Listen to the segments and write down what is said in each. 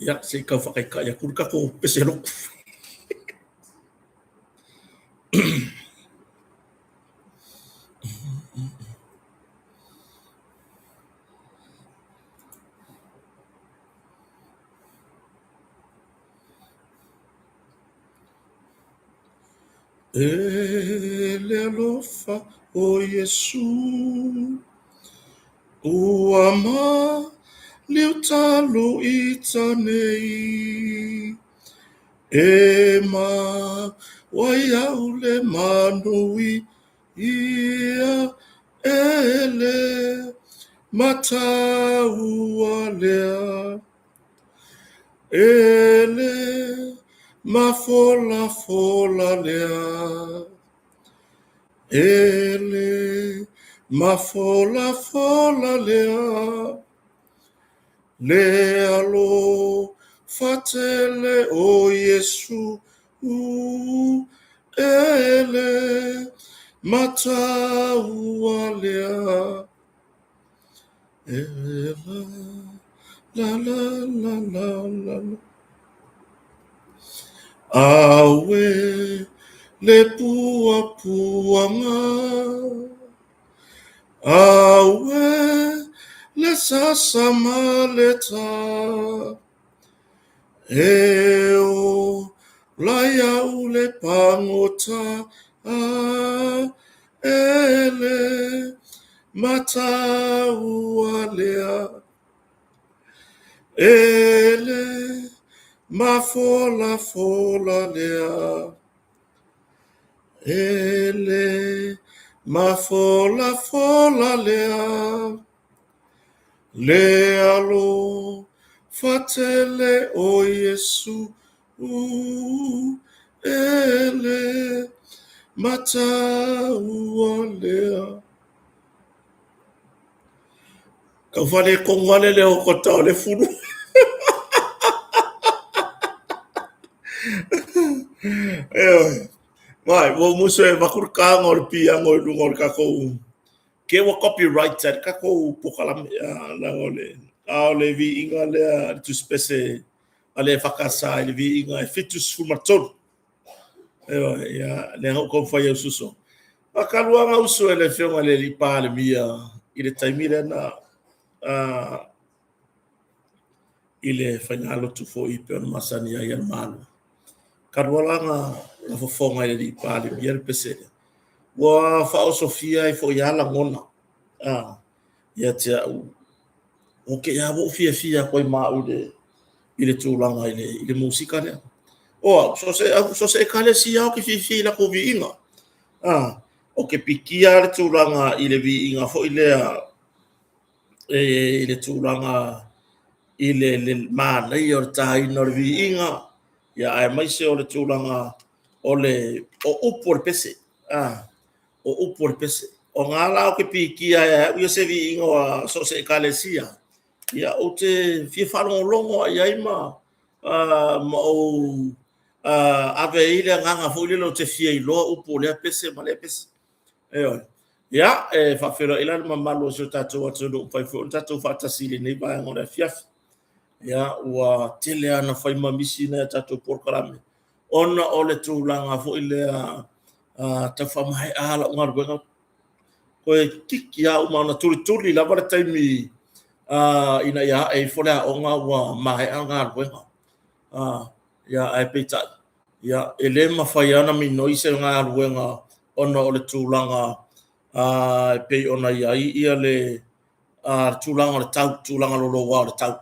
Ia, se i tau faataitai atu le tatou pese lotu. E le alofa o Iesu ua maliu talu i tanei e maua ai au le manuia e le mataua lea. E le mafolafola lea, e le mafolafola lea, le alofa tele o Iesu, e le mataua lea. E la la la la la la. Aue le puapuaga, aue le sasa ma le tā, e ola ai au le pagota e le mataua lea. E le mafolafola lea, e le mafolafola lea, le alofa tele o Iesu, e le mataua lea. Tau faaletonu lava le leo o Kota o le fulu. Ioe. Vai, ua musu e avatu le taga o le piano i luga o le tatou ke ua copyright ai le tatou polokalame leaga o le a o le viiga lea le tusipese a le EFKS i le viiga e 73. Ioe, ia, lea na ou taumafai e usuusu. Faatalu lava na usu e le afioga i le alii Palemia i le taimi lea na i le faigalotu foi pei ona masani ai a le Malo. Talu lava la na fofoga i le alii Palemia le pese lea, ua faaosofia ai foi lava lagona ia te au. Ua te i lava ua ou fiafia atu ai ma au i le tulaga i le musika lea. O au, so o se ekalesia ou te fiafia i latou viiga. Ou te pikia le tulaga i le viiga foi lea e i le tulaga i le manaia o le taina o le viiga, ia aemaise o le tulaga o le o upu o le pese. O upu o le pese. O ngā la o te pikia e au ia se viiga o so o se ekalesia, ia ou te fia faalogologo lava i ai ma ou ave ai le agaga foi lele ou te fia iloa upu o lea pese ma lea pese. Ioe. Ia, e faafeiloai la le mamalu o si o tatou atunuu, ua mafai foi ona tatou faatasi i lenei vaega o le afiafi. Ia, ua tele lava na fai ma misi nai a tatou polokalame, ona o le tulaga foi lea tau faamaea lau galuega. Toe kiki lava uma ona tulituli lava le taimi ina ia ae ifo le aoga ua maea galuega. Ia, ae peitai, ia, e le mafai lava ona minoi se galuega ona o le tulaga e pei ona i ai ia le tulaga o le tau, tulaga loloa o le tau.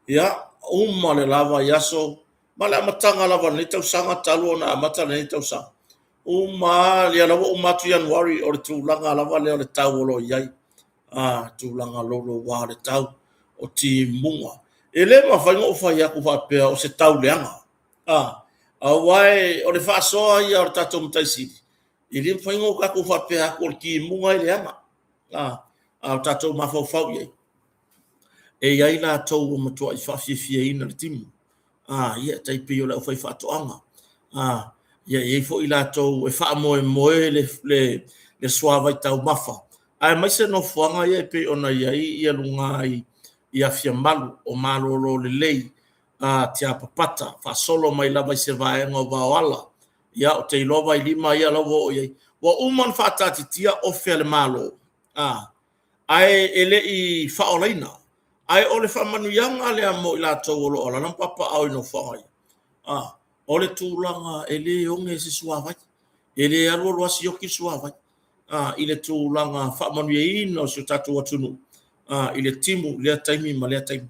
Ia, uma le la vaiaso, ma le amataga lava o lenei tausaga talu ona amata lenei tausaga, uma lava, ia la ua uma atu Ianuari, o le tulaga lava lea o le tau o lo o i ai, tulaga louloua o le tau, o timuga. E le mafai ona ou fai atu faapea o se tau leaga, aua o le faasoa ia o le tatou Matai Sili, e le mafai ona tatou faapea atu o le timuga e leaga, a o tatou mafaufau i ai, e i ai latou ua matuai faafiafiaina le timu. Ia, e tai pei o le aufaifaatoaga. Ia, e i ai foi latou e faamoemoe le suavai taumafa, aemaise nofoaga ia e pei ona i ai luga i Afiamalu o malolo lelei. Tiapapata, faasolo mai lava i se vaega o Vaoala, ia ou te iloa Vailima ia la ua oo i ai. Ua uma ona faataatitia ofe a le Malo, ae e le i faaolaina. Ae o le faamanuiaga lea mo i latou o lo o alaala ma papaaao i nofoaga ia, o le tulaga e le oge se suavai, e le alu alu lava sioki le suavai i le tulaga faamanuiaina o si o tatou atunuu i le timu i lea taimi ma lea taimi,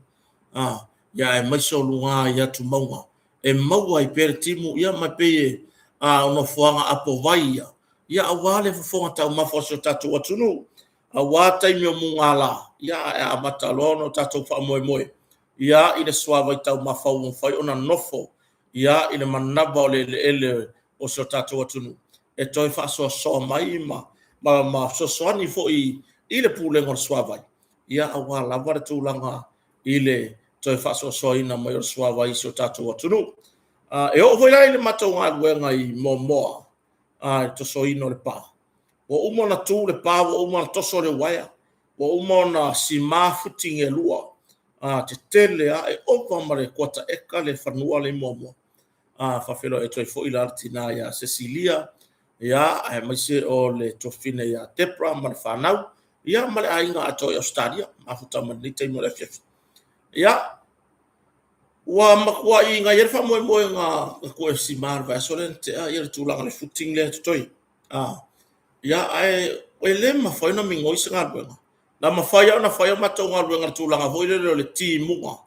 aemaise o luga i atumauga e maua ai pea le timu, ia ma e pei o nofoaga apovai ia aua le fofoga taumafa o si o tatou atunuu, aua taimi o mugala, ae amata loa ona tatou faamoemoe i le suavai taumafa ua mafai ona nofo i le manava o le eleele o si o tatou atunuu e toe faasoasoa mai ma fesoasoani foi i le Pulega o le Suavai, aua lava le tulaga i le toe faasoasoaina mai o le suavai i si o tatou atunuu. E oo foi la i le matou galuega i Moamoa i le tosoina o le pa, ua uma ona tu le pa, ua uma ona toso le uaea, ua uma ona sima footing e lua tetele lava, e ova ma le kuata eka le fanua lea i Moamoa. Faafeiloai atu ai foi la i le tina ia Sesilia, aemaise o le tuafafine ia Debra ma le fanau, ia ma le aiga atoa i Ausetalia, mafuta mai lenei taimi o le afiafi. Ia, ua matuai na i ai le faamoemoega na toe sima i le vaiaso lea na tea le tulaga o le footing lea e totoe. Ia, ae e le mafai ona migoi se galuega. Na mafai lava ona fai a matou galuega i le tulaga foi lele o le timuga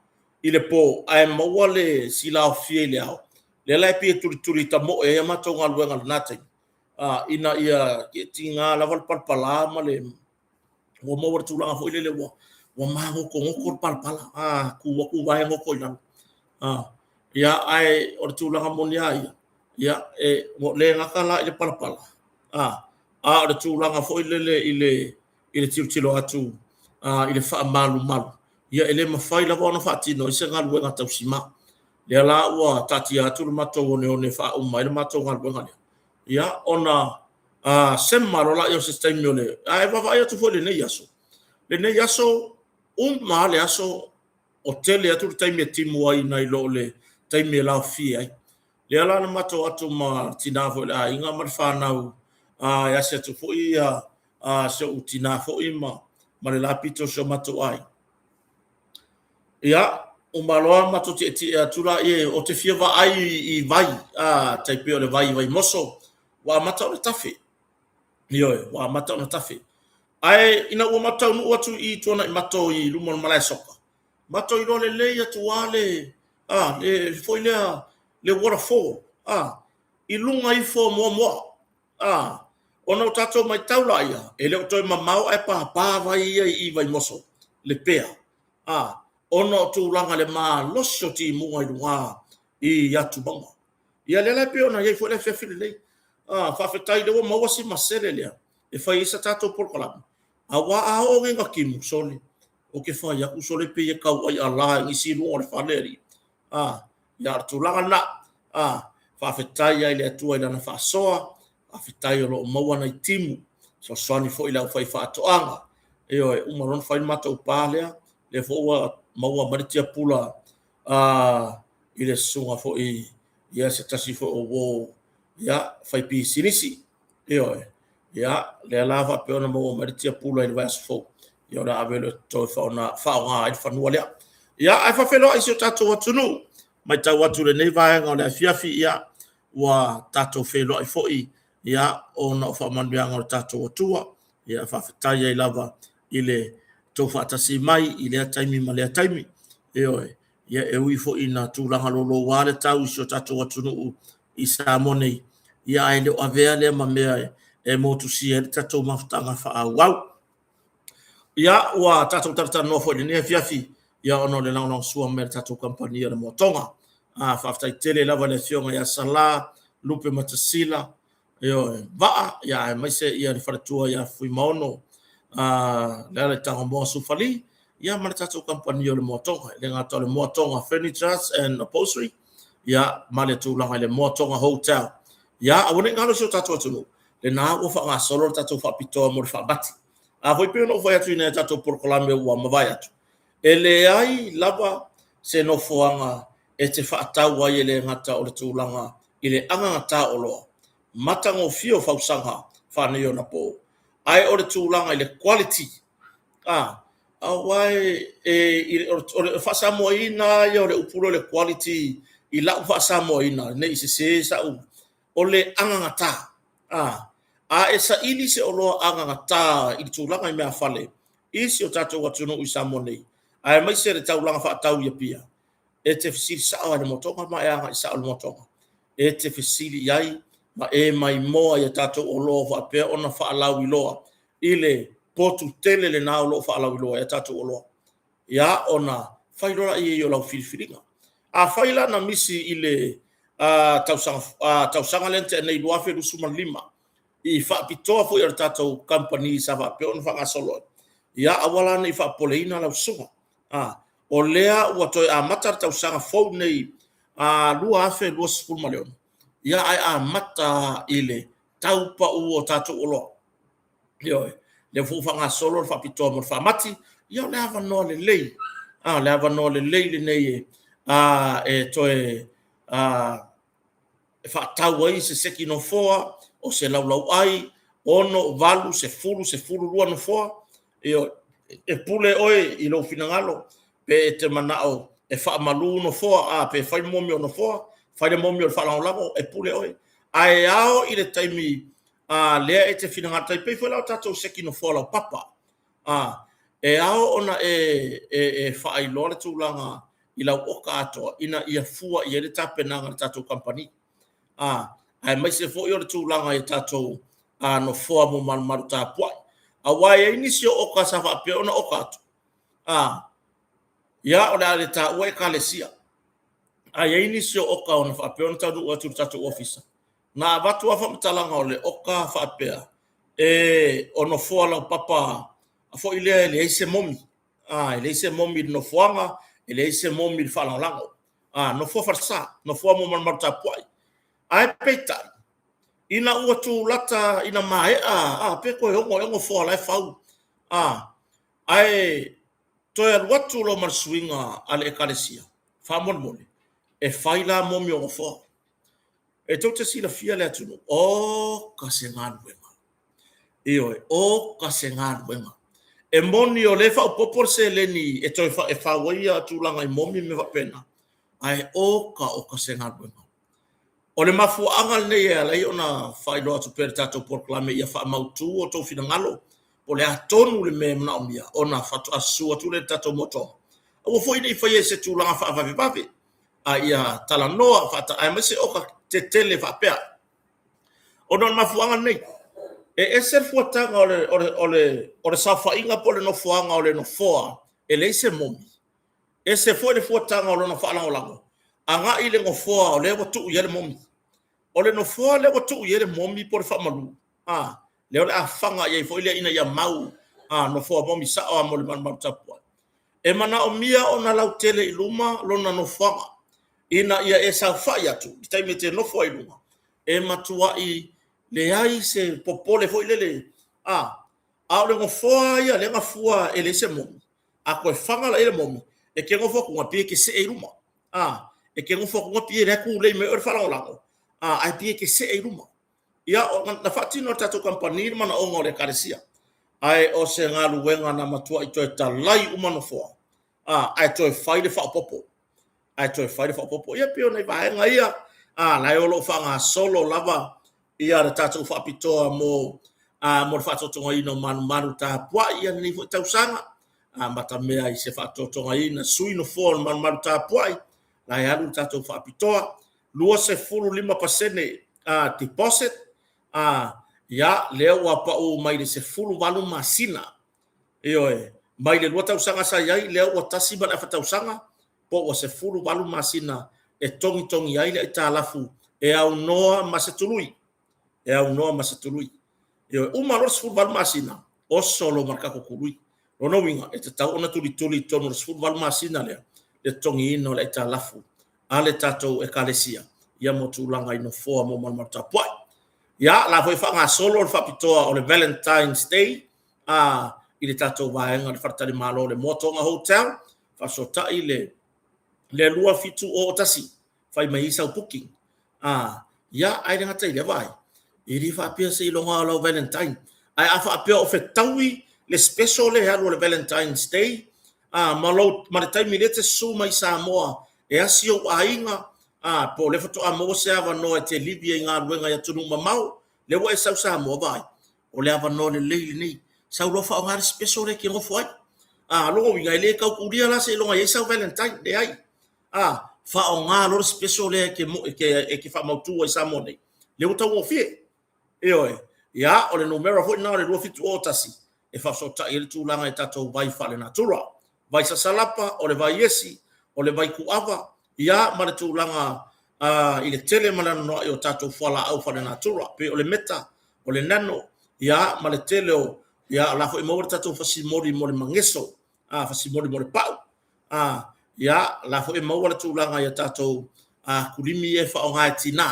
i le po ae maua le silaofia i le ao, lea la e pei e tulituli tamoe ai a matou galuega i lena taimi, ina ia tiga lava le palapala ma le ua maua i le tulaga foi lele ua magotogoto le palapala, a tu atu vae goto i lalo. Ia, ae o le tulaga moni lava ia, ua le gata la i le palapala, a o le tulaga foi lele i le tilotilo atu i le faamalumalu, ia e le mafai lava ona faatino ai se galuega tau sima. Lea la ua taatia atu le matou oneone e faauma ai le matou galuega lea, ia ona sema loa lea o se taimi o le... Ae vaavaai atu foi i lenei aso, lenei aso, uma lava le aso o tele atu le taimi e timu ai nai lo le taimi e laofie ai. Lea la na matou o atu ma le tina foi o le aiga ma le fanau e asi atu foi si ou tina foi ma le la pito o si o matou aiga. Ia, uma loa matou tietie atu laia, ou te fia vaai i vai, tai pei o le vai i Vaimoso, ua amata ona tafe. Ioe, ua amata ona tafe. Ae ina ua matou taunuu atu i Tuanaimato i luma o le malae soka, matou iloa lelei atu lava le, le foi lea, le waterfall, i luga ifo o Moamoa. Ona o tatou matau laia, e le o toe mamao ae papa vai ia i Vaimoso, Lepea, ona o tulaga i le malosi o timuga i luga i atumauga. Ia lea la e pei ona i ai foi le afiafi lenei. Faafetai o lea ua maua si masele lea e fai ai se tatou polokalame, aua a oo nei ina timu, sole, ou te fai atu sole pei e tau ai ala i nisi luga o le fale, alii. Ia, o le tulaga lena. Faafetai lava i le Atua i Lana faasoa, faafetai o lo o maua nai timu, fesoasoani foi i le aufaifaatoaga. Ioe, uma loa ona fai le matou pa lea, lea foi ua maua mai le tiapula i le susuga foi ia se tasi foi o uo faipisinisi. Ioe, ia, lea la faapea ona maua mai le tiapula i le vaiaso fou, ia o le a ave loa e toe faaaoga ai le fanua lea. Ia, ae faafeiloai i si o tatou atunuu. Matau atu i lenei vaega o le afiafi, ia, ua tatou feiloai foi ia ona o faamanuiaga o le tatou Atua. Ia faafetai ai lava i le tou faatasi mai i lea taimi ma lea taimi. Ioe, ia e ui foi ina tulaga louloua le tau i si o tatou atunuu i Samoa nei, ia ae le o avea lea ma mea e motusia ai le tatou mafutaga faaauau. Ia, ua tatou talatalanoa foi i lenei afiafi, ia ona o le lagolagosua mai a le tatou kamupani a le Moatoga. Faafetai tele lava i le afioga ia Sala Lupematasila, ioe, Vaa, ia aemaise ia le faletua ia Fuimaono, Leala i Tagamoa Sufali, ia ma le tatou kamupani o le Moatoga. E le gata o le Moatoga Furnitures and Upholstery, ia ma le tulaga i le Moatoga Hotel. Ia, aua ne i galo si o tatou atunuu, lena ua faagasolo le tatou faapitoa mo le faamati. A foi pei ona ou fai atu i nai a tatou polokalame ua mavae atu, e leai lava se nofoaga e te faatau ai e le gata o le tulaga i le agagatā oloa, matagofie o fausaga faaneionapo, ae o le tulaga i le quality, a, aua e, o le faasamoaina ia o le upu lea o le quality i lau faasamoaina, ne i sese sau, o le agagatā. A, a e saili se oloa agagatā i le tulaga i meafale i si o tatou atunuu i Samoa nei, aemaise le taulaga faatau i Apia, e te fesili sao lava i le motoga ma e agai sao i le motoga. E te fesili i ai ma e maimoa i a tatou oloa faapea ona faalauiloa i le potu tele lena o lo o faalauiloa ai a tatou oloa. Ia, ona fai loa lea o lau filifiliga. Afai la na misi i le tausaga, tausaga lea na tea nei 2025 i faapitoa foi a le tatou kamupani sa faapea ona faagasolo ai, ia aua la ne i faapopoleina lau susuga. O lea ua toe amata le tausaga fou nei 2026, ia ae amata i le tau pau o tatou oloa. Ioe, lea foi ua faagasolo le faapitoa mo le faamati, ia o le avanoa lelei, a, le avanoa lelei lenei e toe e faatau ai se seki nofoa, o se laulauai, 6, 8, 10, 12 nofoa. Ioe, e pule oe i lou finagalo pe e te manao e faamalu nofoa, a pe fai momi o nofoa, fai le momi o le faalagolago, e pule oe. Ae ao i le taimi a lea e te finagalo, tai pei foi la o tatou seki nofoa laupapa, a e ao ona e, e, e faailoa le tulaga i lau oka atoa ina ia fua i ai le tapenaga a le tatou kamupani. A, aemaise foi o le tulaga i tatou a, nofoa mo malumalu tapuai. Aua e i ai nisi o oka sa faapea ona oka atu, a, ia o le a le taua ekalesia, ae i ai nisi o oka ona faapea ona taunuu atu i le tatou ofisa, na avatu lava faamatalaga o le oka faapea, e o nofoa laupapa foi lea e leai se momi, a, e leai se momi i le nofoaga, e leai se momi i le faalagolago, a, nofoa falesa, nofoa mo malumalu tapuai. Ae peitai, ina ua tulata ina maea, a, pe toe ono ea nofoa la e fau, a, ae toe alu atu loa ma le suiga a le ekalesia, faamolemole, e fai la momi o nofoa. E tou te silafia le atunuu, oka se galuega. Ioe, oka se galuega. E moni o lea e faaopoopo le seleni e toe e fau ai ia tulaga i momi ma mea faapena, ae oka oka se galuega. O le mafuaaga lenei e ala ai ona faailoa atu pea le tatou polokalame ia faamautu o outou finagalo po o le a tonu le mea e manaomia ona faatoa susu atu lea i le tatou motoga. Aua foi ne i faia i se tulaga faavavevave, a ia talanoa faata, aemaise oka tetele faapea. Ona o le mafuaaga lenei, e ese le fuataga o le, o le, o le, o le saofaiga po o le nofoaga o le nofoa e leai se momi, ese foi le fuataga o lona faalagolago agai i le nofoa o lea ua tuu i ai le momi. O le nofoa lea ua tuu i ai le momi po o le faamalu, a, lea o le a faga i ai foi lea ina ia mau, a, nofoa momi sao lava mo le malumalu tapuai. E manaomia ona lautele i luma lona nofoaga ina ia e saofai atu i le taimi e te nofo ai i luga, e matuai leai se popole foi lele, a, a o le nofoa ia lea na fua e leai se momi, a toe faga la i ai le momi, e te nofo atu pei e te see i luma, a, e te nofo atu pei la e tulei mai oe le faalagolago, a, ae pei e te see i luma. Ia, na faatino e le tatou kamupani le manaoga o le ekalesia, ae o se galuega na matuai toe talai uma nofoa, a, ae toe fai le faaopoopo, ae toe fai le faaopoopo. Ia, pei o nai vaega ia, a, la e o lo o faagasolo lava ia le tatou faapitoa mo a, mo le faatotogaina o malumalu tapuai ia lenei foi tausaga, amatamea i se faatotogaina sui nofoa o le malumalu tapuai, la e alu le tatou faapitoa 25% a, deposit, a, ia, lea ua pau mai le 18 masina, ioe, mai le 2 tausaga sa i ai, lea ua 1.5 tausaga, po ua 18 masina e togitogi ai le aitalafu e aunoa ma se tului, e aunoa ma se tului. Ioe, uma loa le 18 masina, oso loa ma le tatou tului. Lona uiga, e tatau ona tulituli i totonu o le 18 masina lea le totogiina o le aitalafu a le tatou ekalesia ia mo tulaga i nofoa mo malumalu tapuai. Ia, la foi faagasolo le faapitoa o le Valentine's Day a i le tatou vaega o le faletalimalo o le Moatoga Hotel, faafesootai le Le 2701, fai mai ai sau booking. A, ia, ae le gata i lea vaai, e le faapea seiloga o lau Valentine. Ae a faapea o fetaui le special lea e alu o le Valentine's Day, a, ma, lou, ma le taimi lea e te susu mai i Samoa e asi ou aiga, a, po o lea faatoa maua se avanoa e te livi ai i galuega i atunuu mamao, lea ua e sau Samoa, vaai, o le avanoa lelei lenei. Sau loa faaaoga le special lea e te nofo ai. A, lona uiga, e le tautulia la seiloga e i ai sau Valentine, leai. A, faaaoga loa le special lea e te, e te, e te faamautu ai Samoa nei, lea ua taugofie. Ioe. Ia, o le numera foi lena o le 2701 e faafesootai ai le tulaga i tatou vai faalenatura. Vai sasalapa, o le vai esi, o le vai kuava, ia ma le tulaga i le tele ma le anoanoai o tatou fualaau faalenatura, pei o le meta, o le nano, ia ma le tele o, ia o la foi e maua le tatou fasimoli mo le mageso, a, fasimoli mo le pau, a, ia la foi e maua le tulaga i a tatou kulimi ia e faaaoga e tinā,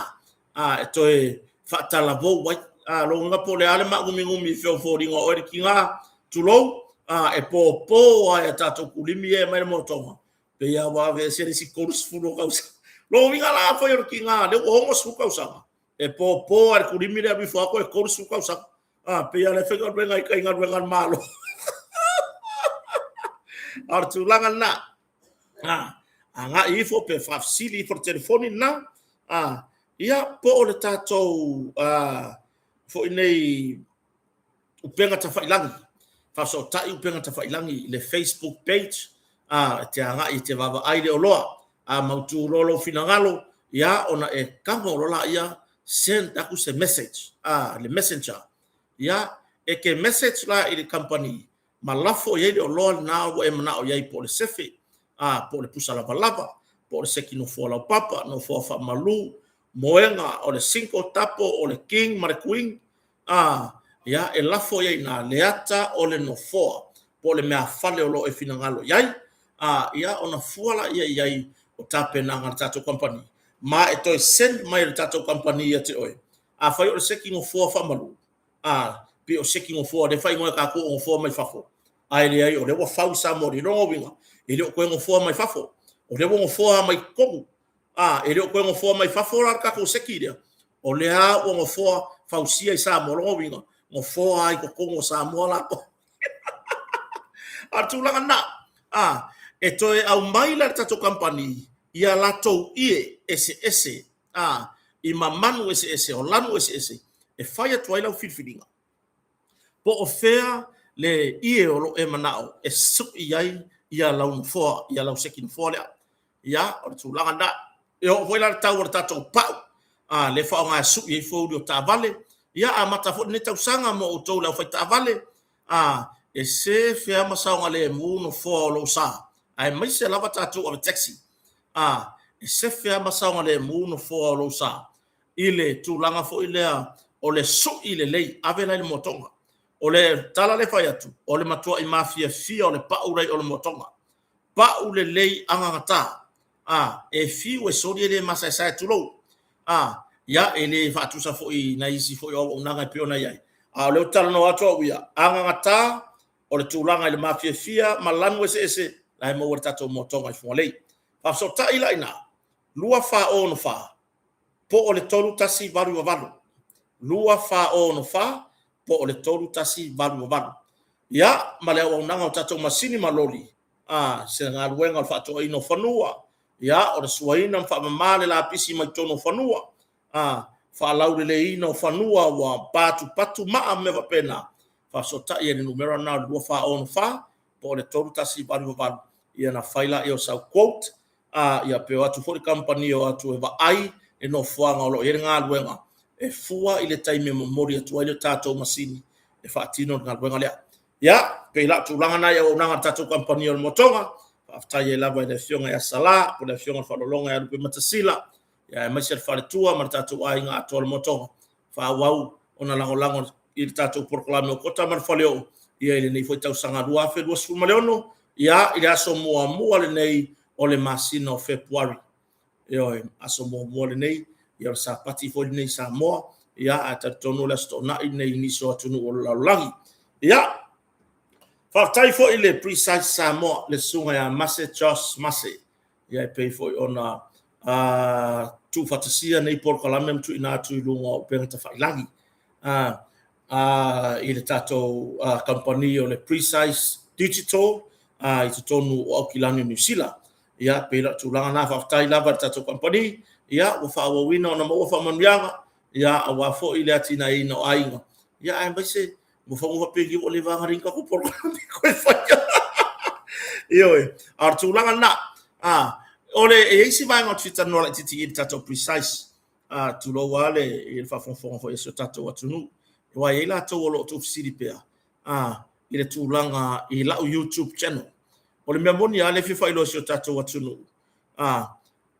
a, e toe faatalavou ai. A, lona uiga po o le a le maagumiugumi i fea o foliga o oe le tiga, tulou, a, e popo lava i a tatou kulimi ia e aumai le motoga, pei lava ua aveesea le isi 30 o tausaga. Lona uiga la afai o le tiga lea ua 60 tausaga, e popo lava i le kulimi lea e alu ifo lava toe 30 tausaga. A, pei lava o la e faigaluega i tai i galuega a le Malo. A o le tulaga lena. A, agai ifo pe faafesili ifo i le telefoni lena. A, ia, po o le tatou a, foi nei upega tafailagi, faafesootai upega tafailagi i le Facebook page, a, e te agai e te vaavaai le oloa, a mautu loa lou finagalo, ia, ona e tago loa laia, send atu se message, a, le messenger, ia, e te message la i le kamupani, ma lafo i ai le oloa lena ua e manao i ai, po o le sefe, a, po o le pusa lavalava, po o le seki nofoa laupapa, nofoa faamalu, moega, o le single tapo, o le king ma le queen, a, ia, e lafo i ai i ina le ata o le nofoa, po o le meafale o lo o e finagalo i ai, a, ia, ona fua laia i ai o tapenaga a le tatou kamupani, ma e toe send mai e le tatou kamupani ia te oe. Afai o le seki nofoa faamalu, a, pei o seki nofoa lea e faaigoa e tatou o nofoa mai fafo, ae leai o lea ua fau i Samoa nei. Lona uiga, e le o toe nofoa mai fafo, o lea ua nofoa mai totonu. A, e le o toe nofoa mai fafo la le tatou seki lea, o lea ua nofoa fausia i Samoa. Lona uiga, nofoa lava i totonu o Samoa latou. A o le tulaga lena, a, e toe aumai la e le tatou kamupani ia latou ie eseese, a, i mamanu eseese, o lanu eseese, e fai atu ai lau filifiliga. Po o fea le ie o lo o e manao e suʻi ai ia lau nofoa, ia lau seki nofoa lea. Ia, o le tulaga lena. E oo foi la le tau o le tatou pau, a, lea e faaaoga e suʻi ai foeuli o taavale. Ia, amata foi lenei tausaga mo outou le aufaitaavale, a, e sefe lava ma saogalemu nofoa o lou sa, aemaise lava tatou ave taxi. A, e sefe lava ma saogalemu nofoa o lou sa i le tulaga foi lea o le suʻi lelei, ave la i le motoga. O le tala lea e fai atu, o le matuaʻi mafiafia o le pau la i o le motoga. Pau lelei agagata, a, e fiu e soli e le masaesae, tulou. A, ia, e le faatusa foi i nai isi foi o auaunaga e pei ona i ai. A o lea ou te talanoa atu au ia, agagata o le tulaga i le mafiafia ma lanu eseese la e maua i le tatou motoga i Fugalei. Faafesootai la i ina, 2464 po o le 3188. 2464 po o le 3188. Ia, ma le auaunaga o tatou masini ma loli, a, se galuega o le faatoaina o fanua, ia, o le suaina ma faamama le lapisi mai totonu o fanua, a, faalauleleiina o fanua ua patupatu maa ma mea faapena, faafesootai ai i le numera lena o le 2464 po o le 3188, ia ona fai lea o sau quote, a, ia pe o atu foi le kamupani e o atu e vaai le nofoaga o lo o i ai le galuega e fua i le taimi e momoli atu ai le tatou masini e faatino le galuega lea. Ia, pei la o tulaga na i auaunaga a le tatou kamupani o le Motoga, faafetai ai lava i le Afioga ia Sala, po o le Afioga i le Faalologa ia Lupematasila, ia aemaise le faletua ma le tatou aiga atoa o le Motoga, faaauau ona lagolago i le tatou polokalame o Kota ma le Faleoo ia i lenei foi tausaga 2026, ia i le aso muamua lenei o le masina o Fepuari. Ioe, aso muamua lenei, ia o le Sapati foi lenei i Samoa, ia ae talitonu o le Aso Toonai lenei i nisi o atunuu o le lalolagi. Ia, faafetai foi i le Precise Samoa, le susuga ia Mase Josh Mase. Ia e pei foi ona tuufaatasia nei polokalame ma tuuina atu i luga o upega tafailagi i le tatou kamupani o le Precise Digital i totonu o Aukilani o Niu Sila. Ia, pei la o tulaga na, faafetai lava i le tatou kamupani, ia ua faaauauina ona maua faamanuiaga, ia aua foi le atinaeina o aiga, ia aemaise ua fau faapeni ua leva ona leai ni tatou polokalame toe faia. Ioe, a o le tulaga lena. O le, e i ai isi vaega ou te fia talanoa laitiiti i le tatou Precise, tulou lava le, i le faafogafoga foi a si o tatou atunuu, aua e i ai latou o lo o tuufesili pea i le tulaga i lau YouTube channel. O le mea moni lava lea e fia faailoa i si o tatou atunuu,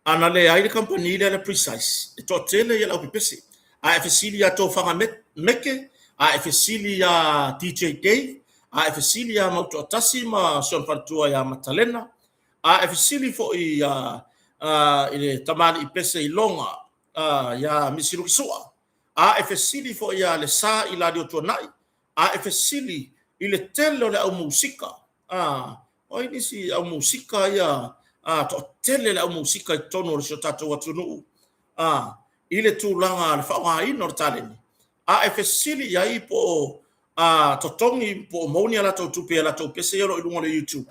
ana leai le kamupani lea a le Precise, e toatele le aupepese. A e fesili ia Tofaga Meke, a e fesili ia DJ Dave, a e fesili ia Mautoatasi ma si ona faletua ia Matalena, a e fesili foi i le tamalii pese i Loga ia Misi Lukisua, a e fesili foi ia Lesa Ilalio Tuanai, a e fesili i le tele o le au musika, o ai nisi au musika ia, toatele le au musika i totonu o si o tatou atunuu, i le tulaga le faaaogaina o le taleni, a e fesili i ai po o totogi po o maua ni a latou tupe i a latou pese ia o lo o i luga o le YouTube,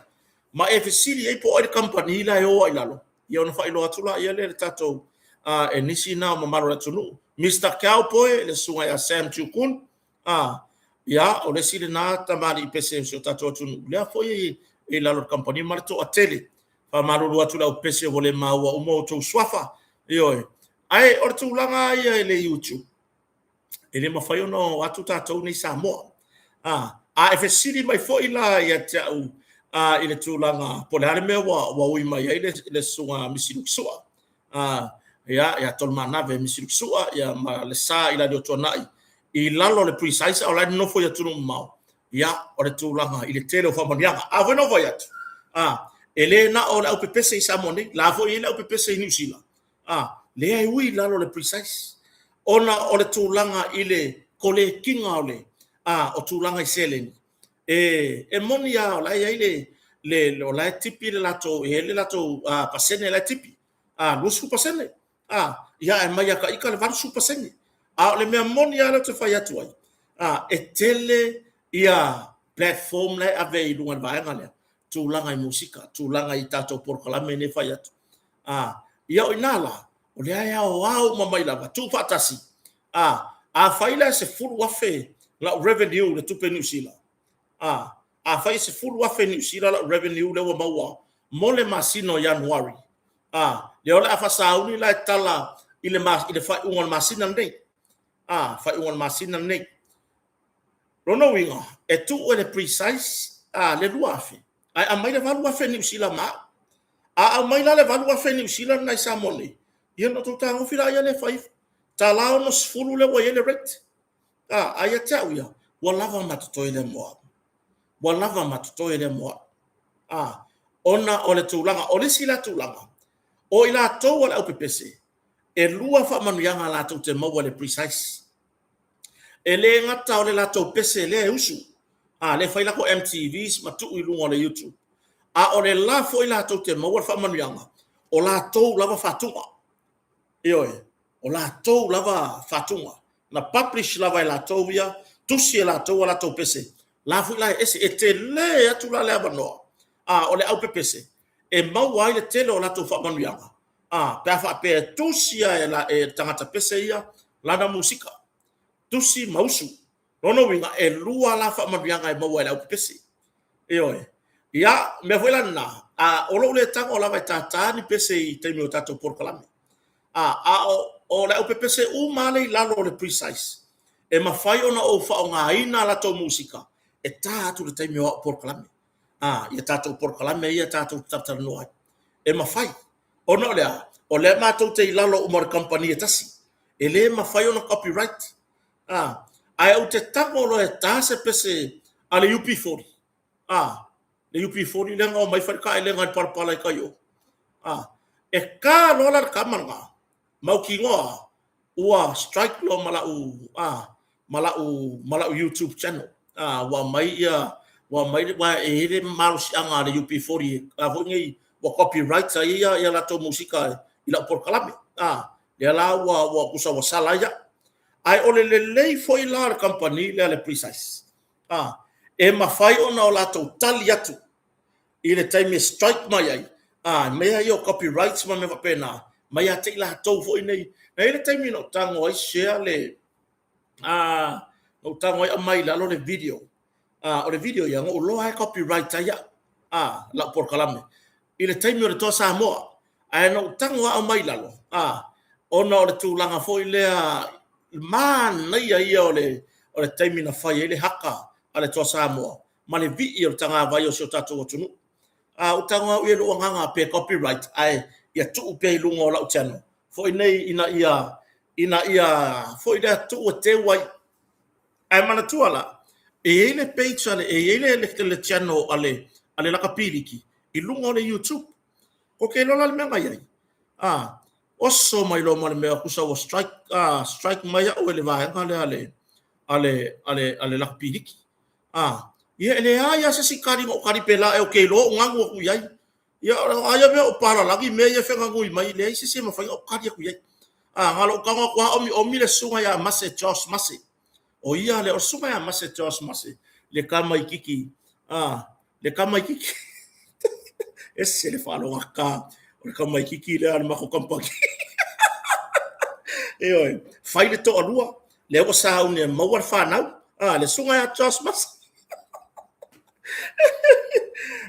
ma e fesili i ai po o ai le kamupani la e o ai i lalo, ia ona faailoa atu laia lea i le tatou e nisi na o mamalu o le atunuu. Mister Cowboy, le susuga ia Sam Chukun, ia, o le isi lena tamalii pese o si o tatou atunuu, lea foi e i lalo o le kamupani ma le toatele. Faamalulu atu i le au pese ua le maua uma outou suafa, ioe. Ae o le tulaga lava ia i le YouTube, e le mafai ona o atu tatou nei Samoa. A e fesili mai foi la ia te au i le tulaga po o le a le mea ua ui mai ai le susuga Misi Lukisua, ia, ia Tolumanave Misi Lukisua, ia ma le sa i Laliotuanai i lalo o le Precise, a o la e nonofo i atunuu mamao, ia, o le tulaga i le tele o faamanuiaga. A foi na ou fai atu, e le na o le aupepese i Samoa nei, la foi e i ai le aupepese i Niu Sila, lea e ui i lalo o le Precise, ona o le tulaga i le kolekiga o le, o tulaga i seleni. E moni lava o la e i ai le, o la e tipi le latou, e i ai le latou pasene la e tipi, 20%, ia ae mai ia ita le 80%. A o le mea moni lava lea ou te fai atu ai, e tele ia platform la e ave i luga i le vaega lea, tulaga i musika, tulaga i tatou polokalame nei e fai atu. Ia o i ina la, o lea e aoao uma mai lava, tuufaatasi. Afai la e 10,000 lau revenue i le tupe Niu Sila, afai e 10,000 Niu Sila lau revenue lea ua maua mo le masina o Ianuari, lea o le a faasauni la e tala i le faaiuga o le masina lenei, faaiuga o le masina lenei. Lona uiga, e tuu e le Precise le 2,000, ae aumai le 8,000 Niu Sila ma au. A aumai la le 8,000 Niu Sila lena i Samoa nei, ia ona outou tagofi laia lea e fai ifo. $1.60 lea ua i ai le rate. A ia te au ia, ua lava ma totoe lea mo au. Ua lava ma totoe lea mo au. Ona o le tulaga, o le isi la tulaga, o i latou o le aupepese, e lua faamanuiaga latou te maua i le Precise. E le gata o le latou pese lea e usu, lea e fai latou MTVs ma tuu i luga o le YouTube, a o le la foi latou te maua le faamanuiaga, o latou lava faatuga. Ioe, o latou lava faatuga. Na publish lava e latou ia, tusi e latou a latou pese, la foi la e ese, e tele atu la le avanoa o le aupepese e maua ai le tele o latou faamanuiaga, pe a faapea e tusi lava e le tagata pese ia lana musika, tusi ma usu. Lona uiga, e lua la faamanuiaga e maua e le aupepese. Ioe. Ia, mea foi la lena, o lou le tago lava e tātā ni pese i taimi o tatou polokalame. A o le aupepese uma lava lea i lalo o le Precise, e mafai ona ou faaaogaina a latou musika e tā atu i le taimi o au polokalame. Ia tatou polokalame ia tatou te talatalanoa ai. E mafai. Ona o le a? O lea matou te i lalo uma o le kamupani e tasi. E le mafai ona copyright. Ae ou te tago loa e ta se pese a le UP40. Le UP40 lea na omai fai le taelega i le palapala i tai o. E ta loa la le tama lena, mautinoa ua strike loa ma lau, ma lau, ma lau YouTube channel. Ua aumai ia, ua aumai, aua e i ai le malosiaga a le UP40 a foi nei, ua ua copyright ai ia latou musika i lau polokalame. A, lea la ua tusa ua sala ai au. Ae o le lelei foi la o le kamupani lea a le Precise, a, e mafai ona o latou tali atu i le taimi e strike mai ai, a, mea ia o copyrights ma mea faapena, mai ia te i latou foi nei. E i ai le taimi na ou tago ai share le, na ou tago ai aumai i lalo le video. O le video ia, na ou iloa lava e copyright ai au, lau polokalame i le taimi o le Toa Samoa. Ae na ou tago lava aumai i lalo, ona o le tulaga foi lea, manaia ia o le taimi na fai ai le haka a le Toa Samoa ma le vii o le tagavai o si o tatou atunuu. A ou tago au i lou agaga pe copyright, ae ia tuu pea i luga o lau channel foi nei ina ia foi lea tuu e teu ai. Ae manatua la, e i ai le page a le, e i ai le channel a le Lakapiliki i luga o le YouTube. Ko te iloa la le mea na i ai, a, oso mai loa ma le mea tusa ua strike, a, strike mai au e le vaega lea a le Lakapiliki. A, ia e leai lava se isi kali na ou kali pela ea ou te iloa ou ganu atu i ai. Ia, aia mea o palalagi mea ia e feganui mai, leai se isi e mafai ona ou kali atu i ai. A, na o lou tago atu lava omiomi le susuga ia Mase Josh Mase. O ia lea, o le susuga ia Mase Josh Mase, le tamaititi, a, le tamaititi, ese le faalogata o le tamaititi lea a le matou kamupani. Ioe, fai le toalua, lea ua sauni e maua le fanau, a, le susuga ia Josh Mase.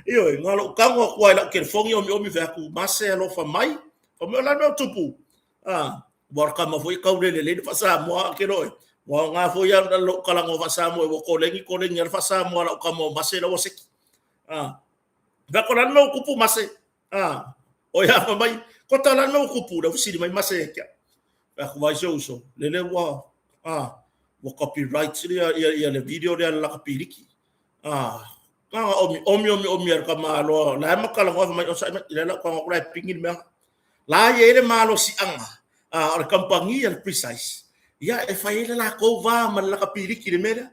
Ioe, na o lou tago atu lava i lau telefoni omiomi fai atu, Mase alofa mai, fai mai o le a le mea ua tupu? A, ua o le tama foi e taulele lelei le faa-Samoa ake loa. Ua aoga foi lou talanoa faa-Samoa ua koleni koleni lava le faa-Samoa a lau tama o Mase la ua seki. A, fai atu o le a le mea ua tupu Mase? A, o ia fai mai, Kota o le a le mea ua tupu? Lea ua fesili mai Mase ia te au. Fai atu, vaai si ou uso, lele ua, a, ua copyright ia le video lea a le Lakapiliki. A, na ona omi omi omi omi a le tama loa, la e matalanoa fai mai, onosai mai, lea la ou tago atu la e pigi le mea. La e i ai le malosiaga o le kamupani a le Precise, ia e fai ai le latou va ma le Lakapiliki i le mea lea.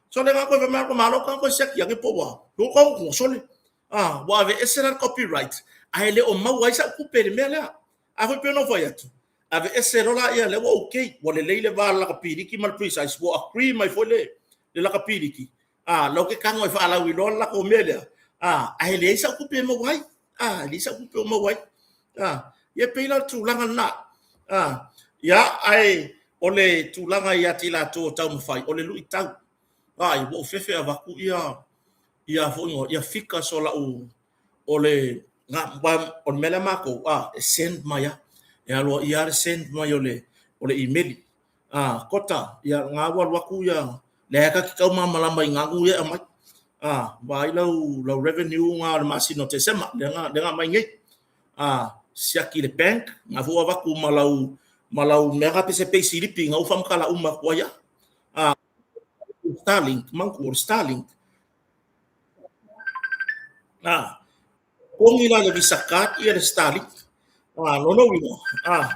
Sole na toe fai mai, malo ka toe siaki ane po ua ua sole. A, ua aveese la le copyright, ae le o maua ai sau tupe i le mea lea. A foi pei ona ou fai atu, aveese loa la ia lea ua okay, ua lelei le va o le Lakapiliki ma le Precise, ua agree mai foi le Lakapiliki, a, la ou te tago e faalauiloa le latou mea lea, a, ae leai sau tupe e maua ai, a, leai sau tupe o maua ai. A, ia pei la o le tulaga lena. A, ia, ae o le tulaga ia te i latou o taumafai, o le luitau. Ai, ua ou fefe avatu ia, ia foi no, ia figures o lau, o le, na, o le mea lea matou, a, e send mai lava. E aloaia lava le send mai o le imeli. A, Kota, ia na ua alu atu ia, lea ta te tau malamalama i gagu ia e aumai. A, vaai lau, lau revenue na o le masina o Tesema, lea na, lea na aumai nei. A, siaki i le bank, na foi ua avatu ma lau, ma lau mea na pese peisilipi na ua faamatala uma atu ai lava. A, Starlink, manatua o le Starlink. A, totogi la le Visa card ia le Starlink. A, lona uiga, a,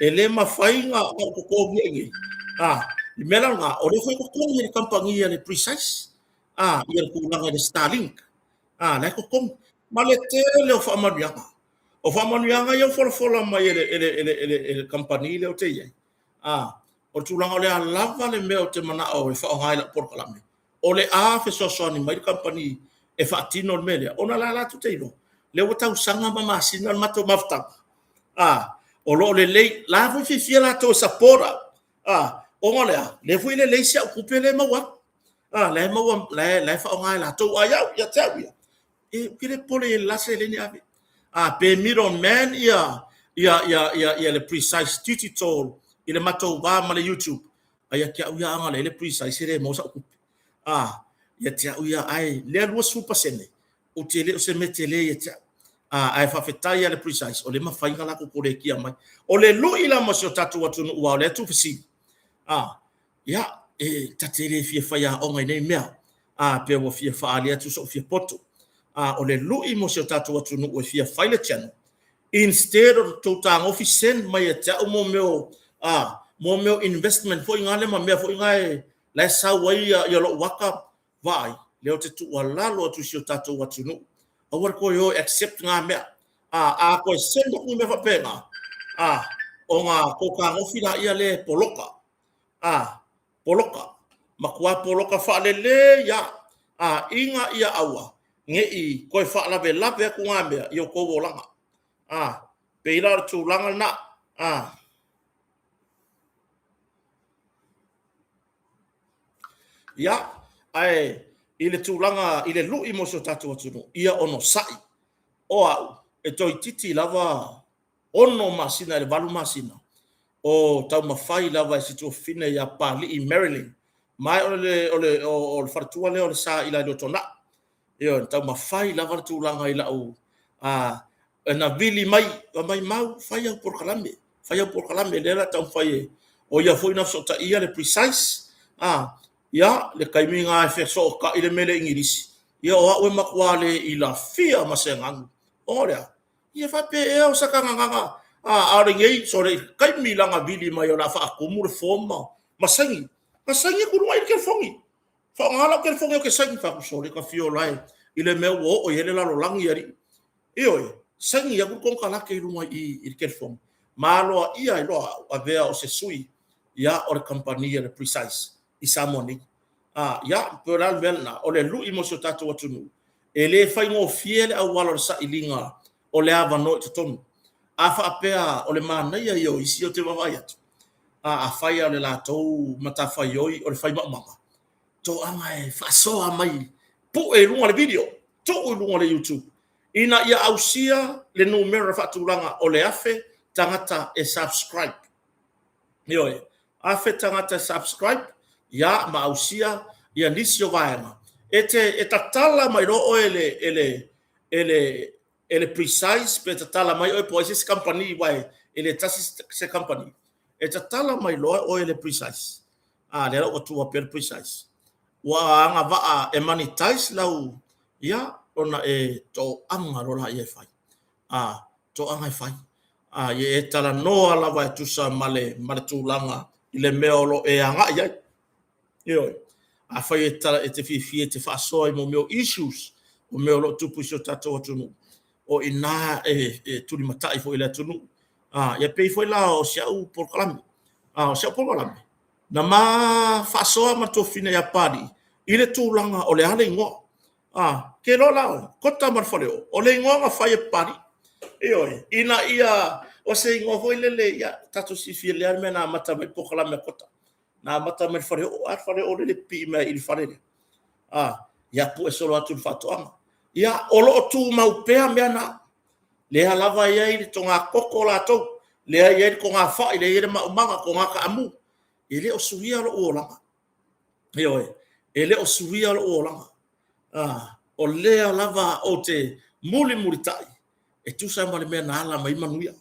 e le mafai na ou totogi ai nei. A, le mea la lena, o lea foi e totogi e le kamupani a le Precise, a, ia le tulaga i le Starlink. A, la e totogi. Ma le tele o faamanuiaga. O faamanuiaga ia ua folafola mai e le, e le, e le, e le, e le kamupani lea ou te i ai. A, o le tulaga o le a lava le mea ou te manao e faaaoga i lau polokalame, o le a fesoasoani mai le kamupani e faatino le mea lea, ona o la latou te iloa, lea ua tausaga ma masina le matou mafutaga, a, o lo o lelei, la foi fiafia latou e support au, a, ona o le a? Lea foi e lelei si au tupe lea e maua atu, a, la e maua, la e faaaoga e latou, a iau, ia te au ia, e, ou te le popole i le la seleni e ave. A, pe middle man ia, ia, ia, ia, ia le Precise Digital i le matou va ma le YouTube, a ia te au ia a na le Precise e le maua sau tupe. A, ia te au ia, ae lea 20%, ou te le o se mea tele ia te au. A, ae faafetai ia le Precise, o lea e mafai ona latou kolekia mai. O le lui la mo si o tatou atunuu aua o lea e tuufesili. A, ia, e ta te le fia faiaoga i nei mea, a, pe ua fia faaali atu sou fia poto. A, o le lui mo si o tatou atunuu e fia fai le channel, instead o tou tagofi send mai ia te au mo mea o, a, mo mea o investment foi nga lea ma mea foi nga e, la e sau ai ia, ia lou aka, vaai, lea ou te tuualalo atu i si o tatou atunuu, aua le toe o e accept nga mea. A, a koe send aku i mea faapena, a, ona kou kagofi laia lea e poloka. A, poloka. Matua poloka faalelei a. A, ina ia aua ne i toe faalavelave atu na mea i o tou olaga. A, pei la o le tulaga lena. A. Ia, ae i le tulaga i le lui mo si o tatou atunuu, ia onosai. O au, e toeitiiti lava 6 masina i le 8 masina o taumafai lava e si tuafafine ia Papalii Marilyn, ma o le, o le, o le faletua lea o le Sa Ilalio Tonai. Ioe, na taumafai lava le tulaga i lau a na vili mai, fai mai, Mau, fai au polokalame, fai au polokalame, lea la taumafai e, o ia foi na fesootaia le Precise, a, ia, le taimi na e fesootai le mele Igilisi, ia o au e matua le ilafia ma se ganu. O lea, ia faapea ea o saka gagana, a, a o lenei, sole, i taimi la na vili mai o le a faatumu le form ma, ma saini. Na saini atu i luga i le telefoni. Faaaoga lau telefoni ou te saini fai atu, sole ta fio la i le mea ua oo i ai le lalolagi alii. Ioe, saini atu le konekarate i luga i i le telefoni ma aloaia ai loa au, avea o se sui ia o le kamupani a le Precise i Samoa nei. A, ia, pei o le a le mea lena, o le lui mo si o tatou atunuu, e le faigofie le auala o le sailiga o le avanoa i totonu. A faapea o le manaia ia o isi ou te vaavaai atu, a afai lava o le latou matafaioi o le fai maumaga, toaga e faasoa mai, pue i luga o le video, tuu i luga o le YouTube, ina ia ausia le numera faatulaga o le 1,000 tagata e subscribe. Ioe, 1,000 tagata e subscribe, ia ma ausia ia nisi o vaega. E te e tatala mai loa oe e le e le e le e le Precise pe tatala mai oe po o ai se isi kamupani aua e le tasi se kamupani, e tatala mai loa oe e le Precise, a lea la ua tuua pea le Precise, ua agavaa e monetize lau, ia, ona e toaga loa laia e fai. A, toaga e fai. A, ia e talanoa lava e tusa ma le, ma le tulaga i le mea o lo o e agai i ai. Ioe. Afai e, ta, e te fiafia e te faasoa i mo mea o issues, o mea o lo o tupu i si o tatou atunuu, o i ina e, e tulimatai foi i le atunuu. Ah, ia pei foi la o si au polokalame. Ah, o si au polokalame, na ma faasoa ma le tuafafine ia Papalii i le tulaga o le a le igoa. Ah, ke loa la oe, Kota ma le Faleoo, o le igoa na fai e Papalii. Ioe, ina ia, o se igoa foi lele, ia, tatou silafia lea le mea na amata mai polokalame a Kota. Na amata mai le faleoo, a le faleoo lele pipii mai i le fale lea. A, ia pue solo atu le faatoaga. Ia, o lo o tumau pea mea na. Lea lava e i ai le togakoko latou, lea e i ai le togafai, lea e i ai le maumaga, togakaamu. E le o suia lou olaga. Ioe, e le o suia lou olaga. A, o lea lava ou te mulimulitai e tusa ma le mea na ala mai manuia.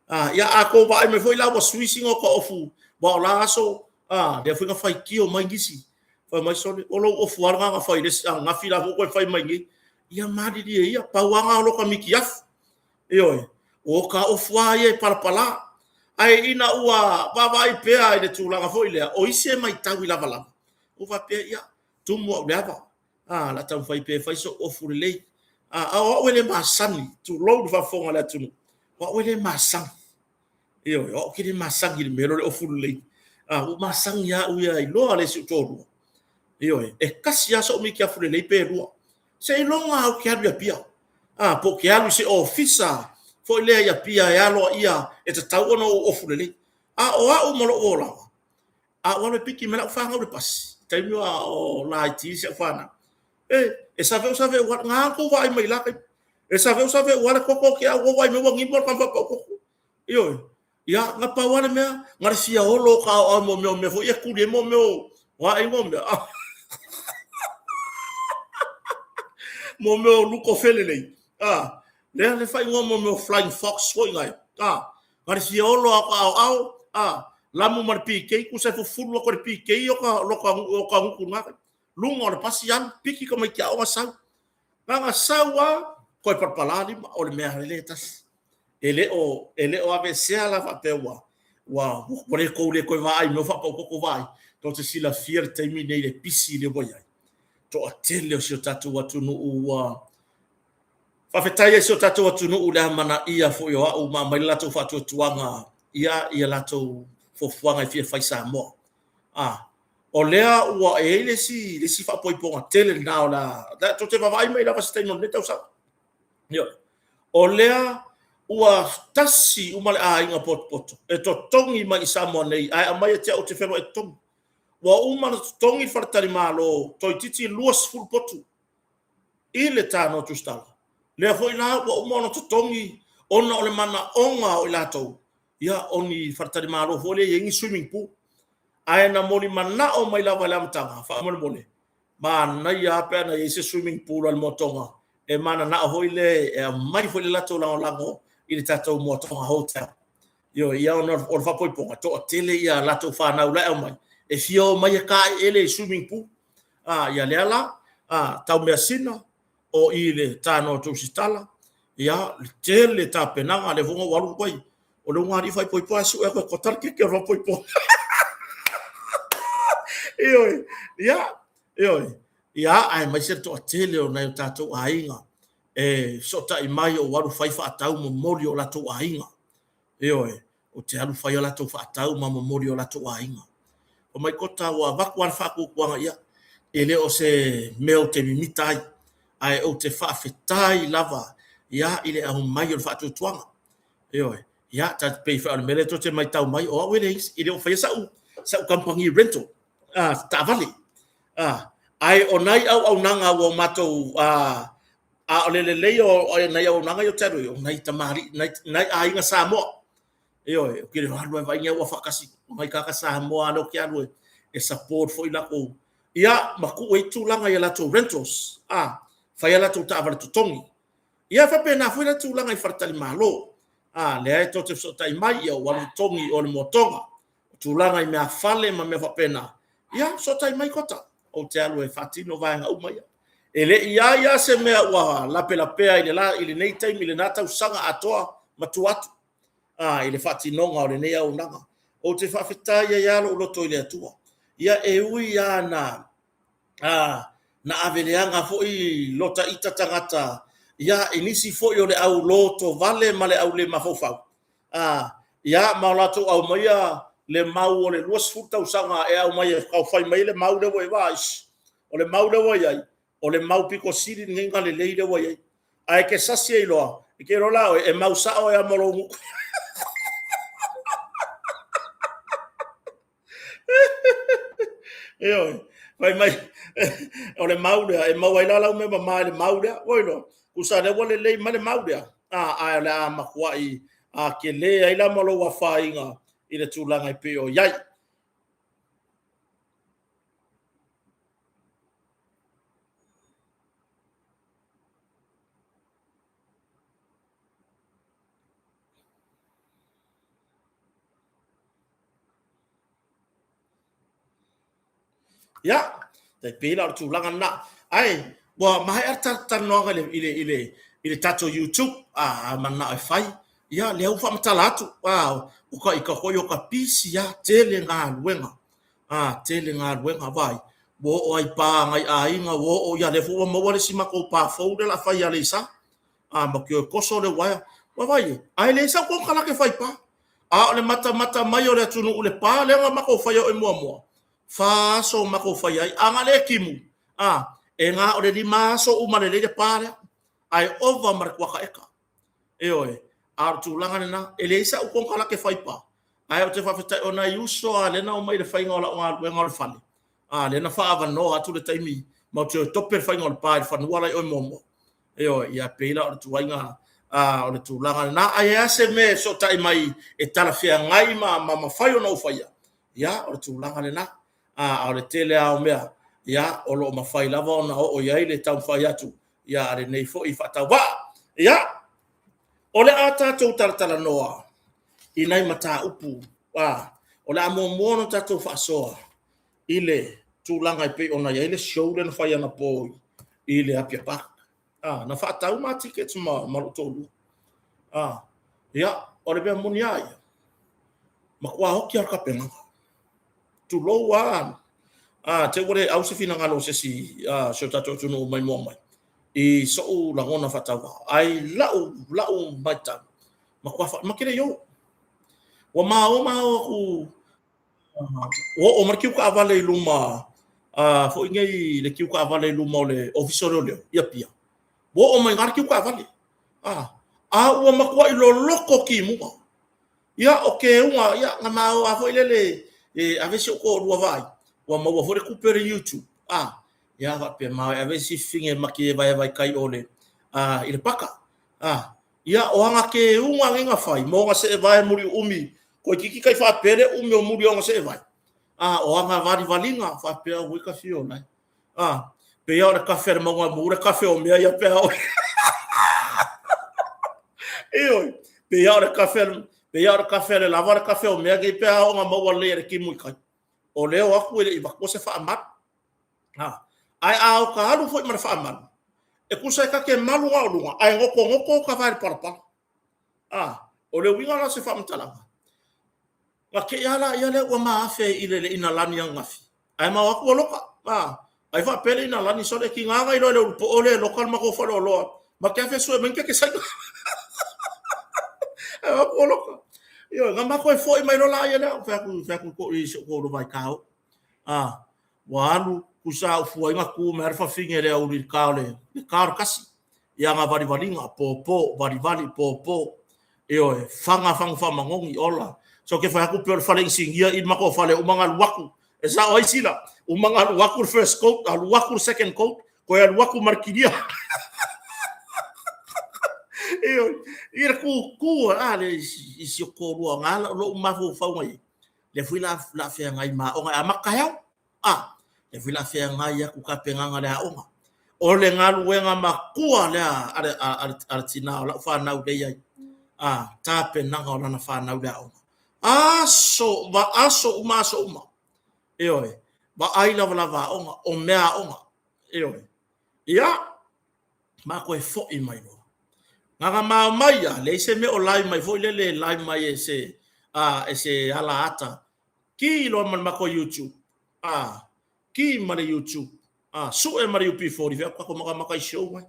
A, ia a tou vaai mai foi la ua sui sina o ta ofu, aua o la aso, a, lea foi na faitio mai nisi, fai mai, sole, o lou ofu lava lena na fai i le isi ananafi la foi ua toe fai mai nei. Ia malilie ia, pau lava lena o lota mitiafu. Ioe, o ta ofu lava ia e palapala. Ae ina ua vaavaai pea i le tulaga foi lea, o isi e matau i lavalava, ua faapea, ia, tumu au i le ava, a, o le a taumafai pea e fai so'u ofu lelei. A, a o au e le masani, tulou le faafofoga a le atunuu, o au e le masani. Ioe, o au ou te le masani i le mea lea o le ofu lelei. A, ua masani lava au ia iloa le isi ou toalua. Ioe, e tasi lava so'u mitiafu lelei pe lua. Seiloga lava ou te alu i Apia. A, po ou te alu i se ofisa foi lea i Apia e aloaia e tatau ona ou ofu lelei. A o au ma lo'u olaga, A ou alu e piki mai lau fanau i le pasi, taimi o laiti si au fanau, e, e saveu saveu lava, na tou vaai mai i la taimi. E saveu saveu lava le toto o ke au, ua vaai mai ua nimo le tama faapau toto. Ioe, ia, na pau lava le mea, na le fia olo o ka aoao mo mea o mea foi e tuli ai mo mea o, o a ingoa o mea? Mo mea o luko felelei. Ah, lea le faaigoa mo mea o flying fox foi nai. Ah, Na le fia olo a o ka aoao, a, lamu ma le PK, tusa e fufulu atu e le PK o ka, loka, o ka gutu na, luga o le pasi alu, piki tamaiti aoga sau. Na na sau a, koe palapala lima, o le mea lele e tasi. E le o, e le o aveesea la faapea ua, ua, ua le tou le toe vaai i mea o faapau toto vaai. Tou te silafia le taimi nei le pisi lea ua i ai. Toatele o si o tatou atunuu ua. Faafetai ai si o tatou atunuu i le amanaia foi o au ma aumai le latou faatuatuaga ia ia latou fuafuaga e fia fai Samoa. A, o lea ua e i ai le isi, le isi faapoipoga tele lena o le a tou te vaavaai mai lava i se taimi o lenei tausaga. Ioe. O lea ua tasi uma le aiga potopoto e totogi mai i Samoa nei ae aumai ia te au ou te fealuai e totogi. Ua uma ona totogi le faletalimalo toeitiiti 20 potu i le tanoa tusitala. Lea foi la ua uma ona totogi ona o le manaoga o i latou, ia o ni faletalimalo foi lea e i ai ni swimming pool. Ae na molimanao mai lava i le amataga, faamolemole, manaia lava pe ana i ai se swimming pool a le Moatoga e mananao foi le e aumai foi le latou lagolago i le tatou Moatoga Hotel. Ioe, ia ona o le faapoipoga, e toatele ia latou fanau la e aumai, e fia omai e taeele i swimming pool. A, ia lea la, a, Taumeasina, o i i le tanoa tusitala, ia, le tele tapenaga, lea foi na ou alu, oi, o le ulugalii faaipoipo ae sue atu e kota le keke o le faaipoipoga. Ioe, ia, ioe, ia, aemaise le toatele o nai o tatou aiga e fesootai mai o ou alu fai faatau momoli o latou aiga. Ioe, ou te alu fai a latou faatau ma momoli o latou aiga. Omai kota ua avatu lava le faatuatuaga, ia, e le o se mea ou te mimita ai, ae ou te faafetai lava ia i le aumai o le faatuatuaga. Ioe, ia, ta te pei foi o le mea lea tou te matau mai, o au e leai, e le o faia sau, sau kamupani rental, taavale. Ae o nai auaunaga ua matou, a o le lelei o nai auaunaga ia ou te alu ai, o nai tamalii, nai aiga Samoa. Ioe, ou te le o alu lava e vaai ni au afaatasi, o nai tagata Samoa lava lea ou te alu e support foi latou, ia ma tuu ai tulaga i a latou rentals, fai a latou taavale totogi. Ia e faapena foi la tulaga i faletalimalo, lea e tou te fesootai mai, ia ua alu totogi i o i le Moatoga, tulaga i meafale ma mea faapena, ia fesootai mai Kota, ou te alu e faatino vaega uma ia. E le i i ai lava se mea ua lapelapea i lenei taimi i lena tausaga atoa ma tua atu i le faatinoga o lenei auaunaga. Ou te faafetai ai lava lou loto i le Atua. Ia e ui lava na ave leaga foi lota ita tagata ia i nisi foi o le au lotovale ma le au le mafaufau, ia ma o latou aumaia le mau o le 20 tausaga e aumai e taufai mai ai le mau lea ua i ai. O le mau lea ua i ai, o le mau pito sili lenei ona lelei lea ua i ai. Ae e te sasi ai loa, e te iloa la oe, e mau sao ai lava ma lou gutu. Ioe, fai mai, o le mau lea, e maua ai la lau mea mama i le mau lea. Ua iloa, tusa lea ua lelei mai le mau lea, ae o le a matuai tele ai la ma lou afaina i le tulaga e pei o i ai. Ia, tai pei la o le tulaga lena. Ae, ua maea le talanoaga i le, i le, i le tatou YouTube, a mananao e fai, ia lea ua faamatala atu, o ka ita foi o ka pisi lava, tele galuega, tele galuega, vaai, ua oo lava i pa a nai aiga, ua oo, ia lea foi ua maua le isi matou pa fou lea o le a fai i Aleisa, matou te o e toso le uaea, vaai i ai, ae leai sau konekarate fai pa. A o le matamata mai o le atunuu i le pa lea na matou faia oe muamua, fa aso matou faia ai. A na le timu, a, e na o le lima aso uma lelei le pa lea, ae ova ma le kuata eka. Ioe, a o le tulaga lena, e leai sau konekarate fai pa, ae ou te faafetai o nai uso lava lea na omai i le faiga o lau galuega o le fale, a, lea na faaavanoa atu le taimi matou te o e tope le faiga o le pa i le fanua la i o i muamua. Ioe, ia pei la o le tuaiga o le tulaga lena. Ae i ai se mea e fesootai mai e talafeagai ma mafai ona ou faia, ia o le tulaga lena. A o le tele lava o mea, ia o lo o mafai lava ona oo i ai le taumafai atu ia a lenei foi faatauvaa. Ia, o le a tatou talatalanoa i nai mataupu, o le a muamua ona tatou faasoa i le tulaga e pei ona i ai le show lea na fai anapo i le Apia Park. Ah, na faatau ma tickets ma, ma lou toalua. Ah, ia, o le mea moni lava ia, matua oti lava le tapenaga. Tulou lava, ah, te ua le au se finagalo o se isi, ah, si o tatou atunuu mai mua mai. I soʻu lagona faatauvaa, ae i la'u matau, matua ma ke le i o. Ua mao mao aku ua oo mai le kiu taavale i luma foi nei le kiu taavale i luma o le Ofisa o Leoleo i Apia. Ua oo mai i ina le kiu taavale. A ua matuai loloto timuga. Ia, o keuga, ia, na mao lava foi lele e ave si ou toalua vaai, ua maua foi le tupe o le YouTube. Ia, faapea mao e ave si fafine ma te vaevae tai o le, i le paka. Ia, o aga keuga nei na fai, ma ona seevae muliuumi, toeitiiti tai faapea le umi o muli o ona seevae. O aga valivaliga, faapea oi ta fio lai. Pei lava o le kafe a le mauga mu, le kafe o mea ia pe a oi. Ioe, pei lava o le kafe a le, pei lava o le kafe a le lava le kafe o mea nei pe a oo ina maua lelei e le timu i tai. O lea o atu e le i avatua se faamalu. Ae a o ta alu foi ma le faamalu, e tusa e ta te malu na o luga, ae notonoko ta vae i le palapala. O le uiga la o se faamatalaga, na te i lava laia lea ua ma afe i le inalani ananafi, ae ma o atu ua loka. Ai faapea le inalani, sole, e tiga ona iloa e le ulupo lea e loka le matou faleoloa, ma te afe e sue mai ni keke Saina. Ae o atu ua loka. Ioe, na ma toe foi mai loa laia lea, fai atu i si ou toalua vaitao. Ua alu, tusa a ou fua i ai na tu mai lava le fafine i le aoauli i le ta o le 1:15. I ana valivaliga, popo, valivali, popo, ioe, faga fagu faamanogi, ola. Se ou te fai atu pei o le fale inisinia i le matou fale, uma ona alu atu, e sao ai Sila? Uma ona alu atu le first coat, alu atu le second coat, toe alu atu ma le kilia. Ioe, i le tutu, a le i si ou toalua, na ala lou mafaufau na i ai, lea foi o le a feagai ma aoga e amata taeao. A, lea foi o le a feagai atu tapenaga o le aoga. O le galuega matua lea a le tina o lau fanau lea e i ai, a, tapenaga o lana fanau i le aoga. Aso, aso uma, aso uma. Ioe, vaai lavalava aoga, o mea aoga. Ioe. Ia, ma toe foi mai loa. Na ona ma omai lava, leai se mea o live mai foi lele, live mai e se, e se ala ata, ki loa ma le matou YouTube, ki ma le YouTube, sue ma le UP40, fai atu tatou matamata i show mai.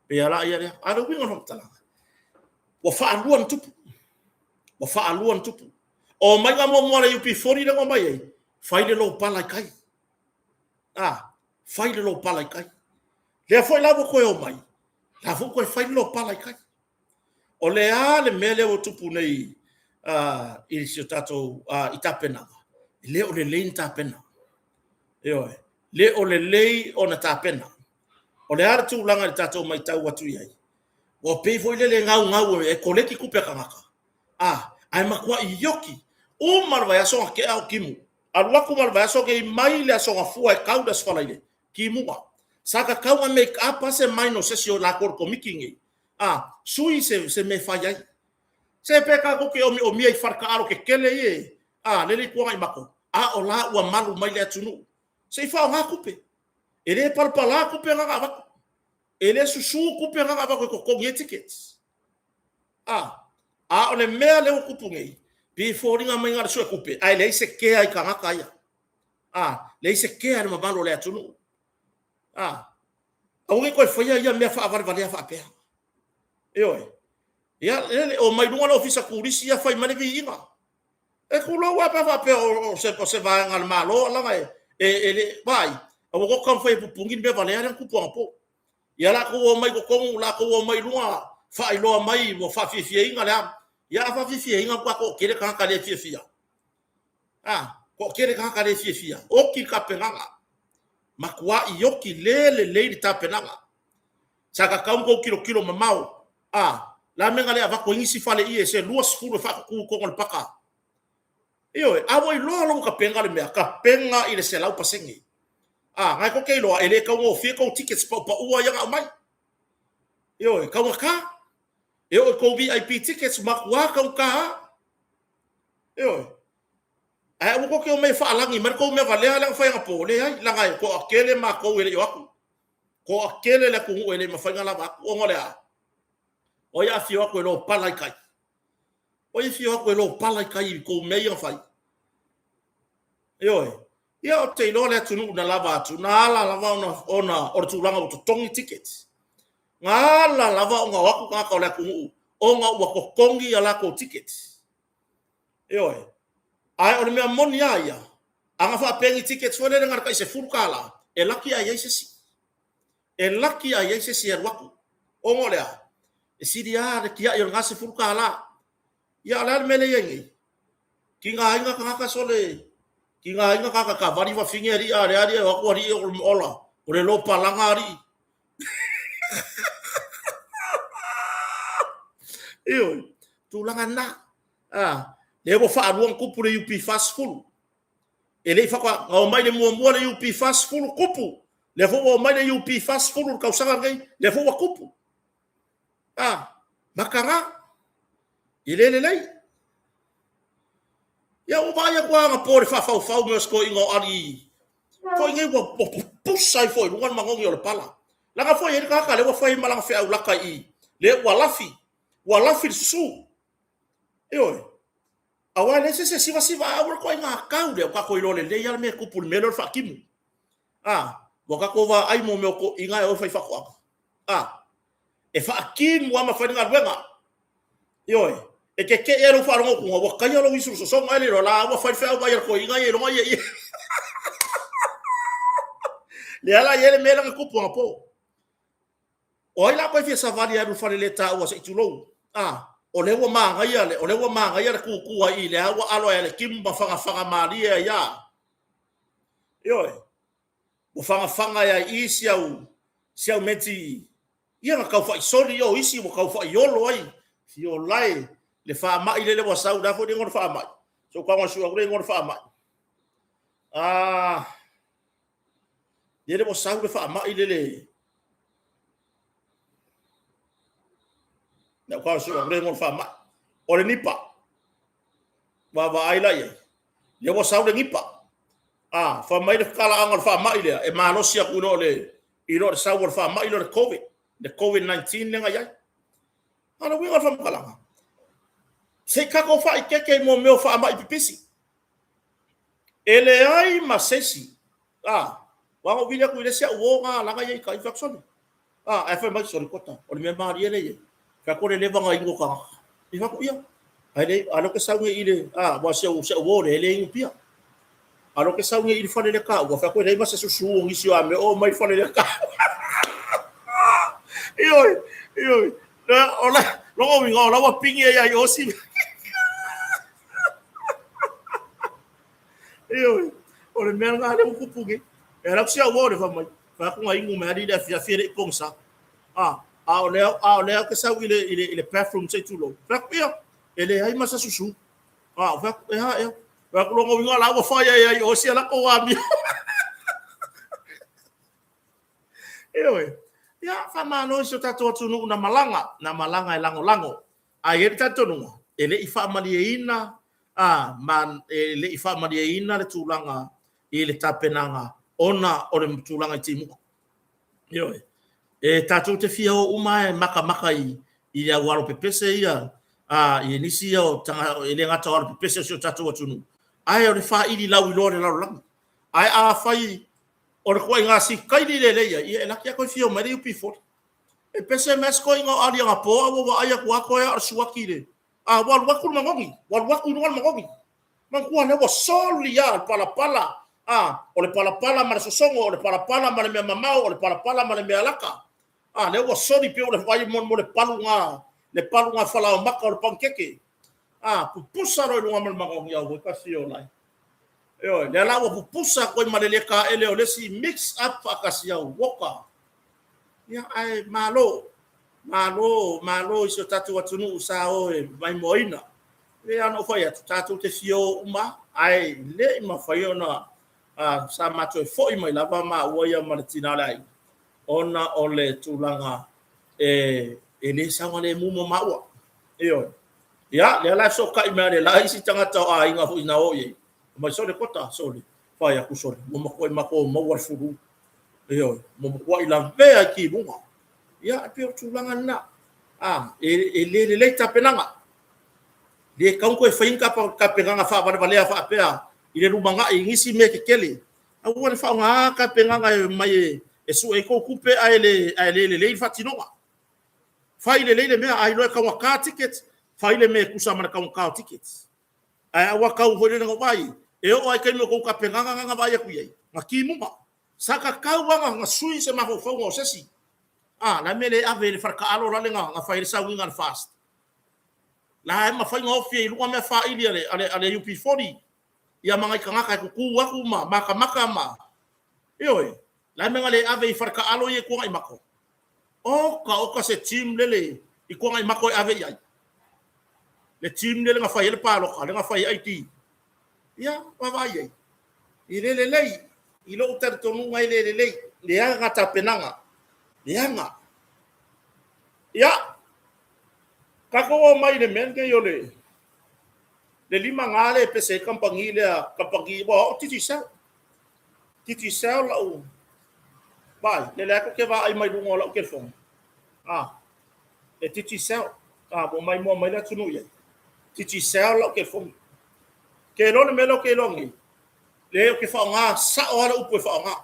Pei lava la ia lea. A o le uiga o le faamatalaga, ua faalua ona tupu. Ua faalua ona tupu. O omaiga muamua a le UP40 lea na omai ai, fai le lopala i tai. Fai le lopala i tai. Lea foi la ua toe omai, la foi ua toe fai le lopala i tai. O le a le mea lea ua tupu nei i si o tatou i tapenaga? E le o lelei ni tapena. Ioe, le o lelei ona tapena. O le a le tulaga i le tatou matau atu i ai? Ua pei foi lele e gaugau e koleki tupe a tagata, ae matuai ioki. Uma le vaiaso na tea o timu. Alu atu ma le vaiaso nei mai le Aso Gafua e tau le Aso Faraile, timuga. Sa tatau ona make up lava se mind o se isi o latou o le Komiti lenei, sui se mea e fai ai. Se pe tatou te omiomia i fale taalo tetele ia, lele i tua agai matou, a o la ua malu mai le atunuu. Se i faaaoga tupe. E le palapala tupe na na avatu. E le susu tupe na na avatu e totogi ai tickets. A o le mea lea ua tupu nei, pei e foliga mai na o le suetupe, ae leai se kea i tagata ia. Leai se kea i le mamalu o le atunuu. Aua ne i toe faia ia mea faavalevalea faapea. Ioe. Ia, lele, omai luga le ofisa turisi ia fai mai le viiga. E tulou lava pe a faapea o se vaega a le Malo, leaga e le, vaai, aua tou te taumafai e pupuni le mea valea lea na tupu anapo. Ia latou omai i totonu, latou omai i luga, faailoa mai ua faafiafiaina le a. Ia a faafiafiaina, matua toatele tagata le fiafia. Toatele tagata le fiafia. Oti le tapenaga. Matuai oti le lelei le tapenaga. Sa tatau ona outou tilotilo mamao. Le a mea na le avatu ai nisi faleie se 20 e faatutu i totonu o le paka? Ioe, a ua iloa loa ua tapena le mea, tapena i le 100%. Na e tou te iloa, e le taugofie tou tickets paupaua ia na aumai. Ioe, taugata. E oo i tou VIP tickets, matua taugata lava. Ioe. Ae aua tou te omai e faalagi mai le tou mea valea lea na fai anapo. Leai, leaga e toatele matou e le i o atu. Toatele le atunuu e le mafai ona lava atu. Ona o le a? O ai a afio atu e lopala i tai? O ai e afio atu e lopala i tai i tou mea ia na fai? Ioe. Ia ou te iloa le atunuu na lava atu, na ala lava ona o le tulaga ua totogi tickets. Na ala lava ona o atu tagata o le atunuu ona ua totogi a latou tickets. Ioe. Ae o le mea moni lava ia, ana faapea ni tickets foi lele na o le tai $10, e laki a i ai se isi. E laki a i ai se isi e alu atu. Ona o le a? E sili lava le tiai o lena $10. Ia a o le a le mea lea e i ai nei? Tigaina tagata sole, tigaina tagata savali vafine alii a o lea alii e o atu alii ola, o le lopalaga alii. Ioe, tulaga na. Ah, lea ua faalua ona tupu le UP 40. E le i faatoa na omai le muamua le UP 40 tupu. Lea foi ua omai le UP 40 i le tausaga lenei, lea foi ua tupu. Ah, mataga. E le lelei. Ia ua vaai atu lava anapo i le faafaufau mai o si toeaina o Ali foi nei ua pupusa ai foi i luga le manogi o le pala. Leaga foi e i ai le tagata lea ua fai ma lana feau laka i i, lea ua lafi, ua lafi le susu. Ioe. Aua e leai se isi e sivasiva, a ua le ituaiga tau lea, ua tatou iloa lelei lava le mea e tupu i le mea lea o le faatimu. A, ua tatou vaai mo mea o toeaiina e o e faifaatoaga. A, e faatimu lava ma fai le galuega. Ioe, e te te i lava i lou faalogo atu ua taia lou isu i le sosoga ae le iloa la ua fai le feau vaai a le toeaina ia iloga ia i. Lea la e i ai le mea lea na tupu anapo. O ai la toe fia savali e alu i le faleletaua se i tulou? A, o lea ua manaia le, o lea ua manaia le tutu ai i lea ua alo ai le timu ma fagafaga malie ai a. Ioe, ua fagafaga ai i i si au, si au meti ia na tau faaisoli o isi ua tau faaiolo ai fiolae le faamai lele ua sau le a foi le igoa o le faamai so tago e sue atu le igoa o le faamai a lele ua sau le faamai lele na tago e sue atu le igoa o le faamai o le nipa vaavaai la i ai lea ua sau le nipa a fai mai le talaaga o le faamai lea e malosi atu i lo le i lo le sau o le faamai lea o le Covid, le Covid-19 lea na i ai. A o le uiga o le faamatalaga, se i tatou faaeteete i mea o faamai pipisi. E leai ma se isi, a, aua na ou vili atu i le isi au uo na la na i ai i tai, fai atu, sole, a, ae fai mai, sole Kota, o le mea malie lea e i ai, fai atu o le leva ona inu o tagata. Fai atu, ia, ae le, a lea ou te sau nei i le, a, aua si au, si au uo lea e le inu pia. A o lea ou te sau nei i le fale lea taua, fai atu e leai ma se susu o nisi o a mea o omai i le fale lea taua. Ioe, ioe. O la, lona uiga o la ua pigi ai ai osi. Ioe, o le mea lena lea ua tupu nei. E ala atu si au uo le fai mai, fai atu na inu mai alii i le afiafi e le i pogisa. A, a o lea, a o lea ou te sau i le, i le, i le bathroom se i tulou. Fai atu, ia, e leai ma se susu. A, fai atu, e a ea. Fai atu lona uiga la ua fai ai ai o si a latou amio. Ioe. Ia, faamalo i si o tatou atunuu na malaga, na malaga e lagolago. A i ai le talitonuga, e le i faamalieina, a, ma e le i faamalieina le tulaga i le tapenaga ona o le tulaga i timuga. Ioe. E tatou te fia o uma e matamata i i au alo pepese ia, a, i nisi ia o taga, e le gata o alo pepese o si o tatou atunuu, ae o le faili lauiloa o le lalolagi. Ae afai o le ituaiga sikaili lea lea i ai, ia e laki lava toe fia omai le UP40. E pese mai lava si toeaina o Ali anapo a ua vaai atu lava toe a o le suaki le, a ua alu atu le manogi, ua alu atu i luga le manogi. Manatua lea ua soli lava le palapala, a, o le palapala ma le sosogo, o le palapala ma le mea mamao, o le palapala ma le mea laka. A, lea ua soli pei o le vai mo le paluga, le paluga falaomata o le panikeke. A, pupusa loa i luga ma le manogi, auoi ka fio lai. Ioe, lea la ua pupusa atu ai ma le le taele o le isi mix up faatasi au woka. Ia, ae malo, malo, malo i si o tatou atunuu sa o e maimoaina. E pei lava ona ou fai atu, tatou te fia o uma, ae le i mafai ona sa matou foi mai lava maua ia ma le tina o le aiga, ona o le tulaga e le saogalemu mo maua. Ioe. Ia, lea la e fesootai mai le la isi tagata o aiga foi na o i ai. Mai sole kota, sole, fai atu sole, ua matuai matou maua le fulu. Ioe, ua matuai lavea i timuga. Ia, e pei o le tulaga lena. A, e le lelei tapenaga. Le tatau ona toe fai ni tapenaga faavalevalea faapea i le lumanai i nisi mea tetele. Aua le faaaogaina tapenaga e omai e sue ai tou tupe ae le lelei le faatinoga. Fai lelei le mea, a iloa e taugata tickets, fai le mea e tusa ma le taugata o tickets. Ae aua tau foi lele na ou vaai, e oo lava i taimi o tou tapenaga na na vaai atu i ai, na timuga. Sa tatau lava na sui se mafaufauga o se isi. A, la mea le ave i le faletaalo lale na fai ai le sauniga a le FAST. La e mafai ona ofi ai i luga mea faili a le UP40 ia ma nai tagata e tutu atu ma matamata ma... Ioe, la mea na le ave i faletaalo ia i Tuanaimato. Oka oka se team lele i Tuanaimato e ave i ai. Le team lele na fai ai le palota, le na fai ai ID. Ia, vaavaai i ai. E le lelei, i lou talitonuga e le lelei, leaga tapenaga, leaga. Ia, tatou o mai i le mea lenei o le 5G lea e pese ai kamupani lea, kamupani, ua oo Digicel. Digicel lau, vaai, lele lava tou te vaai mai luga o lau telefoni. Ah, e Digicel. Ah, ua maimoa mai le atunuu i ai. Digicel lau telefoni. Ke iloa le mea lea ou te iloa nei, le ou te faaaoga sao lava le upu e faaaoga.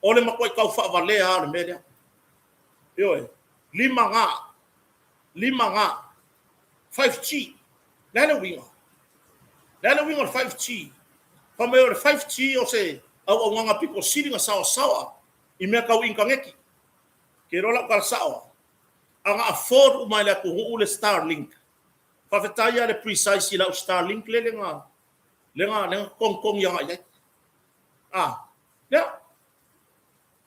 O le matuai tau faavalea lava o le mea lea. Ioe, 5G, 5G, 5G. Le a le uiga? Le a le uiga o le 5G? Fai mai o le 5G o se auaunaga pito sili ona saoasaoa i mea tau initaneti. Ke iloa lau tala sao, a na afford uma e le atunuu le Starlink. Faafetai lava le Precise i lau Starlink lele na lea na togitogi agai i ai. Ah, lea.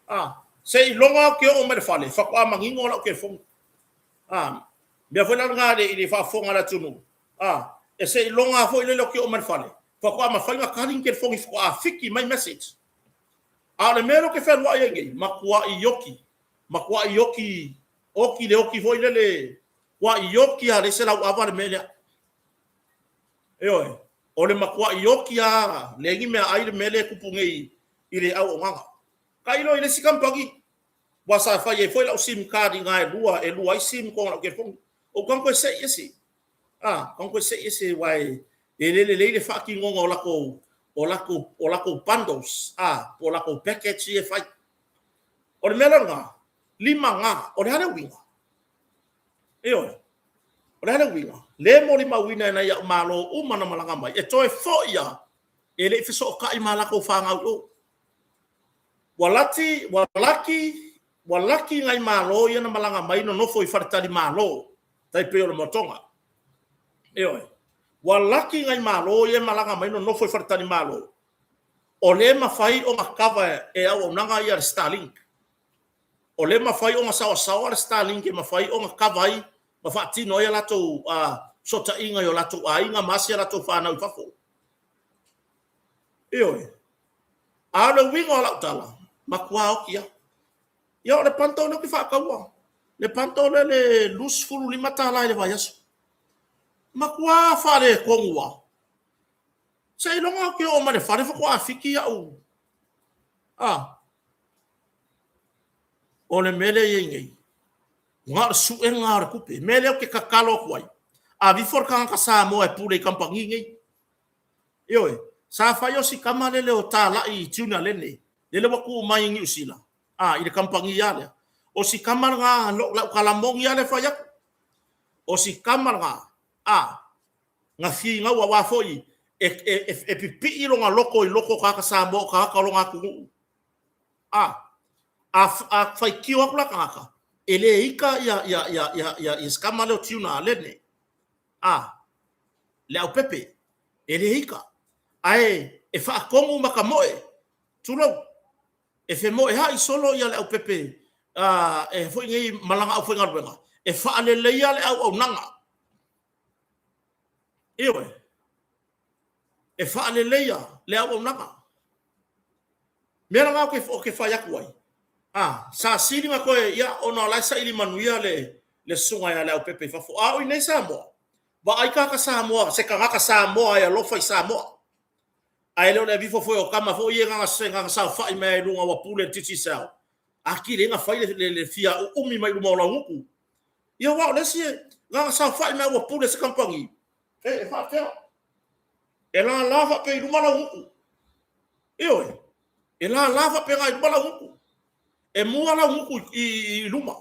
Ah, seiloga ou te oo mai le fale, faatoa manino lau telefoni. Ah, mea foi la lena i le faafofoga a le atunuu. Ah, e seiloga foi lele ou te oo mai le fale, faatoa mafai ona tali ni telefoni faatoa fiki mai message. A o le mea lea ou te fealuai ai nei, matuai ioki, matuai ioki, oki le oki foi lele, matuai ioki lava leai se lauava le mea lea. Ioe, o le matuai ioki lava, leai ni meaai le mea lea e tupu nei i le auaunaga. Tailo i le isi kamupani, aua sa fai ai foi lau sim card i ina e lua, e lua ai sim i totonu o lau telefoni. Ou tago toe sei ese. Ah, tago toe sei ese aua e le lelei le faatinoga o latou o latou o latou bundles, ah, po o latou package ia e fai. O le mea la lena, 5G, o le a le uiga? Ioe. O le a le uiga? Le molimauina e nai au Malo uma na malaga mai, e toe foi lava, e le i fesootai ma latou fanau i o. Ua lati, ua laki, ua laki nai Malo ia na malaga mai nonofo i faletalimalo, tai pei o le Motoga. Ioe. Ua laki nai Malo ia e malaga mai nonofo i faletalimalo, o lea e mafai ona kava e auaunaga ia le Starlink. O lea e mafai ona saoasaoa le Starlink e mafai ona kava ai ma faatino ai a latou fesootaiga i o latou aiga ma asi a latou fanau i fafo. Ioe. A o le uiga o lau tala, matua oti lava. Ia o le bundle lea ou te faataua. Le bundle lea le $25 i le vaiaso. Matua faaletonu lava. Seiloga ou te oo mai le fale faatoa fiki au. Ah. O le mea lea e i ai nei, na o le suega lava o le tupe. O le mea lea ou te tatalo atu ai, aveifo le tagata Samoa e pule i kamupani nei. Ioe, sa fai o si tama lele o Talai Junior Lene, lele ua tuu mai i Niu Sila, a, i le kamupani lava lea. O si tama lena, lau tala moni lava lea e fai atu. O si tama lena, a, na finau aua foi e, e, e, e pipii lona loto i loto o tagata Samoa o tagata o lona atunuu. A, a, a faitio atu la tagata, e le ita ia, ia, ia, ia, ia, ia si tama lea o Tiuna Lene. A, le aupepe, e le ita, ae e faatonu ma ka moe, tulou, e femoeai solo ia le aupepe e foi nei ma lana aufaigaluega, e faaleleia le auaunaga. Ioe, e faaleleia le auaunaga. Mea lena ou te fai atu ai, a, sa sili ona toe, ia, ona o la e saili manuia le, le susuga ia Leaupepe i fafo. A o i inei Samoa, vaai tagata Samoa, se tagata Samoa e alofa i Samoa. Ae le o le aveifo foi o tama foi ia e na saofai mai lava i luga ua pule i le Digicel, atili ai ona fai le, le fia uumi mai luma o laugutu. Ia aua o le isi e na saofai mai ua pule se kamupani, e, e faapea. E lala faapea i luma laugutu. Ioe, e lala faapena i luma laugutu. E mua laugutu i, i, i luma.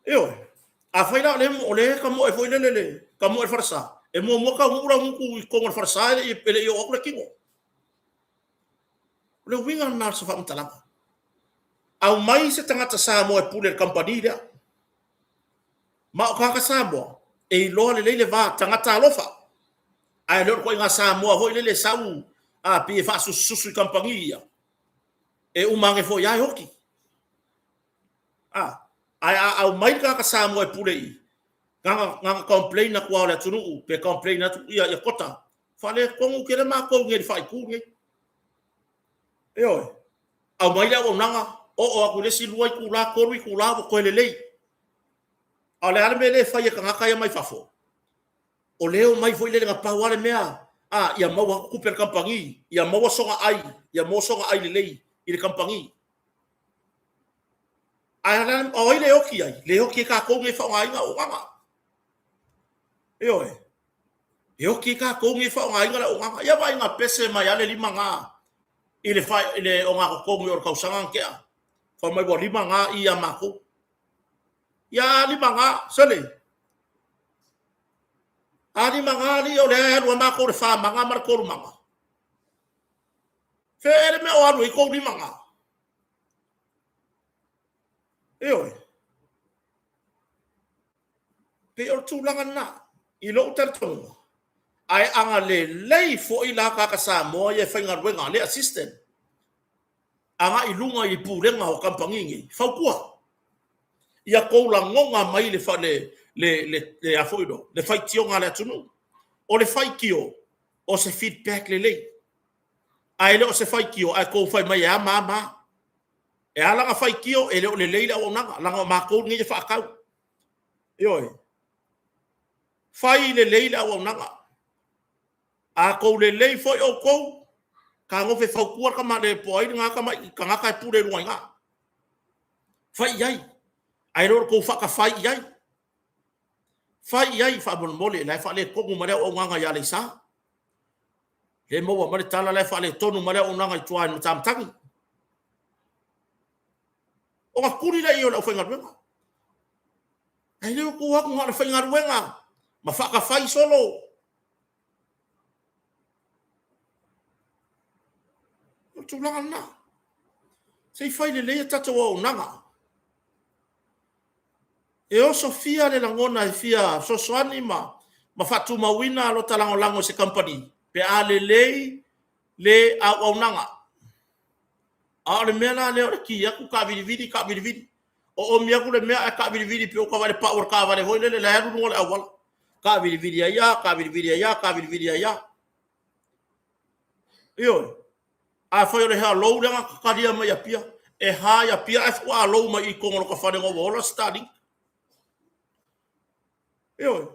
Ioe. Afai la o lea o lea e tamoe foi lele le tamoe le falesa, e muamua taunuu le augutu i totonu o le falesa e le i oo atu le tino. O le uiga lena o se faamatalaga. Aumai se tagata Samoa e pule i le kamupani lea. Ma o tagata Samoa, e iloa lelei le va, tagata alofa. Ae le o le ituaiga Samoa foi lele e sau a pei e faasusususu i kamupani ia, e uma ane foi lava e oti. A, ae a aumai le tagata Samoa e pule i i, na ona complain atu lava o le atunuu pe complain atu ia, ia Kota, faaletonu tele matou i inei i le faaitu lenei. Ioe, aumai le auaunaga, oo atu i le isi 2 itula, 3 itula ua toe lelei. A o le a le mea lea e fai e tagata ia mai fafo? O lea e omai foi lele na pau lava le mea, a, ia maua atu tupe a le kamupani, ia maua sona ai, ia maua sona ai lelei i le kamupani. Ae o ai le oti ai? Le oti ai tatou nei e faaaogaina auaunaga. Ioe. E oti ai tatou nei e faaaogaina le auaunaga. Ia vaai na pese mai lava le lima na i le, i le ogatotonu o le tausaga na tea. Fai mai ua lima na i ia matou. Ia a lima na, sole. A lima na alii o lea e alu a matou i le fa maga ma le tolu maga. Fea le mea o alu ai tou lima na? Ioe. Pei o le tulaga lena i lou talitonuga, ae agalelei foi la tagata Samoa ia e faigaluega, le assistant, agai i luga i pulega o kamupani nei, fautua. Ia tou lagona mai le le le le a foi lo, le faitioga a le atunuu. O le faitio, o se feedback lelei. Ae le o se faitio ae tou fai mai e a ma a ma a. E ala ona faitio e le o lelei le auaunaga, leaga o matou nei e faatau. Ioe. Fai lelei le auaunaga. A tou lelei foi outou, fetagofi e fautua le tama le po o ai lena tamai tagata e pule i luga i ina. Fai i ai, ae le o le tou faatafai i ai. Fai i ai faamolemole, o la e faaletonu mai le auaunaga i Aleisa. Lea e maua mai le tala la e faaletonu mai le auaunaga i tua i Matamatagi. Ona tuli lea i ai o le aufaigaluega. Ae le o tuu atu na o le faigaluega ma faatafai solo. O le tulaga lena. Se i fai lelei a tatou auaunaga. E osofia le lagona e fia fesoasoani ma faatumauina lo ta lagolago i se kamupani pe a lelei le auaunaga. A o le mea la lea o le ki atu taavilivili, taavilivili, oomi atu le mea ae taavilivili pei ua ta vaai i le pau o le taavale foi lele la e alu i luga o le auala. Taavilivili ai lava, taavilivili ai lava, taavilivili ai lava. Ioe. Afai o le Hello lea na talia mai Apia, e ha i Apia ae faatoa lou mai i totonu o lota fale ina ua ola Starlink. Ioe.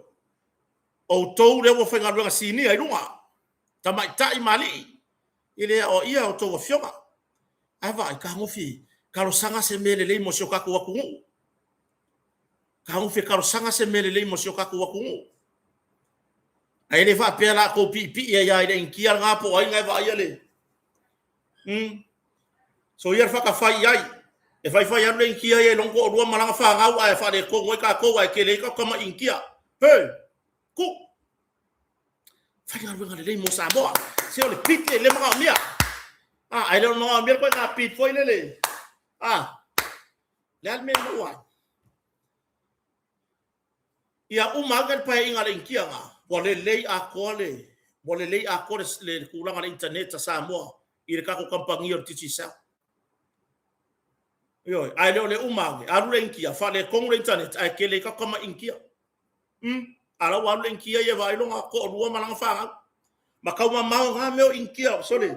Outou lea ua faigaluega sinia i luga, tamaitai ma alii, e le aoaia a outou afioga. Ae vaai, fetagofi talosaga se mea lelei mo si o tatou atunuu. Fetagofi e talosaga se mea lelei mo si o tatou atunuu. Ae le faapea o le a tou piipii ai lava i le Initia lena po o ai na e vaaia le... Soia le faatafai i ai. E fai fai alu le Initia ia i lona toalua ma lana fanau ae faaletonu ai tatou ae tele ai tatou tamai Initia. He! Ku! Faigaluega lelei mo Samoa. Se o le bid le manaomia. Ah, ae le o le manaomia le ituaiga bid foi lele. Ah, le a le mea e maua ai? Ia uma ane le paeaiga a le Initia na, ua lelei atoa le ua lelei atoa le, le tulaga o le internet a Samoa i le tatou kamupani o le Digicel. Ioe, ae le o le uma ane, alu le Initia, faaletonu le internet ae tele ai tatou tamai Initia. A la ua alu le Initia ia e vaai lona toalua ma lana fanau. Ma tau mamao na mea o Initia, sole.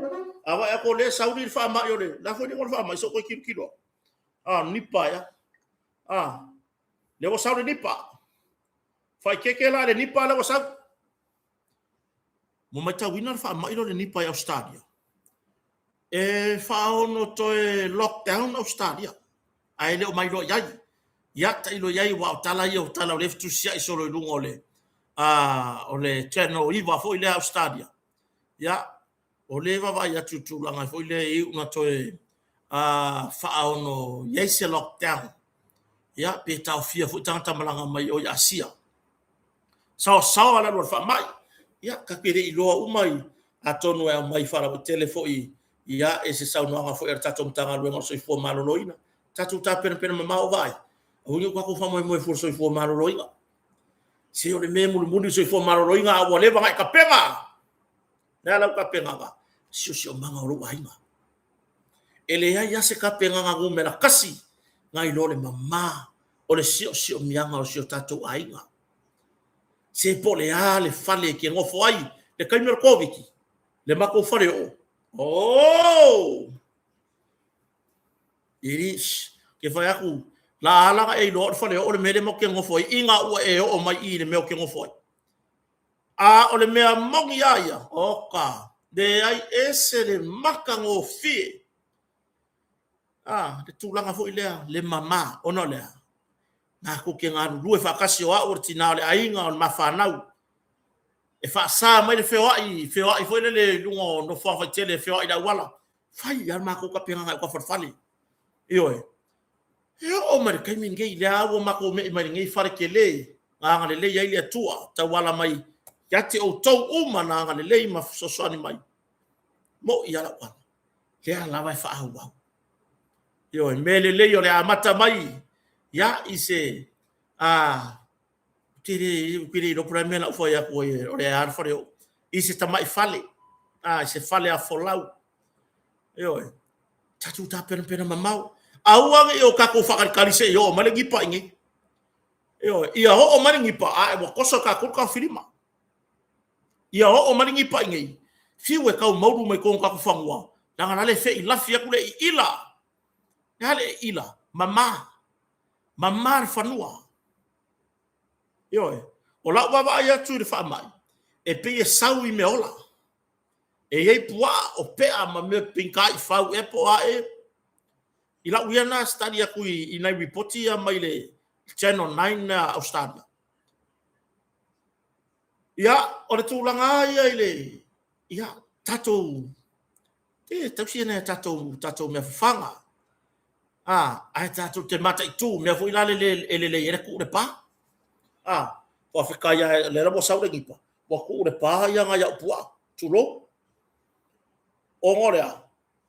A vaai atu o lea e sauni le faamai o le, la foi le igoa o le faamai, se i ou toe tilotilo atu. Ah, Nipa ea. Ah, lea ua sau le Nipa. Faaeteete la i le Nipa lea ua sau. Ua matauina le faamai lea o le Nipa i Ausetalia. E faaono toe lockdown Ausetalia, ae le o mailoa i ai. Ia, tailo i ai, aua o tala ia o tala o lea e fetusiai solo i luga o le, o le Channel 9 foi lea a Ausetalia. Ia, o lea e vaavaai atu i le tulaga foi lea e iu ina toe faaono i ai se lockdown. Ia, pe taofia foi tagata malaga mai o i Asia. Saosaoa le alu a le faamai. Ia, tatou te le iloa uma i atonu e aumai faalauaitele foi ia e se saunoaga foi a le tatou Matagaluega o le Soifua Maloloina. Tatou tapenapena mamao, vaai, aua ne i o tatou faamoemoe fua i le soifua maloloina. Se o le mea e mulimuli le soifua maloloina a ua leva ona e tapena. O le a lau tapenaga? Siosiomaga o lou aiga. E leai lava se tapenaga numera tasi nai lo le mama o le siosiomiaga o si o tatou aiga. Se po o le a le fale e te nofo ai i le taimi o le Koviti, le matou faleoo, oh! It is. Ke fai atu, la ala ona e iloa o le faleoo le mea lea matou te nonofo ai ina ua e oo mai i i le mea ou te nofo ai. A o le mea moni lava ia, oka, leai, ese le matagofie. A, le tulaga foi lea, le mama, ona o le a? Tatou te galulue faatasi o au o le tina o le aiga, o le ma fanau. E faasa mai le feoai, feoai foi lele i luga o nofoaga faitele e feoai i le auala. Fai lava le matou tapenaga i autafa o le fale. Ioe. E oo mai i le taimi lenei, lea lava ua matou me'i mai lenei fale tele na agalelei ai le Atua, tauala mai ia te outou uma na agalelei ma fesoasoani mai. Mo'i lava lau tala, lea lava e faaauau. Ioe, mea lelei o le amata mai ia i se a te le ou te le iloa po o le a le mea na ou fai atu ai o le a le faleoo i se tamai fale, a i se fale afolau. Ioe, tatou tapenapena mamao. Aua ne i o tatou faatalitali se i oo mai le nipa i inei. Ioe, ia oo mai le nipa ae ua toso e tatou le taofilima. Ia oo mai le nipa i inei, fiu e tau maulu mai totonu o tatou fanua, leaga la le feilafi atu le iila. Le a le iila? Mama. Mama le fanua. Ioe. O lau vaavaai atu i le faamai, e pei e sau i meaola. E i ai puaa, o pea ma mea pei ni taifau ea po o a ea. I lau ia lena study atu i nai lipoti ia mai le Channel 9 a Ausetalia. Ia, o le tulaga lava ia i le, ia, tatou, e tausi nai a tatou, tatou mea fafaga. A, ae tatou te mataitu, mea foi la lele e lelei ai le tuu le pa. A, faafetai lava o lea ua sau le nipa, ua tuu le pa ia nai au puaa, tulou. Ona o le a?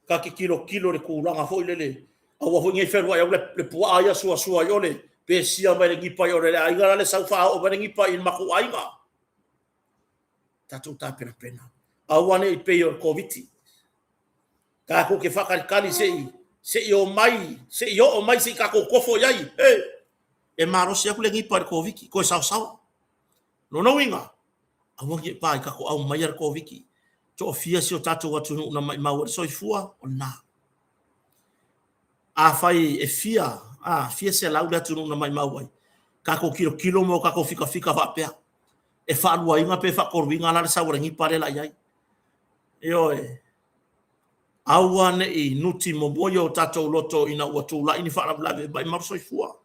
Ta te tilotilo i le tulaga foi lele, aua foi ne i fealuai atu le puaa ia suasua i o le pesia mai le nipa i o le aiga la le sau faaoo mai le nipa i le matou aiga. Tatou tapenapena. Aua ne i pei o le Koviti. Tatou te faatalitali se i se i omai, se i oo mai se i tatou tofo i ai. E, e malosi atu le nipa i le Koviti, toe saosaoa. Lona uiga, aua ne i pa i tatou aumaia le Koviti. Toafia si o tatou atunuu na maimau ai le soifua, o lena. Afai e fia, a, fia selau le atunuu na maimau ai, tatou tilotilo ma o tatou fikafika faapea, e faaluaina pe faatoluina la le sau a le nipa lea la i ai. Ioe. Aua ne i nuti momoi o tatou loto ina ua tulai ni faalavelave e maimau le soifua.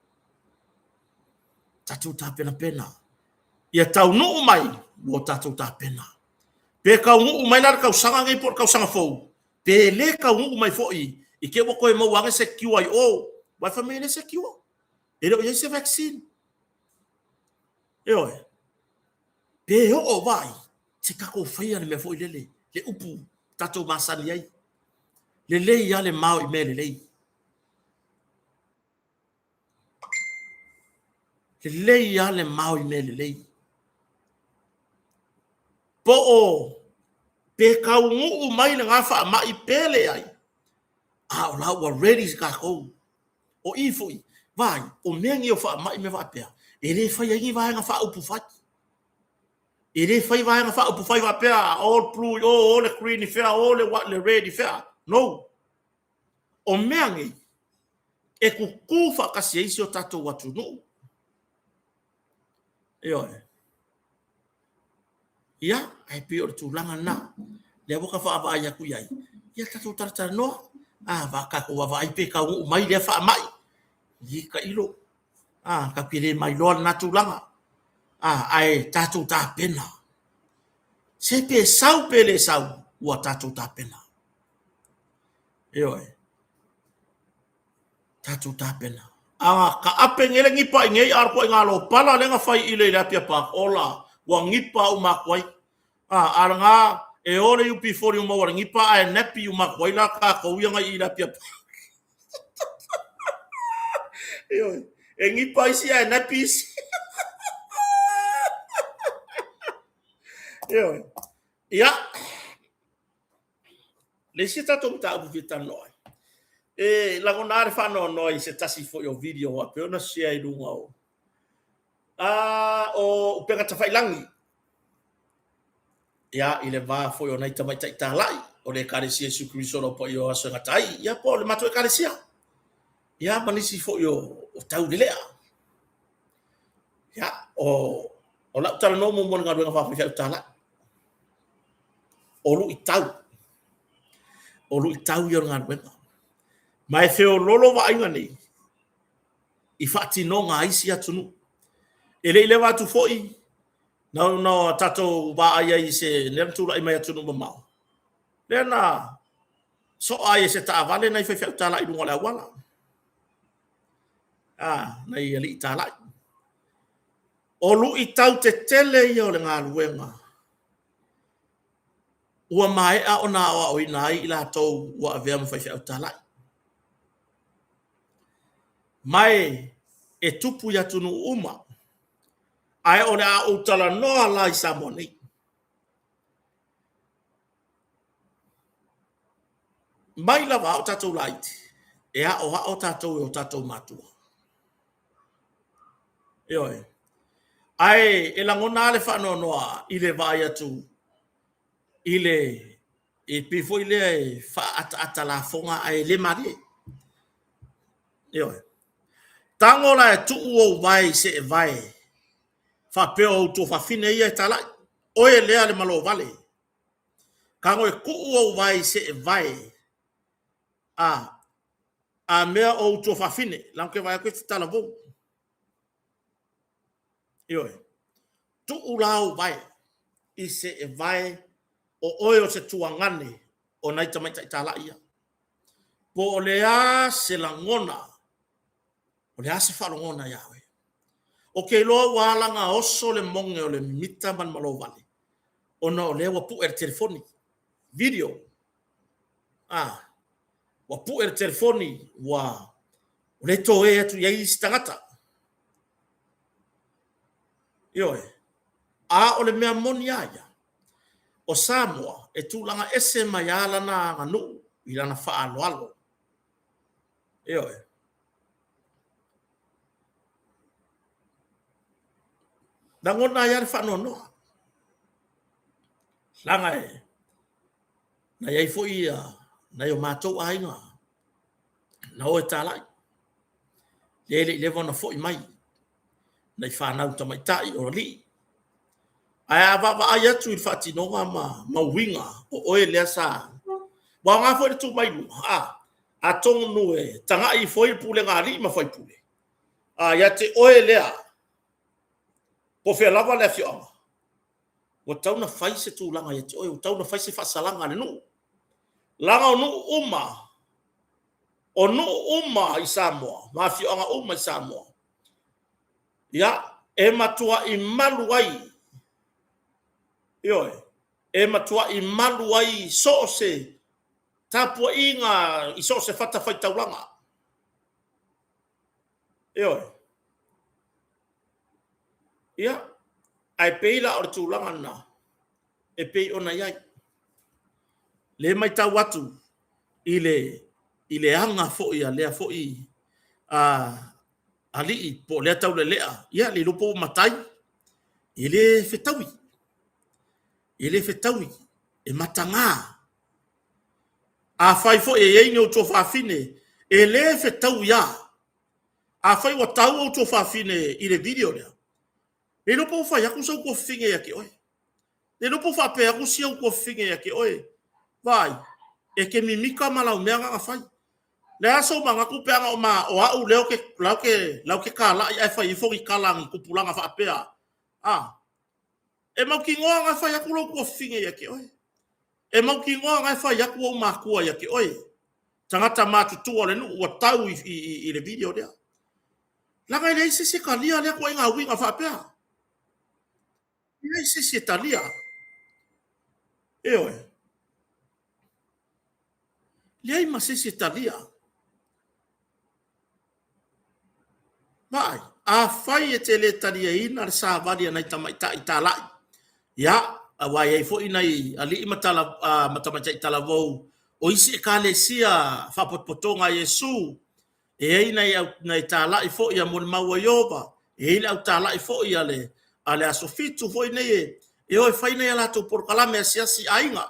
Tatou tapenapena. Ia taunuu mai ua tatou tapena. Pe taunuu mai la le tausaga nei po o le tausaga fou, pe le taunuu mai foi i te i ua toe maua ane se cure i o, aua fai mai e leai se cure, e le o i ai se vaccine. Ioe. Pe oo vaai, se tatou faia le mea foi lele, le upu tatou masani ai. Lelei lava le mao i mea lelei. Lelei lava le mao i mea lelei. Po o pe taunuu mai lena faamai pe leai, a o la ua ready tatou. O i foi, vaai, o mea nei o faamai ma mea faapea, e le faia ai ni vaega faaupufai. E le fai vaega faaupufai faapea, o le blue i o, o le green i fea, o le red i fea. No. O mea nei, e tutu faatasi ai si o tatou atunuu. Ioe. Ia, ae pei o le tulaga lena. Lea ua ta vaavaai atu i ai, ia tatou talatalanoa, a, va tatou vaavaai pe taunuu mai lea faamai. I tailo, a, tatou te le mailoa lena tulaga. A, ae tatou tapena. Se pe sau pe le sau, ua tatou tapena. Ioe. Tatou tapena. A kaape ngele gipa i ngei a o le koaiga lopala lea na fai i le i le Apia Park, ola, ua gipa uma atu ai. A lena e o le UB40 ua maua i le gipa ae nappy uma atu ai la tatou ia na i i le Apia Park. Ioe, e gipa isi ae nappy isi. Ioe. Ia, le isi tatou mataupu fia talanoa ai, e lagona lava le faanoanoa i se tasi foi o video a pei ona share i luga o o upega tafailagi. Ia, i le va foi o nai tamaitai talai o le Ekalesia Iesu Keriso o le Au Paia o Aso e Gata ai, ia po o le matou Ekalesia, ia ma nisi foi o taulelea. Ia, o lau talanoa muamua i le galuega faafaifeau talai, o luitau, o luitau ia o le galuega. Ma e feoloolo vaaiga nei i faatinoga a isi atunuu. E le i leva atu foi na ona tatou vaai ai i se lea na tulai mai atunuu mamao, lea na soa ai e se taavale nai faifeau talai i luga o le auala, nai alii talai. O luitau tetele ia o le galuega ua maea ona aoaoina ai i latou ua avea ma faifeau talai. Ma e tupu i atunuu uma, ae o le a ou talanoa la i Samoa nei. Mai lava a o tatou laiti, e aoao tatou e o tatou matua. Ioe. Ae e lagona lava le faanoanoa i le vaai atu i le e pei foi lea e faaataata lafoga ae le malie. Ioe. Tago la e tuu ou vae i seevae faapea o ou tuafafine ia e talai, oe lea le malovale. Tago e tuu ou vae i seevae a mea o ou tuafafine, leaga ou te vaai atu e te talavou. Ioe. Tuu la ou vae i seevae o oe o se tuagane o nai tamaitai talai ia. Po o le a se lagona, o le a se faalogona ia oe. Ou te iloa ua ala ona oso le moge o le mimita ma le malovale, ona o lea ua pue le telefoni, video, ua pue le telefoni, ua le toe atu i ai isi tagata. Ioe. A o le mea moni lava ia, o Samoa e tulaga ese mai lava lana aganuu i lana faaaloalo. Ioe. Lagona ai lava le faanoanoa, leaga e na i ai foi nai o matou aiga na o e talai, lea e le i leva ona foi mai, nai fanau tamaitai o alii. Ae a vaavaai atu i le faatinoga ma uiga o oe lea sa... Ua aoga foi le tu mai luga, atonu e tagai ifo ai le pulega a alii ma faipule ia te oe lea, po o fea lava le afioaga, ua tatau ona fai se tulaga ia te oe, ua tatau ona fai se faasalaga a le nuu. Leaga o nuu uma, o nuu uma i Samoa ma afioaga uma i Samoa, ia, e matuai malu ai, ioe, e matuai malu ai so o se tapuaiga i so o se fatafaitaulaga. Ioe. Ia, ae pei la o le tulaga lena e pei ona i ai. Le matau atu i le i le aga foi a lea foi alii po o lea taulelea, ia le iloa po ua matai, e le fetaui, e le fetaui, e mataga. Afai foi e i ai ni ou tuafafine, e le fetaui lava. Afai ua tau ou tuafafine i le video lea, le iloa po ua fai atu sau tuafafine ia te oe. Le iloa po o faapea atu si ou tuafafine ia te oe, vaai, e te mimita ma lau mea na na fai. Le a sou manatu pe ana o au lea ou te talai ae fai ifo ni tala a ni tupulaga faapea, a? E mautinoa na fai atu lou tuafafine ia te oe. E mautinoa na fai atu ou matua ia te oe. Tagata matutua o le nuu ua tau i le video lea. Leaga e leai se isi e talia lea ituaiga uiga faapea. E leai se isi e talia. Ioe. Leai ma se isi e talia. Vaai, afai e te le taliaina le savali a nai tamaitai talai, ia, aua e i ai foi nai alii ma, tala, ma tamaitai talavou o isi ekalesia faapotopotoga a Iesu, e i ai nai, nai talai foi a molimau a Ieova, e i ai le au talai foi a le, a le aso fitu foi nei e, e o e fai nai a latou polokalame asiasi i aiga.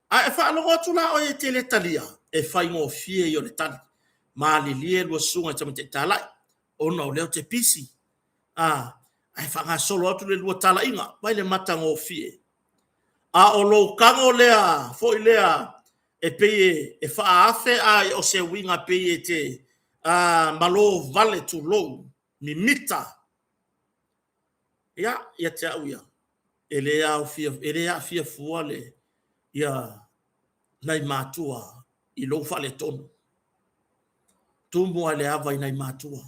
A e faalogo atu la oe e te le talia, e faigofie ia o le tali. Malilie lua susuga i tamaitai talai, ona o lea ou te pisi. A, ae faagasolo atu le lua talaiga, vaai le matagofie. A o lou tago lea foi lea e pei e faaafe a o se uiga pei e te malo vale tulou, mimita. Ia, ia te au ia, e le aofia, e le aafia fua le ia nai matua i lou faaletonu. Tumu lava i le ava i nai matua.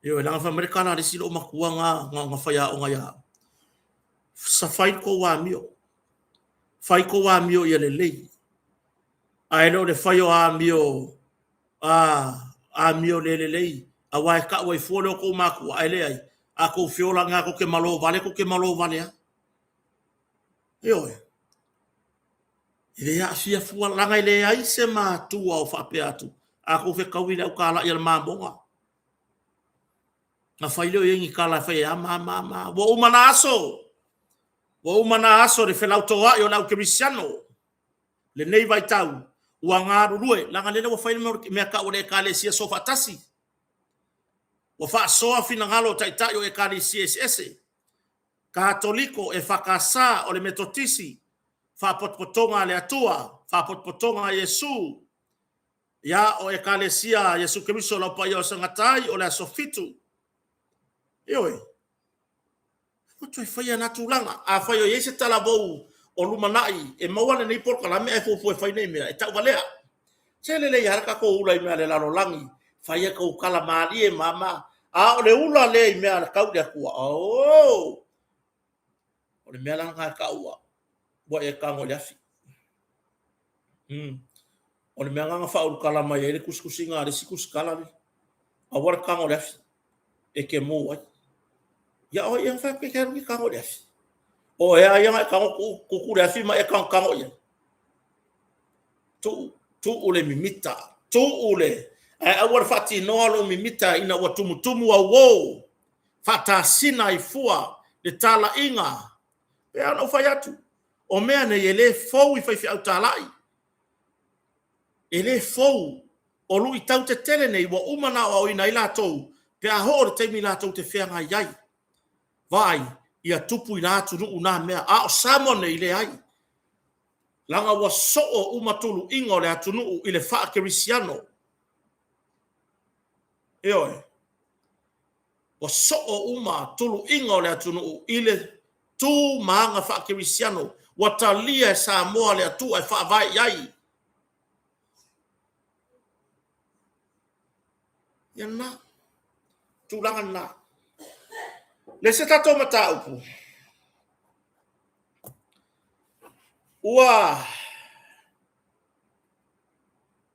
Ioe, leaga fai mai le tala a le isi loomatua na, na ona faiaoga ia au, sa fai le tou amio, fai tou amio ia lelei, ae le o le fai o amio a amio le lelei, aua e tau ai fua le o tou matua, ae leai, a tou feola ina tou te malo vale, tou te malo vale lava. Ioe. E le aafia fua, leaga e leai se matua o faapea atu, a tou fetaui i le autalai a le mamoga, na fai lea o i ai ni tala e fai ai, a ma, ma, ma. Ua uma na aso, ua uma na aso le felautoa'i o le au kerisiano. Lenei vaitau, ua galulue, leaga lele ua fai le mea tau o le Ekalesia Soofaatasi. Ua faasoa finagalo o taitai o Ekalesia eseese, Katoliko, EFKS, o le Metotisi, Faapotopotoga a le Atua, Faapotopotoga a Iesu, ia, o Ekalesia a Iesu Keriso o le Au Paia o Sagata ai, o le Aso Fitu. Ioe. Ua toe faia na tulaga. Afai o i ai se talavou o lumanai e maua lenei polokalame ae fuafua e fai nei mea, e tauvalea. Se lelei lava le tatou ula i mea a le lalolagi, fai a tou tala malie ma ma, a o le ula lea i mea tau le Atua, oo! O le mea la lena e tau ua, ua e tago i le afi. O le mea lena na faaulutala mai ai le tusitusiga a le isi tusitala lea. Aua le tago i le afi, e te mu ai. Ia o ai ea na fai atu e te alu e tago i le afi? O ea ia na e tago tutu le afi ma e tagotago i ai? Tuu, tuu le mimita, tuu le, ae aua le faatinoa lou mimita ina ua tumutumu auo, faatasina ai fua le talaiga. E pei lava ona ou fai atu, o mea nei e le fou i faifeau talai, e le fou. O luitau tetele nei ua uma ona aoaoina ai latou pe a oo i le taimi latou te feagai ai. Vaai, ia tupu i la atunuu na mea, a o Samoa nei, leai. Leaga ua soo uma tuluiga o le atunuu i le faakerisiano. Ioe. Ua soo uma tuluiga o le atunuu i le tu ma aga faakerisiano. Ua talia e Samoa le Atua e faavae i ai. Ia lena, tulaga lena. Le isi tatou mataupu, ua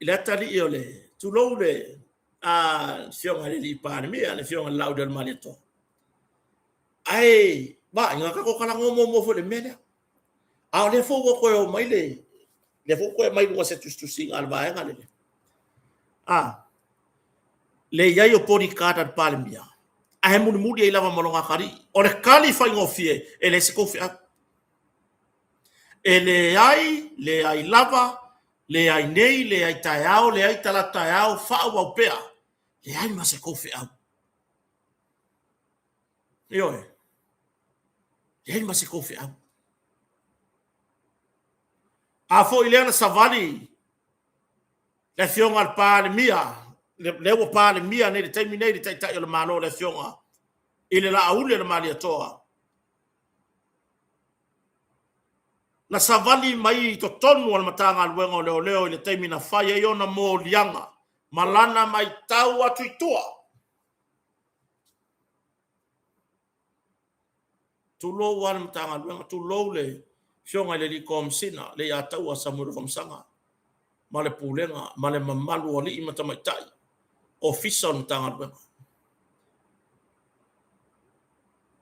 i le atalii o le tulou le afioga i le Palemia, le afioga i le Laaulialemalietoa. Ae vaai, na tatou talanoa muamua foi i le mea lea. A o lea foi ua toe o mai le, lea foi ua toe aumai i luga o se tusitusiga a le vaega lea. A, le i ai o bodyguard a le Palemia, ae mulimuli ai lava ma lona atalii. O le tali faigofie, e leai se tou feau. E leai, leai lava, leai nei, leai taeao, leai talaatu taeao, faaauau pea, leai ma se tou feau. Ioe, leai ma se tou feau. A foi lea na savali le afioga a le Palemia, lea ua Palemia nei i le taimi nei le Taitai o le Malo, le afioga i le Laauli o le Malietoa, na savali mai i totonu o le Matagaluega o Leoleo i le taimi na fai ai ona moliaga ma lana matau atu i tua. Tulou lava le Matagaluega, tulou le Afioga i le Alii Komesina, le Leiataua Samuelu Afamasaga ma le Pulega ma le mamalu o alii ma tamaitai Ofisa o le Matagaluega.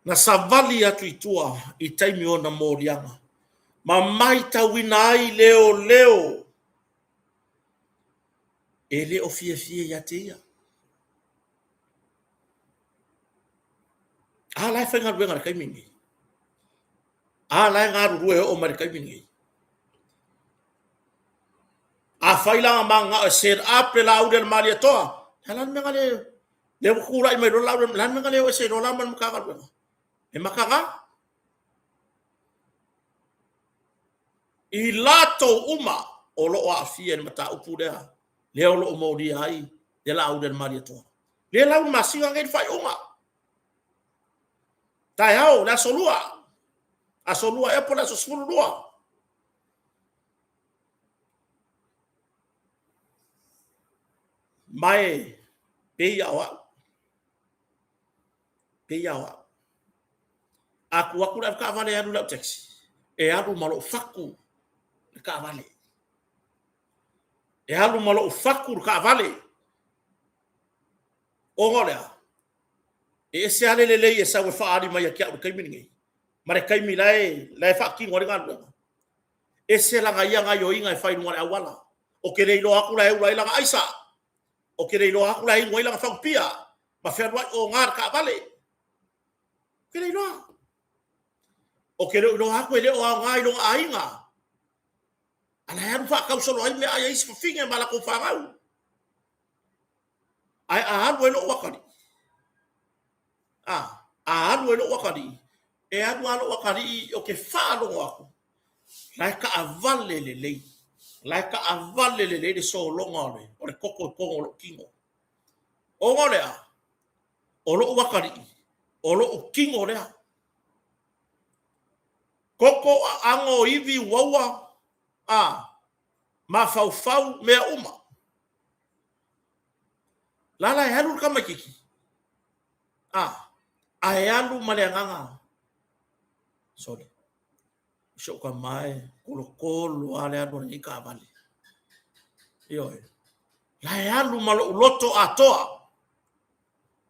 Na savali atu i tua i taimi o ona moliaga ma matauina ai leoleo e le o fiafia ia te ia. A la e faigaluega i le taimi lenei. A la e galulue e oo mai i le taimi lenei. Afai la na mananao e set up le Laauli a le Malietoa, a o le a le mea na le... lea ua tulai mai loa le Laauli, o le a le mea na le o ese ai loa la ma le Matagaluega? E mataga. I latou uma o lo o aafia i le mataupu lea, lea o lo o molia ai le Laauli a le Malietoa. Lea la ua masina nei le faaiuga. Taeao, le aso Lua, aso Lua ea po o le aso 12. Ma e pei lava o au, pei lava o au. A tu atu le avetaavale e alu i lau taxi, e alu ma lou fatu le taavale. E alu ma lou fatu le taavale. Ona o le a? E ese lava le lelei e sau e faaali mai ia te au i le taimi lenei, ma le taimi la e faatino ai le galuega. Ese lana ia gaoioiga e fai i luga o le auala. Ou te le iloa atu la e ula ai lana aisa, ou te le iloa atu la e inu ai lana fagupia ma fealuai oga le taavale. Ou te le iloa. Ou te le o iloa atu e le o aoga i lona aiga, a o la e alu faatau solo ai meaai a isi fafine ma latou fanau. Ae a alu ai lou atalii, a, a alu ai lou atalii, e alu lava lou atalii ou te faalogo atu, la e taavale lelei, la e taavale lelei le sologa o le toto i totonu o lou tino. Ona o le a? O lou atalii, o lou tino lea. Toto, aano, ivi, uaua, a, mafaufau, mea uma. La la e alu le tamaitiiti, a, ae alu ma le agaga, sole, si ou tama e tolotolo lava le alu a lenei taavale. Ioe. La e alu ma lou loto atoa.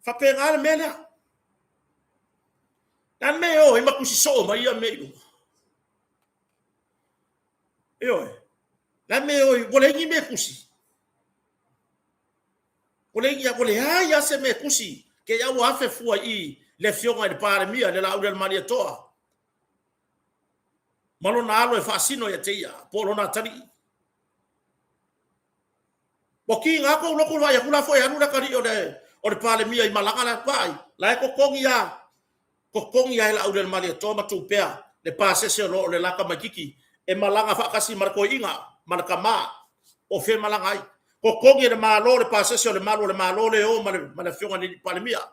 Faapena le mea lea. Le a le mea e o ai ma tusi soo mai ia mea i luga? Ioe. Le a le mea e o ai? Ua leai ni mea e tusi. Ua leai, ua leai lava se mea e tusi. Te i lava ua afe fua i i le Afioga i le Palemia, le Laaulialemalietoa, ma lona alo e faasino ia te ia, po o lona atalii. Ua tiga tou loto vaai atu la foi e alu le atalii o le o le Palemia i malaga la vaai la e totogi a totogi a e Laaulialemalietoa ma Tupea le pasese o lo o le la tamaititi e malaga faatasi ma le toeaina ma le tama po o fea e malaga ai. Totogi e le Malo le pasese o le malu o le Malo lea e o ma le ma le afioga i le Palemia.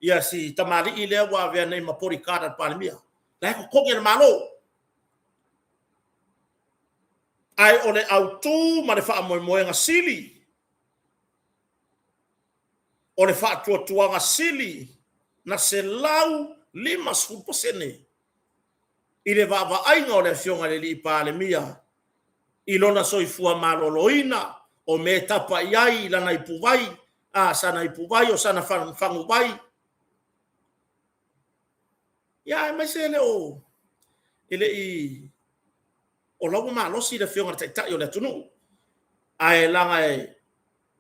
Ia si tamalii lea ua avea nei ma bodyguard a le Palemia. La e totogi e le Malo. Ae o le autu ma le faamoemoega sili, o le faatuatuaga sili na 150% i le vaavaaiga o le Afioga i le Alii Palemia i lona soifua maloloina, o mea e tapa i ai i lana ipuvai, a, sana ipuvai, o sana faguvai. Ia, aemaise e le o, e le i o la ua malosi le Afioga i le Taitai o le atunuu, ae leaga e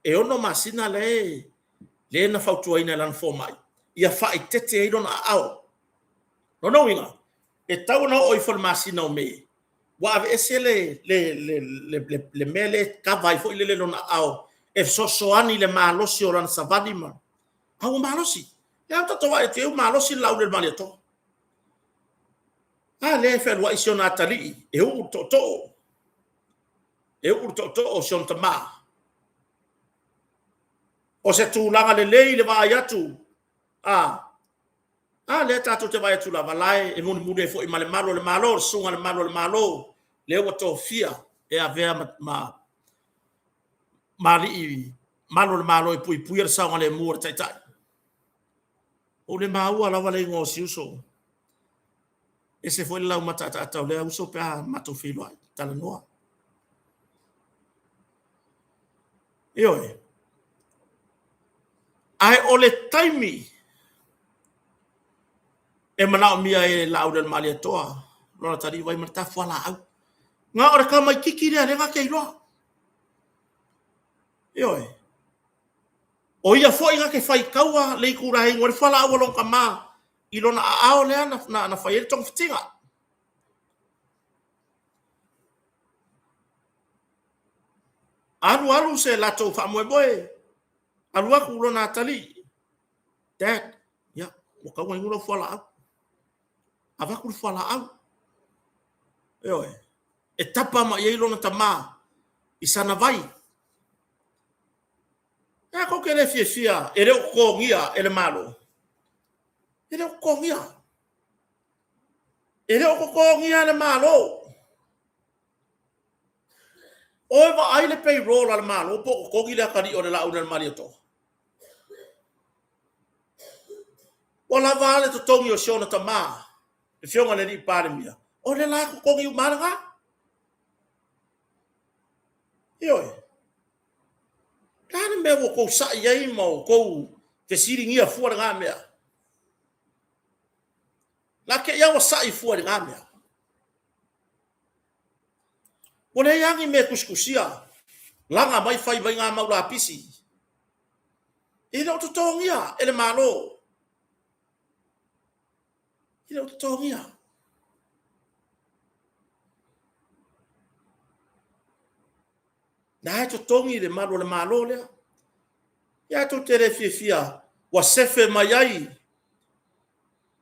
6 masina lea na fautuaina e lana fomai ia faaeteete ai lona aao. Lona uiga, e tatau ona oo ifo i le masina o Me, ua aveese le, le, le, le, le, le mea lea e kava ai foi lele lona aao e fesoasoani i le malosi o lana savali ma... A ua malosi. Lea ua tatou vaai atu i ai ua malosi le Laauli a le Malietoa. A lea e fealuai si ona atalii e uu le tootoo, e uu le tootoo o si ona tama. O se tulaga lelei le vaai atu, a, a lea tatou te vaai atu lava, la e mulimuli ai foi ma le malu o le Malo, le susuga i le malu o le Malo, lea ua tofia e avea ma, ma, ma alii malu o le Malo e puipuia le saogalemu o le Taitai. Ua ou le maua lava le igoa o si uso. Ese foi le laumataataata o lea uso pe a matou feiloai, talanoa. Ioe. Ae o le taimi e manaomia ai e Laaulialemalietoa lona talii vai ma le ta fualaau. Na o le tamaititi lea lea na te iloa. Ioe. O ia foi na te faitaua le itula e inu ai le fualaau a lona tama i lona aao lea na fai ai le togafitiga. Alu alu se latou faamoemoe, alu atu lona atalii, Dad, ia, ua tatau ona inu lau fualaau. Avatu le fualaau. Ioe. E tapa mai ai lona tama i sana vai. E a tou te le fiafia e le o totogia e le Malo? E le o totogia. E le o totogia e le Malo. Oi vaai le payroll a le Malo po o totogi le atalii o le Laaulialemalietoa. Ua lava a le totogi o si ona tama, le Afioga i le Alii Palemia, o lea la e totogi uma lava lena. Ioe. Le a le mea ua outou sai ai ma outou fesiligia fua lena mea? Na te i lava ua sai fua i lena mea. Ua leai lava ni mea e tusitusia, laga mai fai mai na mau lapisi. E le o totogia e le Malo. E le o totogia. Na e totogi le malu o le Malo lea. Ia tou te le fiafia ua sefe mai ai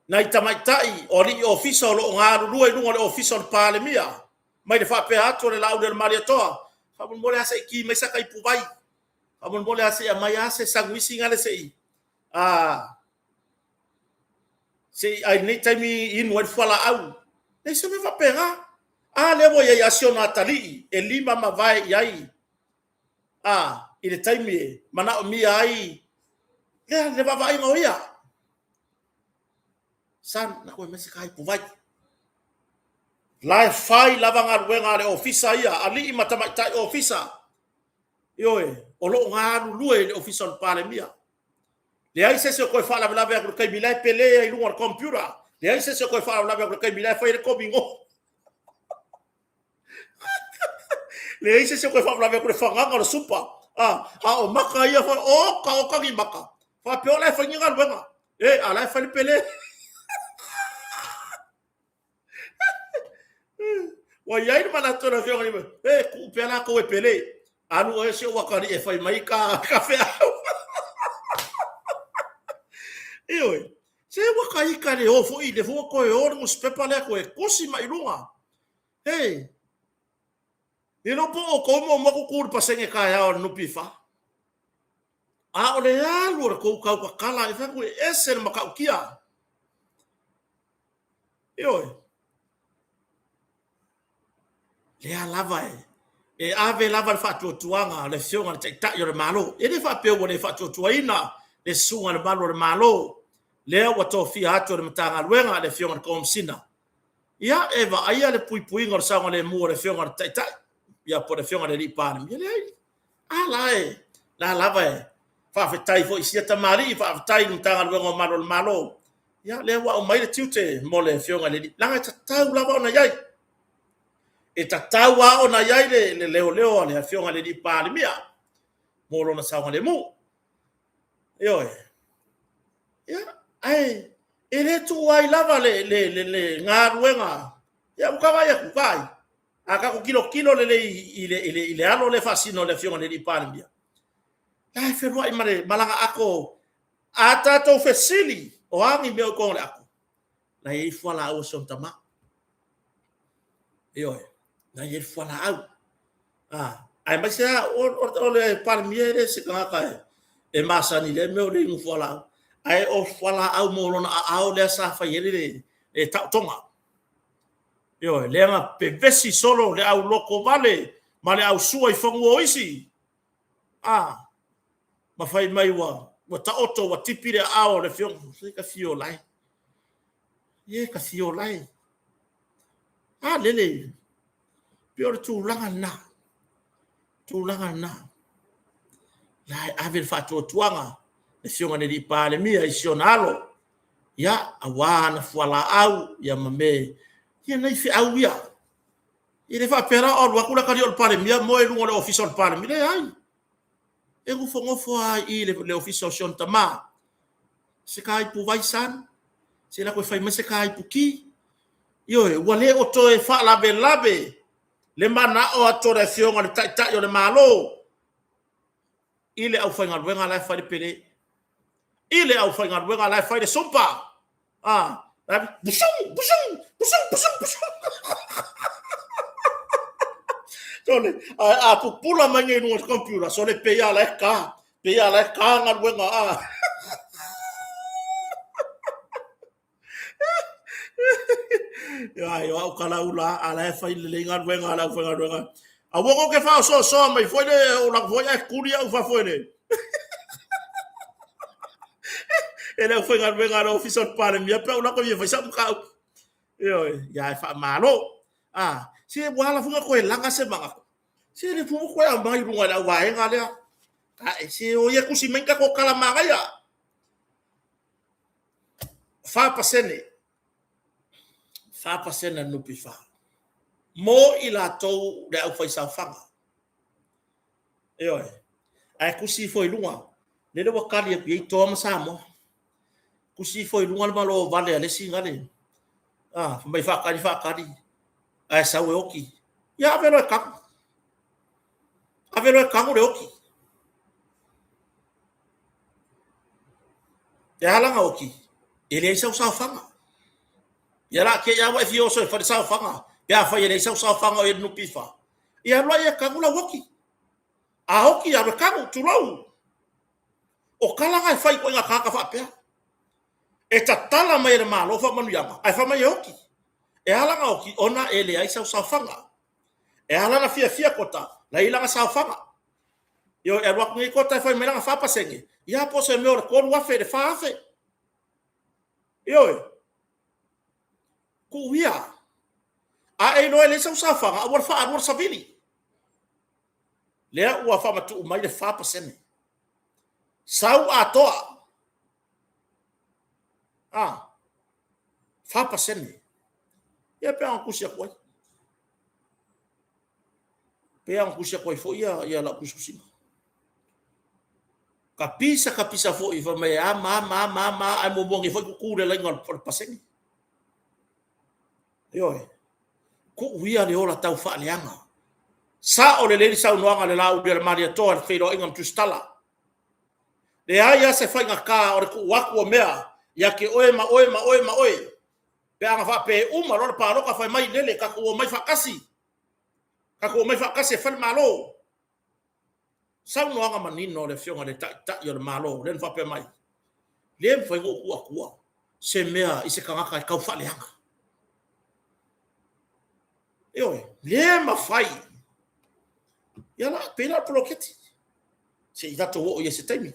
nai tamaitai o alii ofisa o lo o galulue i luga o le ofisa o le Palemia mai le faapea atu o le Laaulialemalietoa, faamolemole lava se i ki mai sata ipuvai, faamolemole lava se i aumai lava se sanuisi lea se i ai lenei taimi inu ai le fualaau. Leai se mea faapena. A lea ua i ai lava si ona atalii e lima ma vae i ai a i le taimi e manaomia ai lea le vaavaaiga o ia. Son, na toe aumai se ta ipuvai. La e fai lava galuega a le ofisa ia, alii ma tamaitai ofisa. Ioe, o lo o galulue i le ofisa o le Palemia. Leai se isi o toe faalavelave atu i le taimi la e pele ai i luga o le computer. Leai se isi o toe faalavelave atu i le taimi la e fai ai le komino. Leai se isi o toe faalavelave atu i le fagaga o le supa. A, a o maka ia, oka oka ni maka. Faapea o la e fai ni galuega. E, a la e fai le pele. Ua i ai le manatu o le afioga i le, e tuu pea latou e pele. Alu oe si ou atalii e fai mai ka feau. Ioe, se ua ta ita le o foi, le foi ua toe o le nusipepa lea toe tusi mai i luga. Hey, le iloa po o outou muamua tutu i le pasene taeao a le NPF. A o le alu o le tou tautatala, e fai atu e ese le matautia. Ioe. Lea lava e e ave lava le faatuatuaga a le Afioga i le Taitai o le Malo. E le faapea ua le faatuatuaina le Susuga i le Malu o le Malo, lea ua tofia atu e le Matagaluega le Afioga i le Komesina, ia e vaaia le puipuiga o le saogalemu o le Afioga i le Taitai, ia po o le Afioga i le Alii Palemia. Leai. A la e, la lava e faafetai foi i sia tamalii, faafetai i le Matagaluega o Malu o le Malo, ia lea ua aumai le tiute mo le Afioga i le Alii, leaga e tatau lava ona i ai. E tatau lava ona i ai le leoleo a le Afioga i le Alii Palemia mo lona saogalemu. Ioe. Ia, ae e le tuu ai lava le, le, le, le galuega. Ia, ua ta vaai atu, vaai. A tatou tilotilo lelei i le, i le, i le alo lea faasino o le Afioga i le Alii Palemia, la e feluai ma le malaga ato. A tatou fesili, o a ni mea o i totonu o le ato, la e i ai fualaau a si ona tama. Ioe, la e i ai le fualaau. Ah, aemaise lava o le Palemia e le se tagata e masani i lea mea o le inu fualaau. Ae o fualaau mo lona aao lea sa fai ai le taotoga. Ioe, lea na pevesi solo le au lotovale ma le au sua i fanua o isi. Ah, ma fai mai ua ua taoto ua tipi le aao o le afioga. Se ka fio lae. Ye ka fio lae. A lele, pei o le tulaga lena, tulaga lena. La e ave le faatuatuaga le afioga i le Palemia i si ona alo, ia, aua ana fualaau ia ma me, ia nai feau ia. E le faapea la o alu atu le atalii o le Palemia moe i luga o le ofisa o le Palemia, leai. E nofonofo lava i le ofisa o si ona tama, se ta ipuvai son, se i alu atu e fai mai se ta iputi. Ioe, ua le o toe faalavelave le manao atu o le Afioga i le Taitai o le Malo i le aufaigaluega la e fai le pele, i le aufaigaluega la e fai le supa, sole, ae a pupula mai nei i luga o le computer, sole, pei lava o la e ta, pei lava o la e ta galuega. Ioe, o au talaula lava, a o la e fai lelei galuega a le aufaigaluega. Aua tou te faaosoosoa mai foi lea ou alu atu foi ae tuli au i fafo e le e le aufaigaluega a le Ofisa o le Palemia pe a ou alu atu e fia fai sau mataupu. Ioe, ae faamalo. Se ua ala foi ona toe laga se manatu, se o lea foi ua toe aumai i luga e le au vaega lea. Ae se o ia e tusi mai ni tatou tala manaia. 4%, 4% a le NPF mo i latou le aufaisaofaga. Ioe. Ae tusi ifo i luga, lele ua tali atu i ai Toa ma Samoa. Tusi ifo i luga le malo vale a le isi fai mai faatali, faatali ae sau e oti. Ia ave loa e tanu, ave loa e tanu le oti. E ala ona oti, e leai sau saofaga. Ia o le a te i lava ua e fia oso e fai le saofaga pe afai e leai sau saofaga o i ai i le NPF. Ia alu laia e tanu lau oti. A oti, alu e tanu, tulou. O tala na e fai i ituaiga tagata faapea. E tatala mai e le Malo faamanuiaga ae fai mai e oti. E ala ona oti, ona e leai sau saofaga. E ala ona fiafia Kota, o la e i ai lana saofaga. Ioe, e alu atu nei Kota e fai mai lana 4%, ia po o se mea o le $3,000 i le $4,000. Ioe, tuu ia. A e iloa e leai sau saofaga, aua le faalua le savili. Lea ua faamatuu mai le 4%, sau atoa, 4%. Ia pei ona tusi atu ai, pei ona tusi atu ai foi lau tusitusiga. Tapisa tapisa foi fai mai e a ma a ma a, ae muamua ane foi tutu i le laina o le pasene. Ioe. Tuu ia le ola taufaaleaga. Sao lelei le saunoaga a le Laaulialemalietoa i le feiloaiga ma Tusitala. Leai lava se faigata o le tuu atu o mea ia te oe ma oe ma oe ma oe pe ana faapea e uma loa le palota fai mai lele tatou omai faatasi, tatou omai faatasi e fai le Malo. Saunoaga manino a le Afioga i le Taitai o le Malo lea na faapea mai, le mafai ona ou tuu atua se mea i se tagata e taufaaleaga. Ioe, le mafai. Ia la, pei la o le poloketi. Se i tatou oo i ai i se taimi.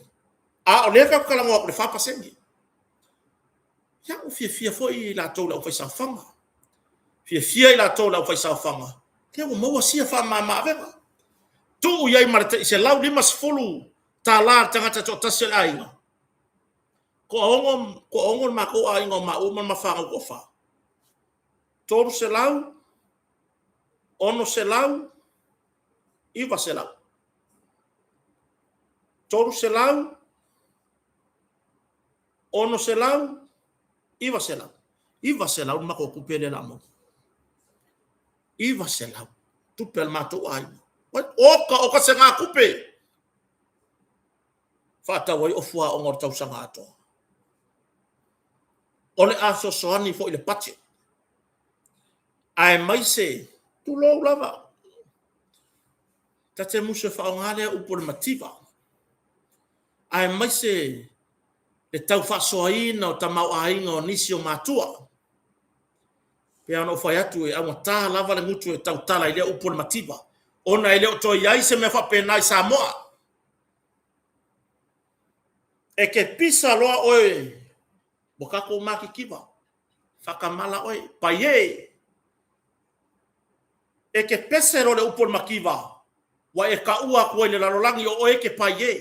A o lea tatou te talanoa atu i le 4%. Ia, ua fiafia foi i latou le aufaisaofaga. Fiafia i latou le aufaisaofaga, lea ua maua sia faamama-avega. Tuu i ai ma le tai $150 a le tagata e toatasi o le aiga. Toaono le matou aiga o maua ma le ma fanau e toafa. 300, 600, 900. 300, 600, 900. 900 le matou tupe lea o le a maua. 900 tupe a le matou aiga. Oka oka se gatupe faatau ai ofu aoga o le tausaga atoa. O le a fesoasoani foi i le budget aemaise, tulou lava, ta te musu e faaaoga lea upu o le mativa, aemaise le tau faasoaina o tamaoaiga o nisi o matua. E pei ona ou fai atu, e augata lava le gutu e tautala i lea upu o le mativa, ona e le o toe i ai se mea faapena i Samoa. E te pisa loa oe ua tatou matitiva, faatamala oe, paiee. E te pese loa le upu o le mativa, ua e taua atu ai i le lalolagi o oe e te pai e.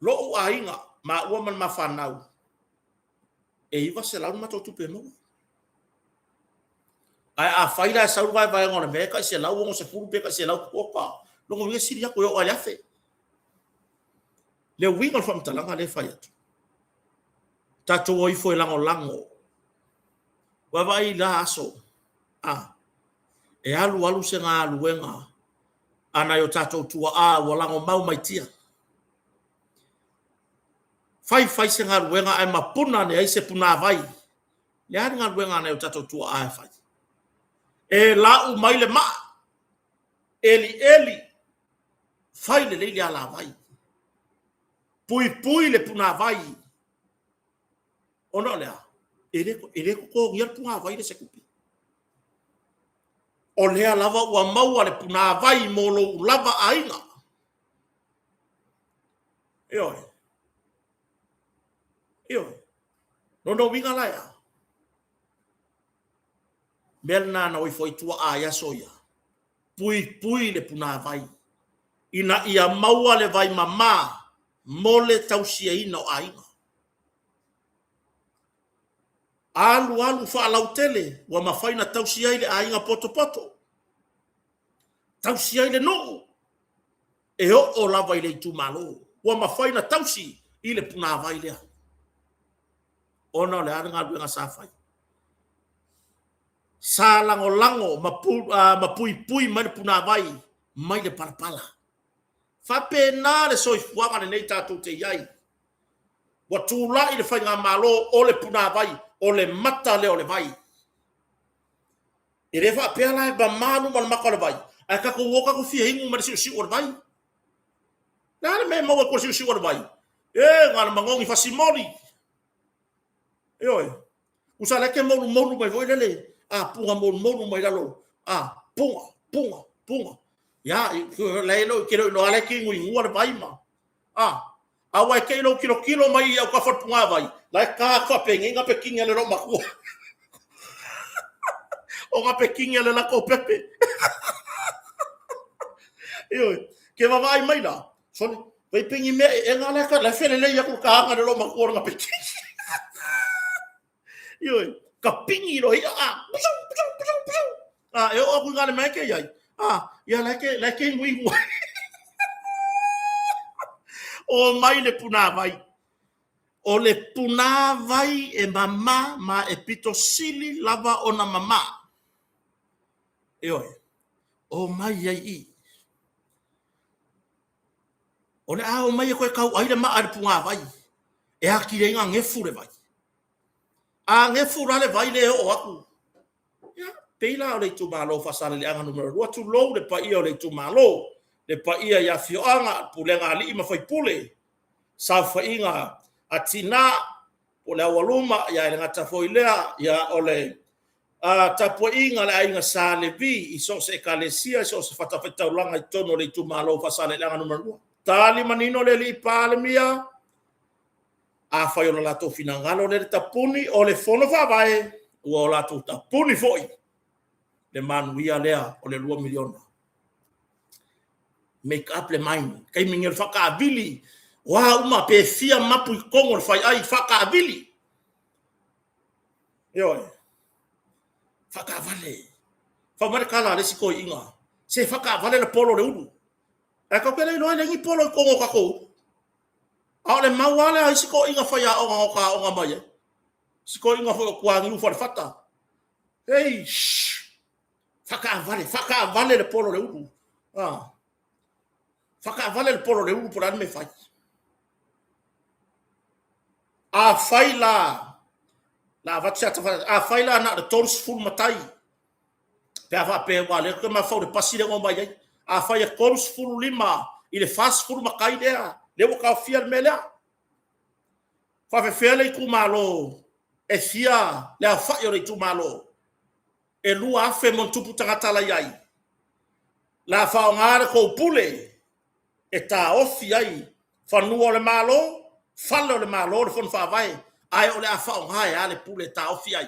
Lo'u aiga, maua ma le ma fanau, e 900 le matou tupe e maua. Ae afai la e sau le vaevaega o le mea e tai 160 pe tai 100 oka, lona uiga e sili atu e oo lava i le 1000. Le uiga o le faamatalaga lea e fai atu, tatou o ifo e lagolago. Vaavaai i la aso, a, e alu alu se galuega a nai o tatou tuaa ua lagomau mai tia. Fai fai se galuega ae mapuna ane ai se punavai. Le a le galuega a nai o tatou tuaa e fai? E lau mai le maa, elieli, fai lelei le alavai, puipui le punavai. Ona o le a? E le totogia le punavai lea e se tupe. O lea lava ua maua le punavai mo lou lava aiga. Ioe. Ioe. Lona uiga la e a? Mea lena na o ifo ai tuaa i aso ia. Puipui le punavai ina ia maua le vai mama mo le tausiaina o aiga. Alu alu faalautele ua mafai ona tausi ai le aiga potopoto, tausi ai le nuu, e oo lava i le itumalo. Ua mafai ona tausi i le punavai lea. Ona o le a le galuega sa fai? Sa lagolago ma puipui mai le punavai mai le palapala. Faapena le soifuaga lenei tatou te i ai. Ua tulai le faigamalo o le punavai, o le mata lea o le vai. E le faapea la e mama luma o le mata o le vai, ae tatou o tatou fia inu mai le siusiu o le vai. Le a le mea e maua i tua i le siusiu o le vai? E, na o le manogi fasimoli. Ioe. Tusa la e te moulumoulu mai foi lele, a puga moulumoulu mai lalo, a puga, puga, puga. Ia, la e te le o iloa la e te inuinua le vai ma, a, aua e te i lou tilotilo mai i autafa o le pugavai, la e ta atu faapenei gapekini a le loomatua. O gapekini a le latou pepe. Ioe, ke vaavaai mai la, sole, vai pe ni mea eega la e felelei atu le taaga i le loomatua o le gapekini. Ioe, ka pigi loa ia, a, pusu, pusu, pusu, pusu. A, e oo atu i ina i le mea e te i ai, a, ia la e te inuinu ai. O mai le punavai. O le punavai e mama ma e pito sili lava ona mama. Ioe, o mai ai i. O le a omai e toe tauai le maa i le punavai e atili ai ona gefu le vai. A gefu la le vai lea e oo atu, ia, pei la o le itumalo o Faasaleleaga Nu.2, tulou le paia o le itumalo, le paia i afioaga, pulega a alii ma faipule, saofaiga a tina, po o le aualuma, ia e le gata foi i lea, ia o le tapuaiga a le aiga Sa Levi i so o se ekalesia, i so o se fatafaitaulaga i totonu o le itumalo o Faasaleleaga Nu.2. Tali manino le alii Palemia, afai o le latou finagalo lea le tapuni o le Fono Faavae, ua o latou tapuni foi le manuia lea o le $2 miliona. Make up le mind. Taimi nei o le faataavili, o a uma pe fia mapu i totonu o le faiai, faataavili. Ioe. Faataavale. Fai mai le tala a le isi toeaina, se faataavale le polo o le ulu. Ae tatou te le iloa e leai ni polo i totonu o tatou ulu. A o le mau lava lea a isi toeaiina faiaoga na ota aoga mai ai. Isi toeaiina foi o Tuaniu Falefata. Ei, shh! Faataavale, faataavale le polo o le ulu. Ah. Faataavale le polo o le ulu po o le a le mea e fai. Afai la, la avatu se ata afai la na o le 30 matai, pe a faapea aua o lea ou te mafaufau i le pasi lea na omai ai. Afai e 35 i le 40 matai lea, lea ua taofia le mea lea. Faafefea le itumalo e fia le aofai o le itumalo? E 2,000 ma ona tupu tagata la i ai. La faaaoga le tou pule e taofi ai fanua o le Malo, fale o le Malo, le Fono Faavae, ae o le a faaaoga e a le pule e taofi ai?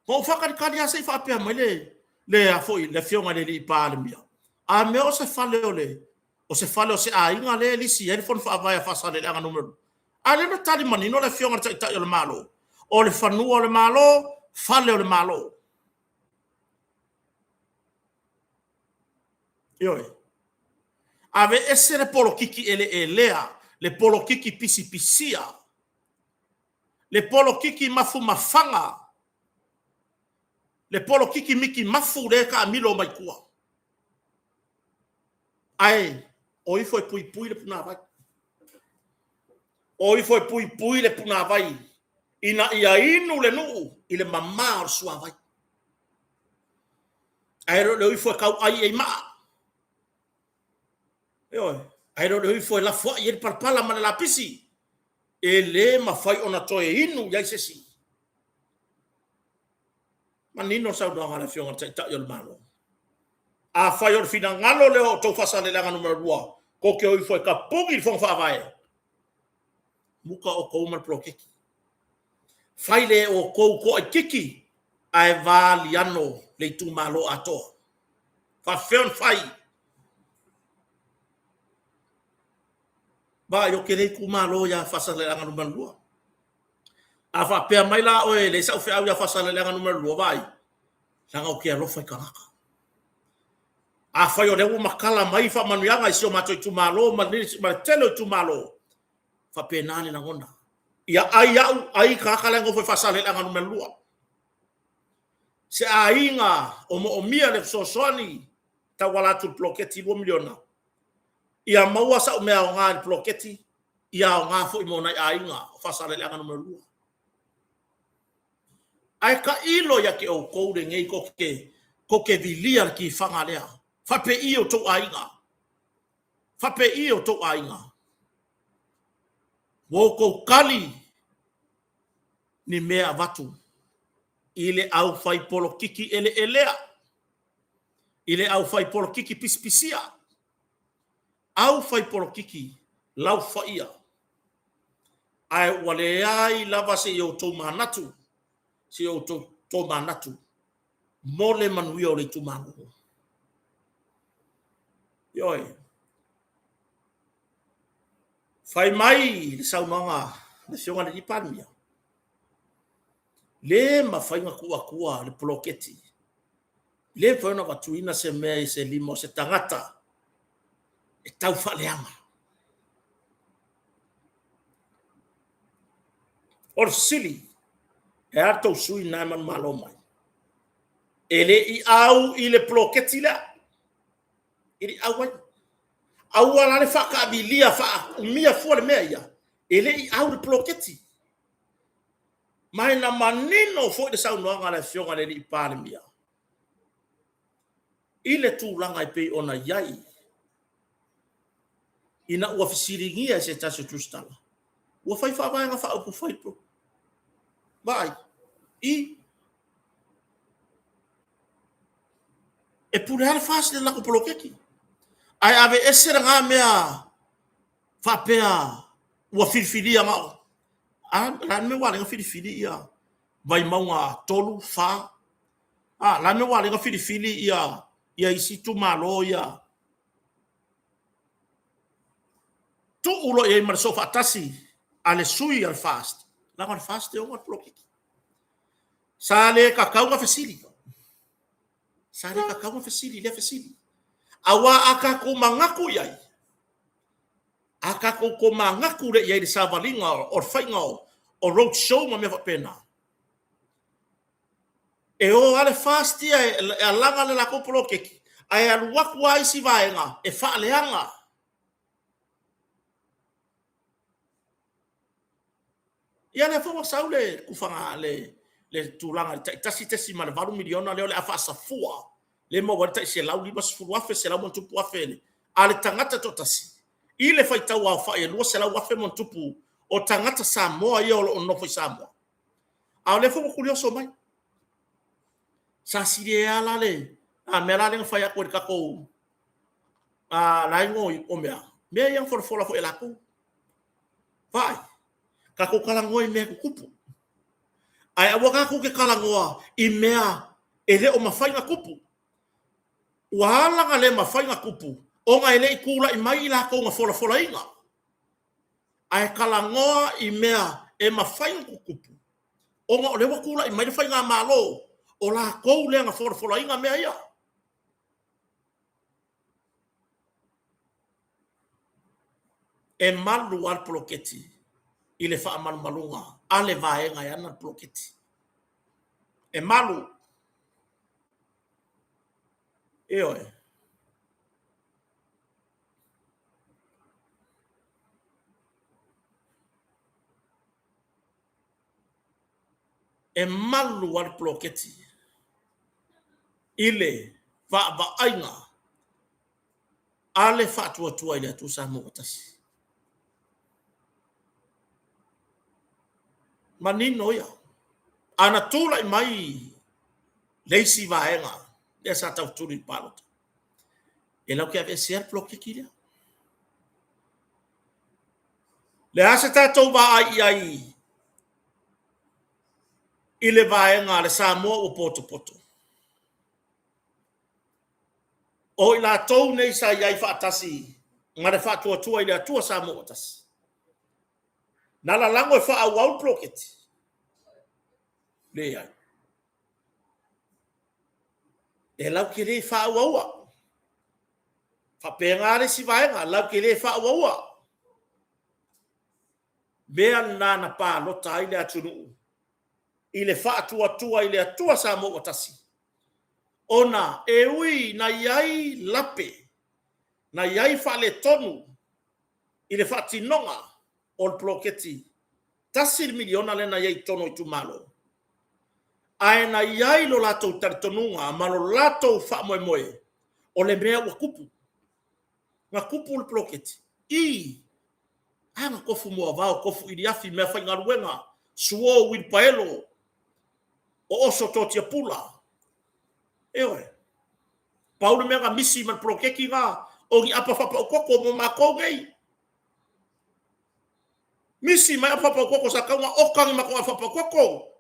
Ma ou faatalitali lava se i faapea mai le le a foi le afioga i le alii Palemia, a mea o se fale o le o se fale o se aiga lea e lisi ai le Fono Faavae a Faasaleleaga Nu.2? A lea na tali manino le afioga i le Taitai o le Malo, o le fanua o le Malo, fale o le Malo. Ioe. Aveese le polokiki eleelea, le polokiki pisipisia, le polokiki mafumafaga, le polokiki mikimafu lea e taamilo mai tua. Ae o ifo e puipui le punavai. O ifo e puipui le punavai ina ia inu le nuu i le mama o le suavai. Ae le o le o ifo e tauai ai maa. Ioe, ae le o le o ifo e lafoai ai le palapala ma le lapisi. E le mafai ona toe inu i ai se isi. Manino le saunoaga a le Afioga i le Taitai o le Malo. Afai o le finagalo lea o outou Faasaleleaga Nu.2, tou te o ifo e tapuni le Fono Faavae, muta outou ma le poloketi. Fai le outou toaitiiti ae valiano le itumalo atoa. Faafefea ona fai? Vaai, ou te le itumalo ia Faasaleleaga Nu.2. A faapea mai la oe e leai sau feau ia Faasaleleaga Nu.2, vaai, leaga ou te alofa i tagata. Afai o lea ua matala mai faamanuiaga i si o matou itumalo ma le tele o itumalo, faapena le lagona. Ia ai au, ai tagata la e nofo i Faasaleleaga Nu.2. Se aiga o moomia le fesoasoani tauala atu i le poloketi $2 miliona, ia maua sau mea aoga i le poloketi, ia aoga foi mo nai aiga o Faasaleleaga Nu.2. Ae tailo ia te outou lenei tou te vilia le tifaga lea. Faapei o outou aiga? Faapei o outou aiga? Ua outou tali ni mea avatu i le aufai polokiki eleelea, i le aufai polokiki pisipisia, aufai polokiki laufaia, ae ua leai lava se i outou manatu, se i outou tomanatu mo le manuia o le itumalo. Ioe. Fai mai le saunoaga a le Afioga i le Palemia, le mafai ona tuu atua le poloketi, le mafai ona avatuina se mea i se lima o se tagata e tau faaleaga. O le fesili, e a le tou sui usufono lena e manumalo mai? E le i au i le poloketi lea. E le i auai. Aua la le faataamilia faaumia fua le mea ia, e le i au i le poloketi. Ma e na manino foi le saunoaga a le Afioga i le Palemia i le tulaga e pei ona i ai ina ua fesiligia e se tasi o tusitala, ua fai faavaega faaupufai vaai i e pule lava le FAST i le latou poloketi, ae aveese lena mea faapea ua filifilia na o a le a le mea ua ala ai ona filifili ia Vaimauga 3, 4, a le a le mea ua ala ai ona filifili ia ia isi itumalo ia tuu loa i ai ma le soofaatasi a le sui a le FAST, leaga o le FAST e ona le poloketi. Sa le tatau ona fesili. Sa le tatau ona fesili i lea fesili. Aua a tatou manatu i ai, a tatou tomanatu lea i ai i le savaliga o le faiga o road show ma mea faapena, e o lava le FAST ia e alaga le latou poloketi, ae alu atu lava isi vaega e faaleaga. Ia lea foi ua sau le tufaga le le tulaga i le tai $1.8 miliona lea o le a faasafua lea e maua ai le tai $150,000, selau ma ona tupu afe a le tagata e toatasi i le faitau aofai e 200,000 ma ona tupu o tagata Samoa ia o lo o nonofo i Samoa. A o lea foi ua tulioso mai. Sa sili ai lava la le a mea la lea na fai atu e le tatou a la e o mea mea ia na folafola foi e latou. Vaai, tatou talanoa i mea tutupu. Ae aua tatou te talanoa i mea e le o mafai ona tupu. Ua ala ona le mafai ona tupu ona e le i tulai mai i latou na folafolaina. Ae talanoa i mea e mafai ona tutupu ona o lea ua tulai mai le Faigamalo, o latou lea na folafolaina mea ia. E malu lava le poloketi i le faamalumaluga a le vaega e ana le poloketi. E malu. Ioe. E malu lava le poloketi i le vaavaaiga a le Faatuatua i le Atua Samoa ua Tasi. Manino ia. A na tulai mai le isi vaega lea sa tautuli i le palota, e latou te aveesea le poloketi lea. O le a se tatou vaai i ai i le vaega a le Samoa ua potopoto? O i latou nei sa i ai faatasi ma le Faatuatua i le Atua Samoa ua Tasi, na lalago e faaauau le poloketi? Leai. E latou te le faaauaua. E faapena le isi vaega, latou te le faaauaua. Mea na na palota ai le atunuu i le Faatuatua i le Atua Samoa ua Tasi, ona e ui ina i ai lape, na i ai faaletonu i le faatinoga o le poloketi $1 miliona lea na i ai i totonu o itumalo, ae na i ai lo latou talitonuga ma lo latou faamoemoe, o le mea ua tupu. Na tupu le poloketi? I. A na tofu moavao, tofu iliafi, meafaigaluega, suo, uilipaelo, o oso totiapula. Ioe. Pau le mea na misi mai le poloketi lena, o ni apa faapau toto mo matou nei. Misi mai apa faapau toto, sa tatau ona oka ni matou apa faapau toto.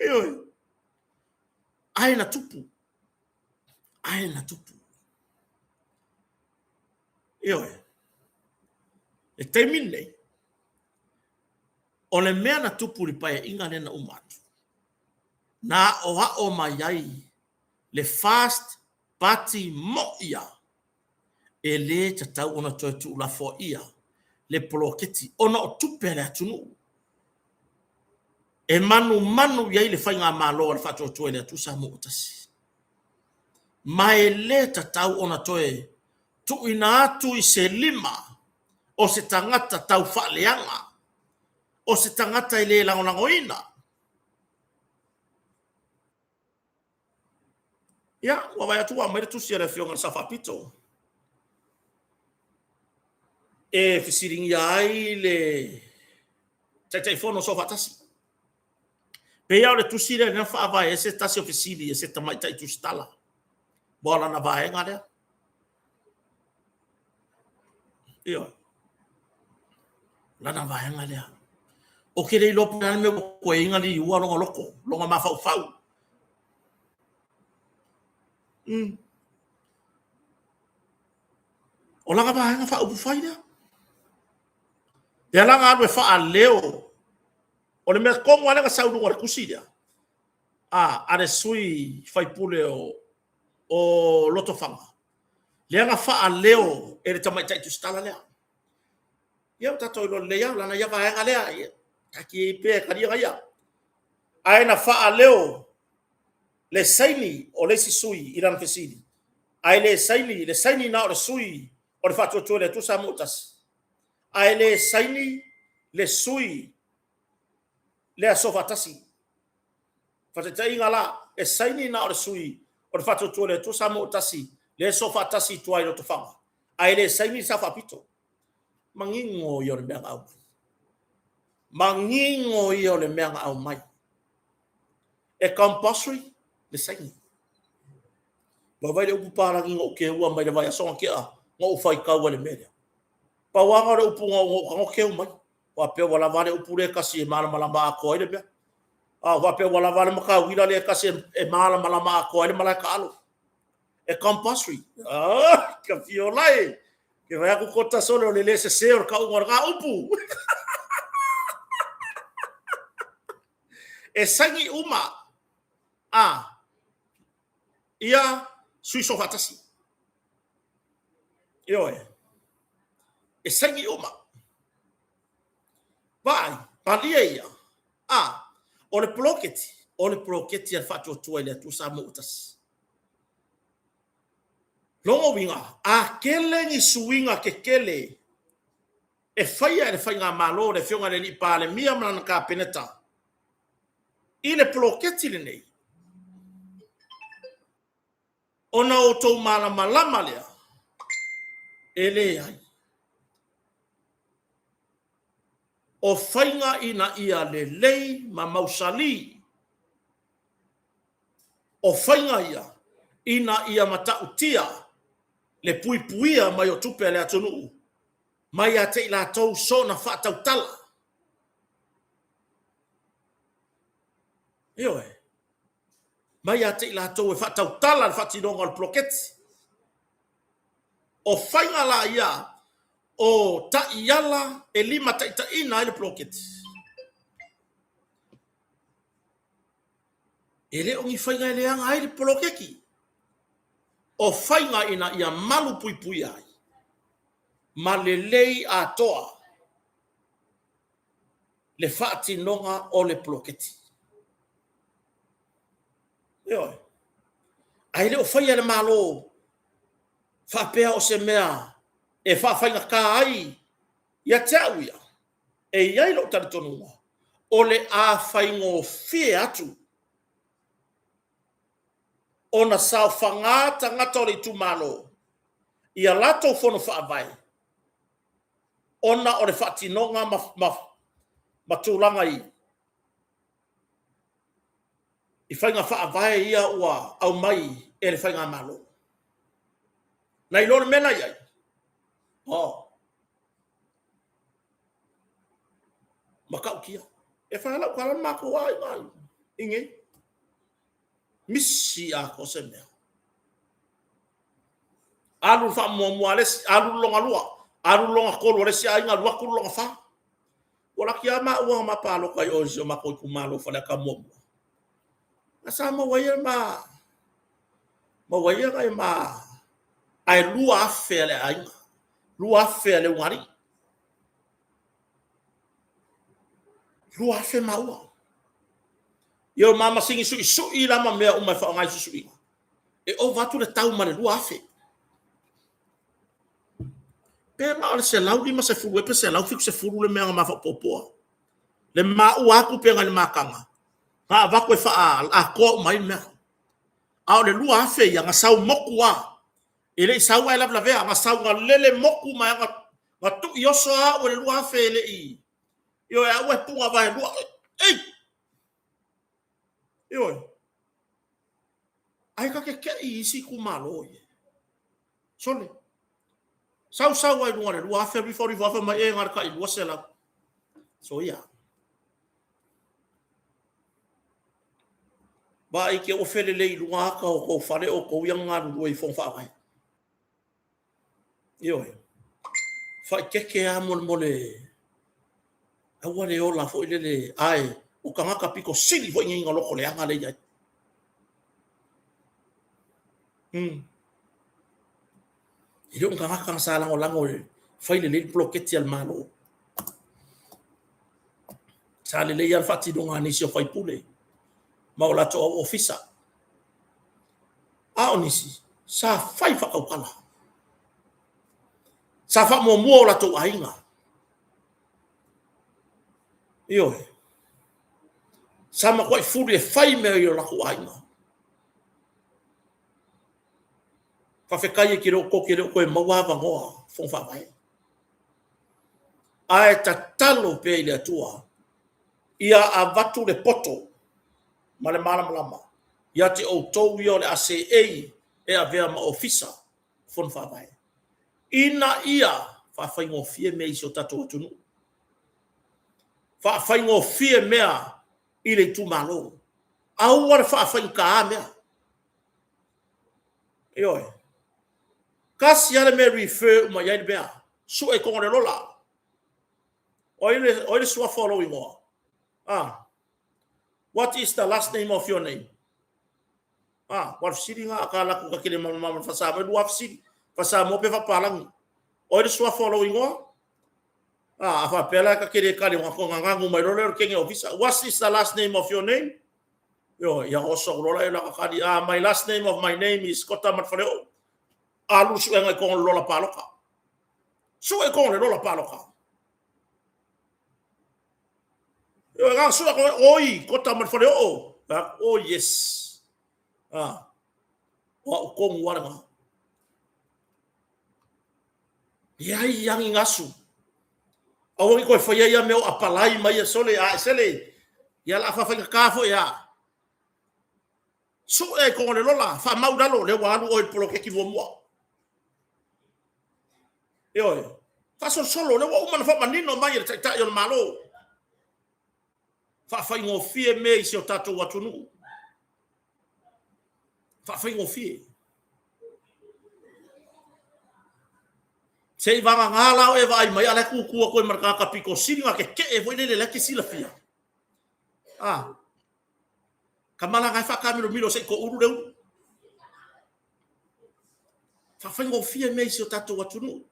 Ioe. Ae na tupu. Ae na tupu. Ioe. Le taimi lenei, o le mea na tupu i le Paeaiga lea na uma atu, na aoao mai ai le FAST Party moi lava, e le tatau ona toe tuulafoaia le poloketi ona o tupe a le atunuu e manumanu i ai le Faigamalo a le Faatuatua i le Atua Samoa ua Tasi. Ma e le tatau ona toe tuuina atu i se lima o se tagata taufaaleaga, o se tagata e le lagolagoina. Ia, ua vaai atu ua aumai le tusi a le Afioga i le Sao Faapito e fesiligia ai le Taitaifono o Soofaatasi. Pei lava o le tusi lea na faavae ai se tasi o fesili a se tamaitai tusitala mo lana vaega lea. Ioe. Lana vaega lea. Ou te le iloa po o le a le mea ua tuai ai ona liua lona loto, lona mafaufau. O lana Vaega Faaupufai lea. Lea la na alu e faaleo, o le mea tonu lava lea na sau i luga o le tusi lea, a le sui usufono o Lotofaga, lea na faaleo e le tamaitai tusitala lea. Ia ua tatou iloa lelei lava, o lana ia vaega lea, ia taatia ia pea e talia ia. Ae na faaleo le saini o le isi sui i lana fesili, ae le saini, le saini na o le sui o le Faatuatua i le Atua Samoa ua Tasi, ae le saini le sui lea Soofaatasi. Faataitaiga la, e saini na o le sui o le Faatuatua i le Atua Samoa ua Tasi, lea e soofaatasi i tua i Lotofaga, ae le saini le Sao Faapito. Manino ia o le mea na aumai. Manino ia o le mea na aumai. E compulsory le saini. Vaai le upu palagi na ou teua mai le vaiaso na tea na ou faitau ai i le mea lea. Pau lava o le upu na ou tago keu mai. Faapea ua lava le upu lea e tasi e malamalama atoa ai le mea. A faapea ua lava le matauila lea e tasi e malamalama atoa ai le malae taalo. E compulsory. Ah, ka fiola e. Ke vai atu kota sole o le le sese o le tauga o lena upu. E saini uma a ia sui soofaatasi. Ioe. E saini uma. Vaai, malie ia. A, o le poloketi, o le poloketi a le Faatuatua i le Atua Samoa ua Tasi. Lona uiga, a tele ni suiga tetele e faia e le Faigamalo le Afioga i le Alii Palemia ma lana Kapeneta i le poloketi lenei, ona outou malamalama lea, e leai. O faiga ina ia lelei ma mausali. O faiga ia ina ia matautia le puipuia mai o tupe a le atunuu mai ia te i latou soona faatautala. Ioe. Mai ia te i latou e faatautala le faatinoga o le poloketi. O faiga la ia o taiala e limataitaiina ai le poloketi. E le o ni faiga e leaga ai le poloketi. O faiga ina ia malu puipuia ai ma lelei atoa le faatinoga o le poloketi. Ioe. Ae le o faia e le Malo faapea o se mea e faafaigata ai ia te au ia, e i ai lou talitonuga, o le a faigofie atu ona saofaga tagata o le itumalo i a latou fono faavae ona o le faatinoga ma tulaga i faiga faavae ia ua aumai e le Faigamalo. Na iloa le mea la i ai? Oh. Matautia. E fai lau tala le matou aiga i nei. Misi atoa se mea. Alu le faamuamua a le isi, alu le lona lua, alu le lona tolu a le isi aiga, alu atu le lona fa. Ua laki lava maua na ma palota i o i si o matou itumalo o Faleata muamua. A sa maua ia ma maua ia nai ma ae 2,000 a le aiga, 2,000 a le ulugalii. 2,000 maua. Ia o ma masini suisui la ma mea uma e faaaoga i suisuiga. E ova atu le tau ma le 2,000. Pe na o le 150 ea pe 170 le mea na ma faaopoopoa. Le maua atu pe na i le mataga, na avatu e faaatoa uma ai le mea. A o le 2,000 ia, na sau motu lava. E le i sau ae lavelavea, na sau na lele motu ma na tui oso lava au e le 2,000 e le i... Ioe, au e puna vaelua. Ei! Ioe. Ae ta te tei i isi itumalo ia. Sole. Sau sau ai luga le 2,000, alu ifo alu ifo fai mai e na o le tai 200. Soia. Vaai te ua felelei i luga ata o tou fale o tou ia na galulue i Fono Faavae. Ioe. Faaeteete lava molemole. Aua le ola foi lele, ae o tagata pito sili foi nei na loto leaga lea e i ai. E le o ni tagata na sa lagolago e fai lelei le poloketi a le Malo. Sa lelei lava le faatinoga a nisi o faipule ma o latou au ofisa. A o nisi, sa fai faatautala. Sa faamuamua o latou aiga. Ioe. Sa matuai fuli e fai mea i o latou aiga. Faafetai e te le o tote e le o toe maua avanoa Fono Faavae. Ae tatalo pea i le Atua ia avatu le poto ma le malamalama ia te outou ia o le a seei e avea ma ofisa Fono Faavae. Ina ia Faafaigofie mea i si o tatou atunuu. Faafaigofie mea i le itumalo. Aua le faafaigata mea. Ioe. Tasi lava le mea e refer uma i ai le mea. Sue i totonu o le lola. O ai le, o ai le suafa o lou igoa? Ah. What is the last name of your name? Ah, ua le fesili na ka laku ka kele mama mama fa mai lua fesili. Fa sa mo pe fa palangi. O ai le suafa o lou igoa? Ah, a fa pela ka kele kale wa ko ngangu mai lole o kenge ofisa. What is the last name of your name? Yo, ia oso lola e la ka kali. Ah, my last name of my name is Kota Matfaleo. Alu suega i kongo lola paloka. Sue i kongo le lola paloka. Yo, ga sue ko oi Kota Matfaleo. Oh yes. Ah. Wa u kongu wala nga. Leai agi gasu. Aua ne toe faia ia mea o apalai mai e sole a e sele. Ia la faafaigata foi a. Sue i koga o le lola, faamau lalo, lea ua alu oe i le poloketi muamua. Ioe, faasolosolo, lea ua uma ona faamanino mai e le Taitai o le Malo. Faafaigofie mea i si o tatou atunuu. Faafaigofie. Se i vagana la oe e vaai mai, a o la e tutu atu ai ma le tagata pito sili ona tetee foi lele la e te silafia. Ah, tama la na e faataamilomilo se i toulu le ulu. Faafaigofie mea i si o tatou atunuu.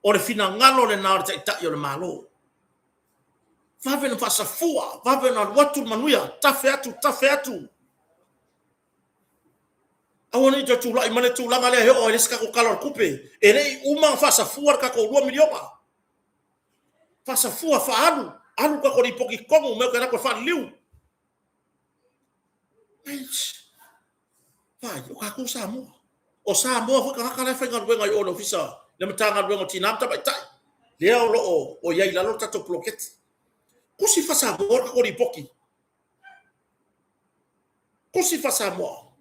O le finagalo lena o le Taitai o le Malo. Vave ona faasafua, vave ona alu atu le manuia, tafe atu, tafe atu. Aua ne i toe tulai mai le tulaga lea e oo ai le isi tatou Tala o le Tupe, e le i uma ona faasafua le tatou $2 miliona. Faasafua, faaalu, alu le tatou lipoti i totonu, omai o ke latou e faaliliu. Vai, o tatou Samoa. O Samoa foi tagata la e faigaluega i o i le Ofisa, le Matagaluega o Tina ma Tamaitai, lea o lo o i ai i lalo le tatou poloketi. Tusi faa-Samoa le tatou lipoti. Tusi faa-Samoa.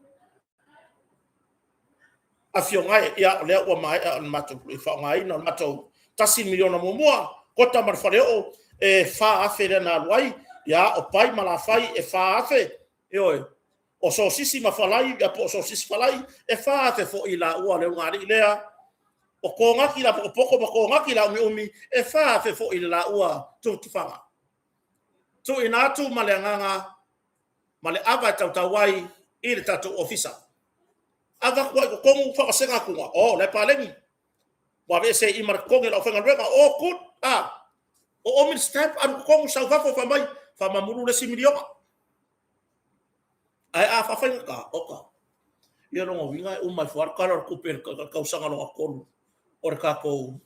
Afioga e, ia, o lea ua maea ona matou faaaogaina o le matou $1 miliona muamua, Kota ma le Faleoo, e $4,000 lea na alu ai, ia, o Pai ma Lafai e $4,000, ioe, o Sosisi ma Falai, ia po o Sosisi Falai, e 4,000 foi laua le ulugalii lea, o Konati Lapotopoto ma Konati Laumiumi, e 4,000 foi le laua tufatufaga. Tuuina atu ma le agaga ma le ava e tautau ai i le tatou ofisa. Avatu ai i totonu faavasega atuga, oh, la e paleni. Ua aveese i i ma le totogi o le aufaigaluega, oh, good, ah, o omi le stamp, alu totonu, sau fafo, fai mai, faamamulu le isi miliona. Ae a faafaigata, oka. Ia lona uiga e uma ifo lava le Tala o le Tupe i le tausaga lona tolu o le tatou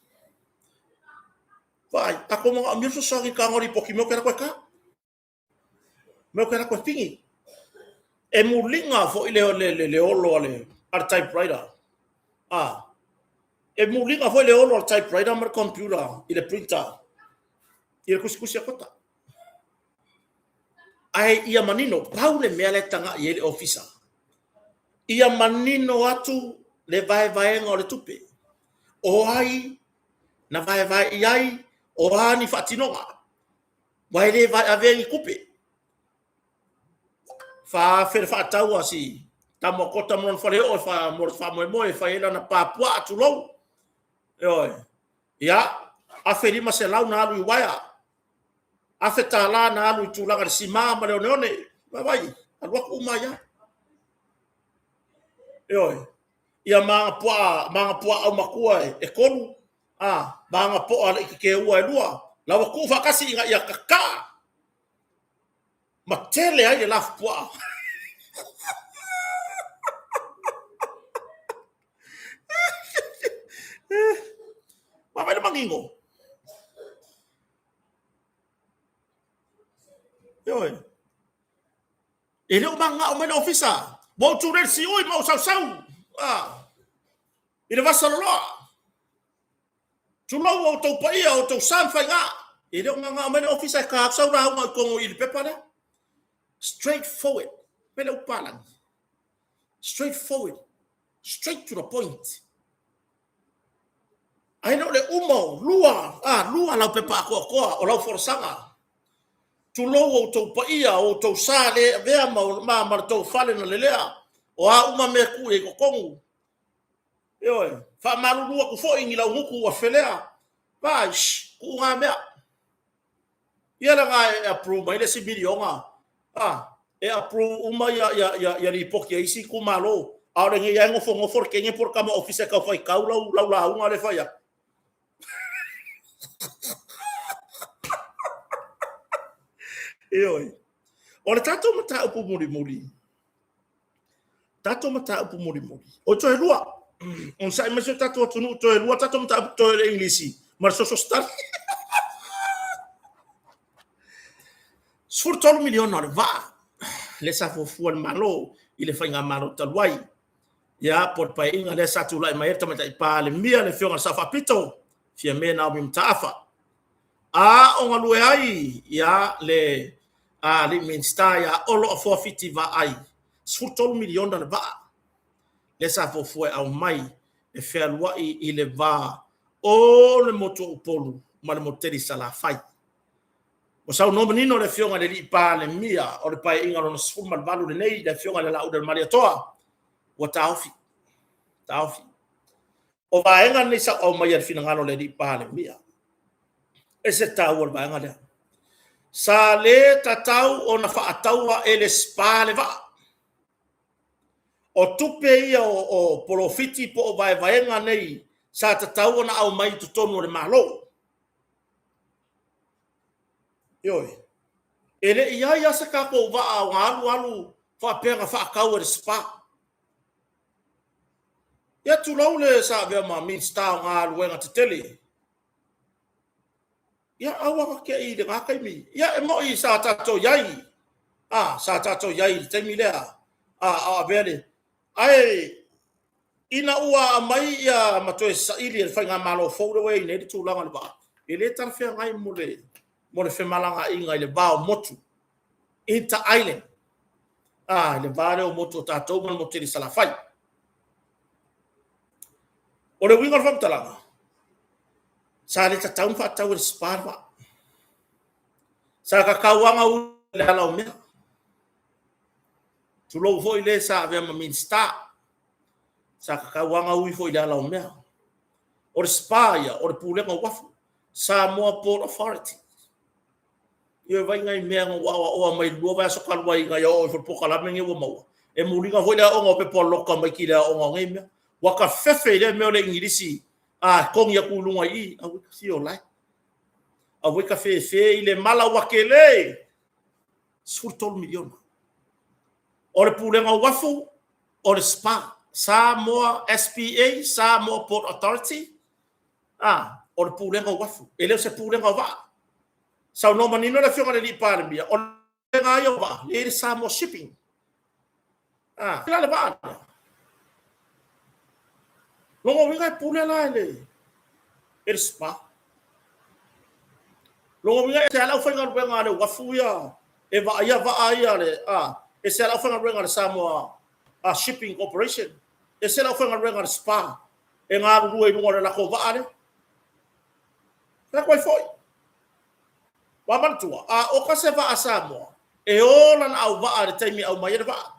vaai. A tou manaomia le fesoasoani i le taga o lipoti, mea o ke latou e ta. Mea o ke latou e pigi. E muliga foi le, le, le, le olo a le, a le typewriter. Ah, e muliga foi le olo a le typewriter ma le computer i le printer i le tusitusi a kota. Ae ia manino, pau le mea la e tagai i ai le ofisa, ia manino atu le vaevaega o le tupe. O ai na vaevae i ai, o a ni faatinoga, aua e le vaeavea ni tupe. 4,000 le faatau a si tama o Kota ma lona faleoo e fa, mo le faamoemoe e fai ai lana pā puaa, tulou. Ioe. Ia, 1,500 na alu i uaea. $1,000 na alu i tulaga i le sima ma le oneone. Vaai, alu atu uma ai lava. Ioe. Ia ma ana puaa, ma ana puaa aumatua e, e tolu, a, ma ana poa laititeua e lua, la ua tuu faatasi ina ia tataa ma tele ai le lafupuaa. Vaai le manino. Ioe. E le o manao mai le ofisa. Ua ou tulei le siui ma ou sausau. Ah. I le vasa loloa. Tulou o outou paia, o outou sa ma faiga. E le o manao mai le ofisa e ta atu sau lauga i totonu i le pepa lea. Straight forward. Mai le upu palagi. Straight forward. Straight to the point. Ae le o le uma o lua, a, lua lau pepa atoatoa o lau folasaga. Tulou outou paia, o outou sa le avea ma, ma, ma le tou fale na lelea, o a uma mea tuu i totonu. Ioe, faamalulu atu foi ni laugutu ua felea. Vaai, shh, tuu na mea. Ia lena e approve mai le isi miliona, a, e approve uma ia, ia, ia, ia lipoti a isi itumalo. A o lenei lava e nofonofo le teine po o le tama ofisa e tau faitau lau, lau lauga lea e fai atu. Ioe. O le tatou mataupu mulimuli, tatou mataupu mulimuli, o toe lua, onosai mai si o tatou atunuu, toe lua tatou mataupu toe le Igilisi ma le Social Study. 13 miliona o le vaa lea sa fuafua e le Malo i le faigamalo talu ai. Ia, po o le paeaiga lea sa tulai mai ai le Tamaitai Palemia, le Afioga i le Sao Faapito, Fiame Naomi Mataafa. A o galue ai ia le alii Minisita ia Olo Afoa Fiti Vaai, 13 miliona le vaa lea sa fuafua e aumai e fealuai i le va o le motu o Upolu ma le motu tele i Salafai. Ua saunoa manino le Afioga i le Alii Palemia o le Paeaiga lona 18 lenei, le Afioga i le Laaulialemalietoa, ua taofi, taofi. O vaega nei sa ou aumaia i le finagalo o le Alii Palemia. E ese le taua o le vaega lea. Sa le tatau ona faataua e le SPA le vaa. O tupe ia o polofiti po o vaevaega nei sa tatau ona aumai i totonu o le Malo. Ioe. E le i i ai lava se tatou vaa o alu alu faapea na faatau e le SPA. Ia tulou le sa avea ma Minisita o Galuega Tetele. Ia aua na te i i lena taimi. Ia e moni sa tatou i ai, a, sa tatou i ai i le taimi lea, a, a o avea le... Ae ina ua aumai ia ma toe saili e le faigamalo fou lea ua i ai nei le tulaga o le vaa, e le talafeagai mo le mo le femalagaaiga i le va o motu, inter island, a, le va lea o motu o tatou ma le motu tele i Salafai. O le uiga o le faamatalaga, sa le tatau ona faatau e le SPA le vaa. Sa tatau lava ona ui i le ala o mea. Tulou foi le sa avea ma Minisita, sa tatau lava ona ui foi i le ala o mea. O le SPA ia, o le Pulega o Uafu, Samoa Port Authority. Ioe, vaai nai mea na ou aoaoa mai le 2 vaiaso talu ai ina ia oo ifo i le polokalame lenei ua maua. E muliga foi le aoga o pepa o loka mai i le aoga o nei mea. Ua ta fefe i lea mea o le Igilisi a togi atu i luga i i, aua ka fio lae. Aua ka fefe i le mala ua tele. 13 miliona. O le Pulega o Uafu, o le SPA, Samoa SPA, Samoa Port Authority, a, o le Pulega o Uafu. E le o se Pulega o Vaa. Saunoa manino le Afioga i le Alii Palemia, o le Pulega ia o Vaa, e i ai le Samoa Shipping. A, la le vaa lea. Lona uiga e pule la e le, e le SPA. Lona uiga e se ala aufaigaluega a le uafu ia e vaaia vaa ia le, a, e se ala aufaigaluega a le Samoa a Shipping Corporation, e se ala aufaigaluega a le SPA e galulue i luga o le latou vaa lea. Lako ai foi. Ua manatua, a oka se vaa Samoa, e o lana auvaa i le taimi e aumai ai le vaa.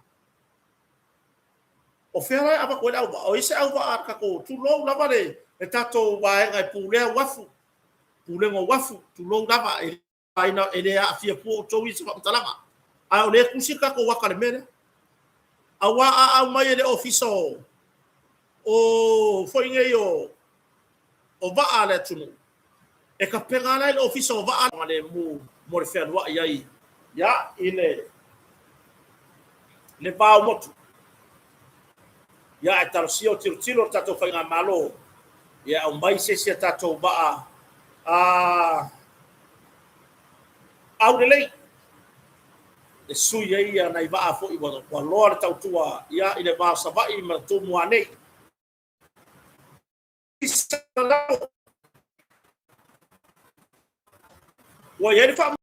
O fea la e avatu ai le auvaa? O ai se auvaa a le tatou, tulou lava le, le tatou vaega e pulea uafu, pulega o uafu, tulou lava, e, e le aafia fua outou i se faamatalaga. A o lea e tusi le tatou ata i le mea lea. Aua a aumai e le ofisa o, o foi nei o, o vaa a le atunuu, e tapena la e le Ofisa o Vaa le mu mo le fealuai ai ia i le le va o motu. Ia ae talosia o tilotilo le tatou faigamalo ia aumai se isi a tatou vaa a aulelei e sui ai ia nai vaa foi ua loa le tautua ia i le va o Savaii ma Tumua nei. Ua i ai le faa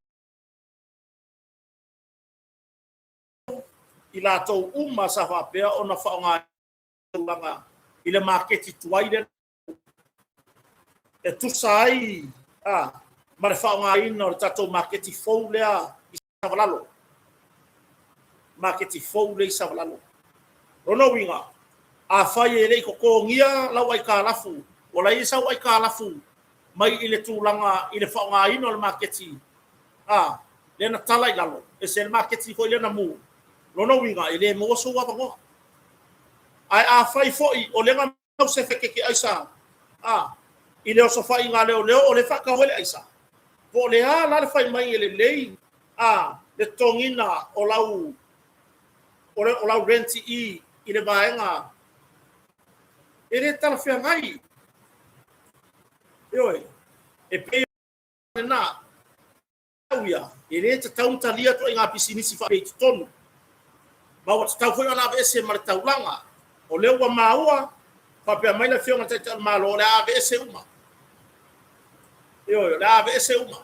i latou uma sa faapea ona faaaoga tulaga i le maketi tuai lea. E tusa ai ma le faaaogaina o le tatou maketi fou lea i Savalalo. Maketi fou lea i Savalalo. Lona uiga, afai e le i totogia lau aitalafu, ua leai sau aitalafu mai i le tulaga i le faaaogaina o le maketi a lea na tala i lalo, ese le maketi foi lea na mu. Lona uiga, e le maua sou avanoa. Ae afai foi o lea na mau sefe keke aisa a i le osofaiga a leoleo o lea e faatau ai le aisa, po o le a la le fai mai e lelei a le totogiina o lau o lau rent i i le vaega e le talafeagai. Ioe, e pei lena au ia, e le tatau ona talia ituaiga pisinisi faapea i totonu, ma ua tatau foi ona aveese ma le taulaga. O lea ua maua, faapea mai le Afioga i le Taitai o le Malo, o le a aveese uma. Ioe, o le a aveese uma.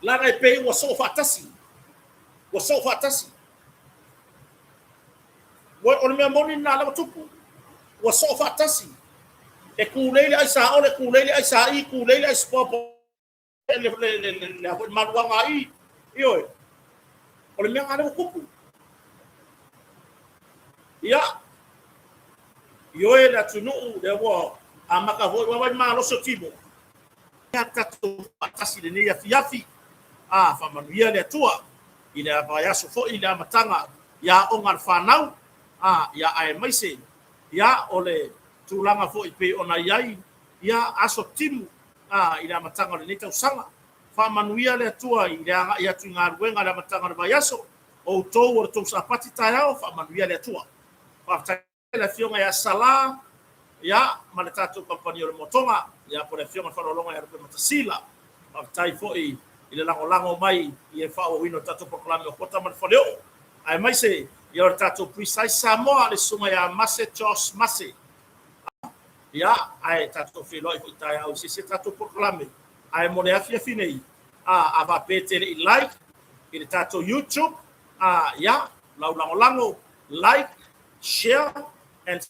Leaga e pei ua soo faatasi. Ua soo faatasi. O le mea moni lena lea ua tupu. Ua soo faatasi. E kulei le aisaole, kulei le aisaī, kulei le aispoapo, le le maluaga i. Ioe. O le mea lena lea ua tupu. Ia, ioe le atunuu, lea ua amata foi, ua vaai malosi o tino. Ia tatou faatasi i lenei afiafi. A, faamanuia le Atua i le vaiaso foi i le amataga i aoga a le fanau. A, ia aemaise ia o le tulaga foi pei ona i ai ia aso timu a i le amataga o lenei tausaga. Faamanuia le Atua i le agai atu i galuega i le amataga o le vaiaso. O outou o le tou Sapati taeao, faamanuia le Atua. Faafetai le Afioga ia Sala, ia, ma le tatou kamupani o le Motoga, ia, po o le Afioga i le Faaaloaloga ia Lupematasila. Faafetai foi i le lagolago mai i le faaauauina o le tatou polokalame o Kota ma le Faleoo, aemaise ia o le tatou Precise Samoa, le susuga ia Mase Josh Mase. Ia, ae tatou feiloai foi taeao i se isi tatou polokalame. Ae mo le afiafi nei, a, a faapea e te le i like i le tatou YouTube, a, ia, lau lagolago, like, share and.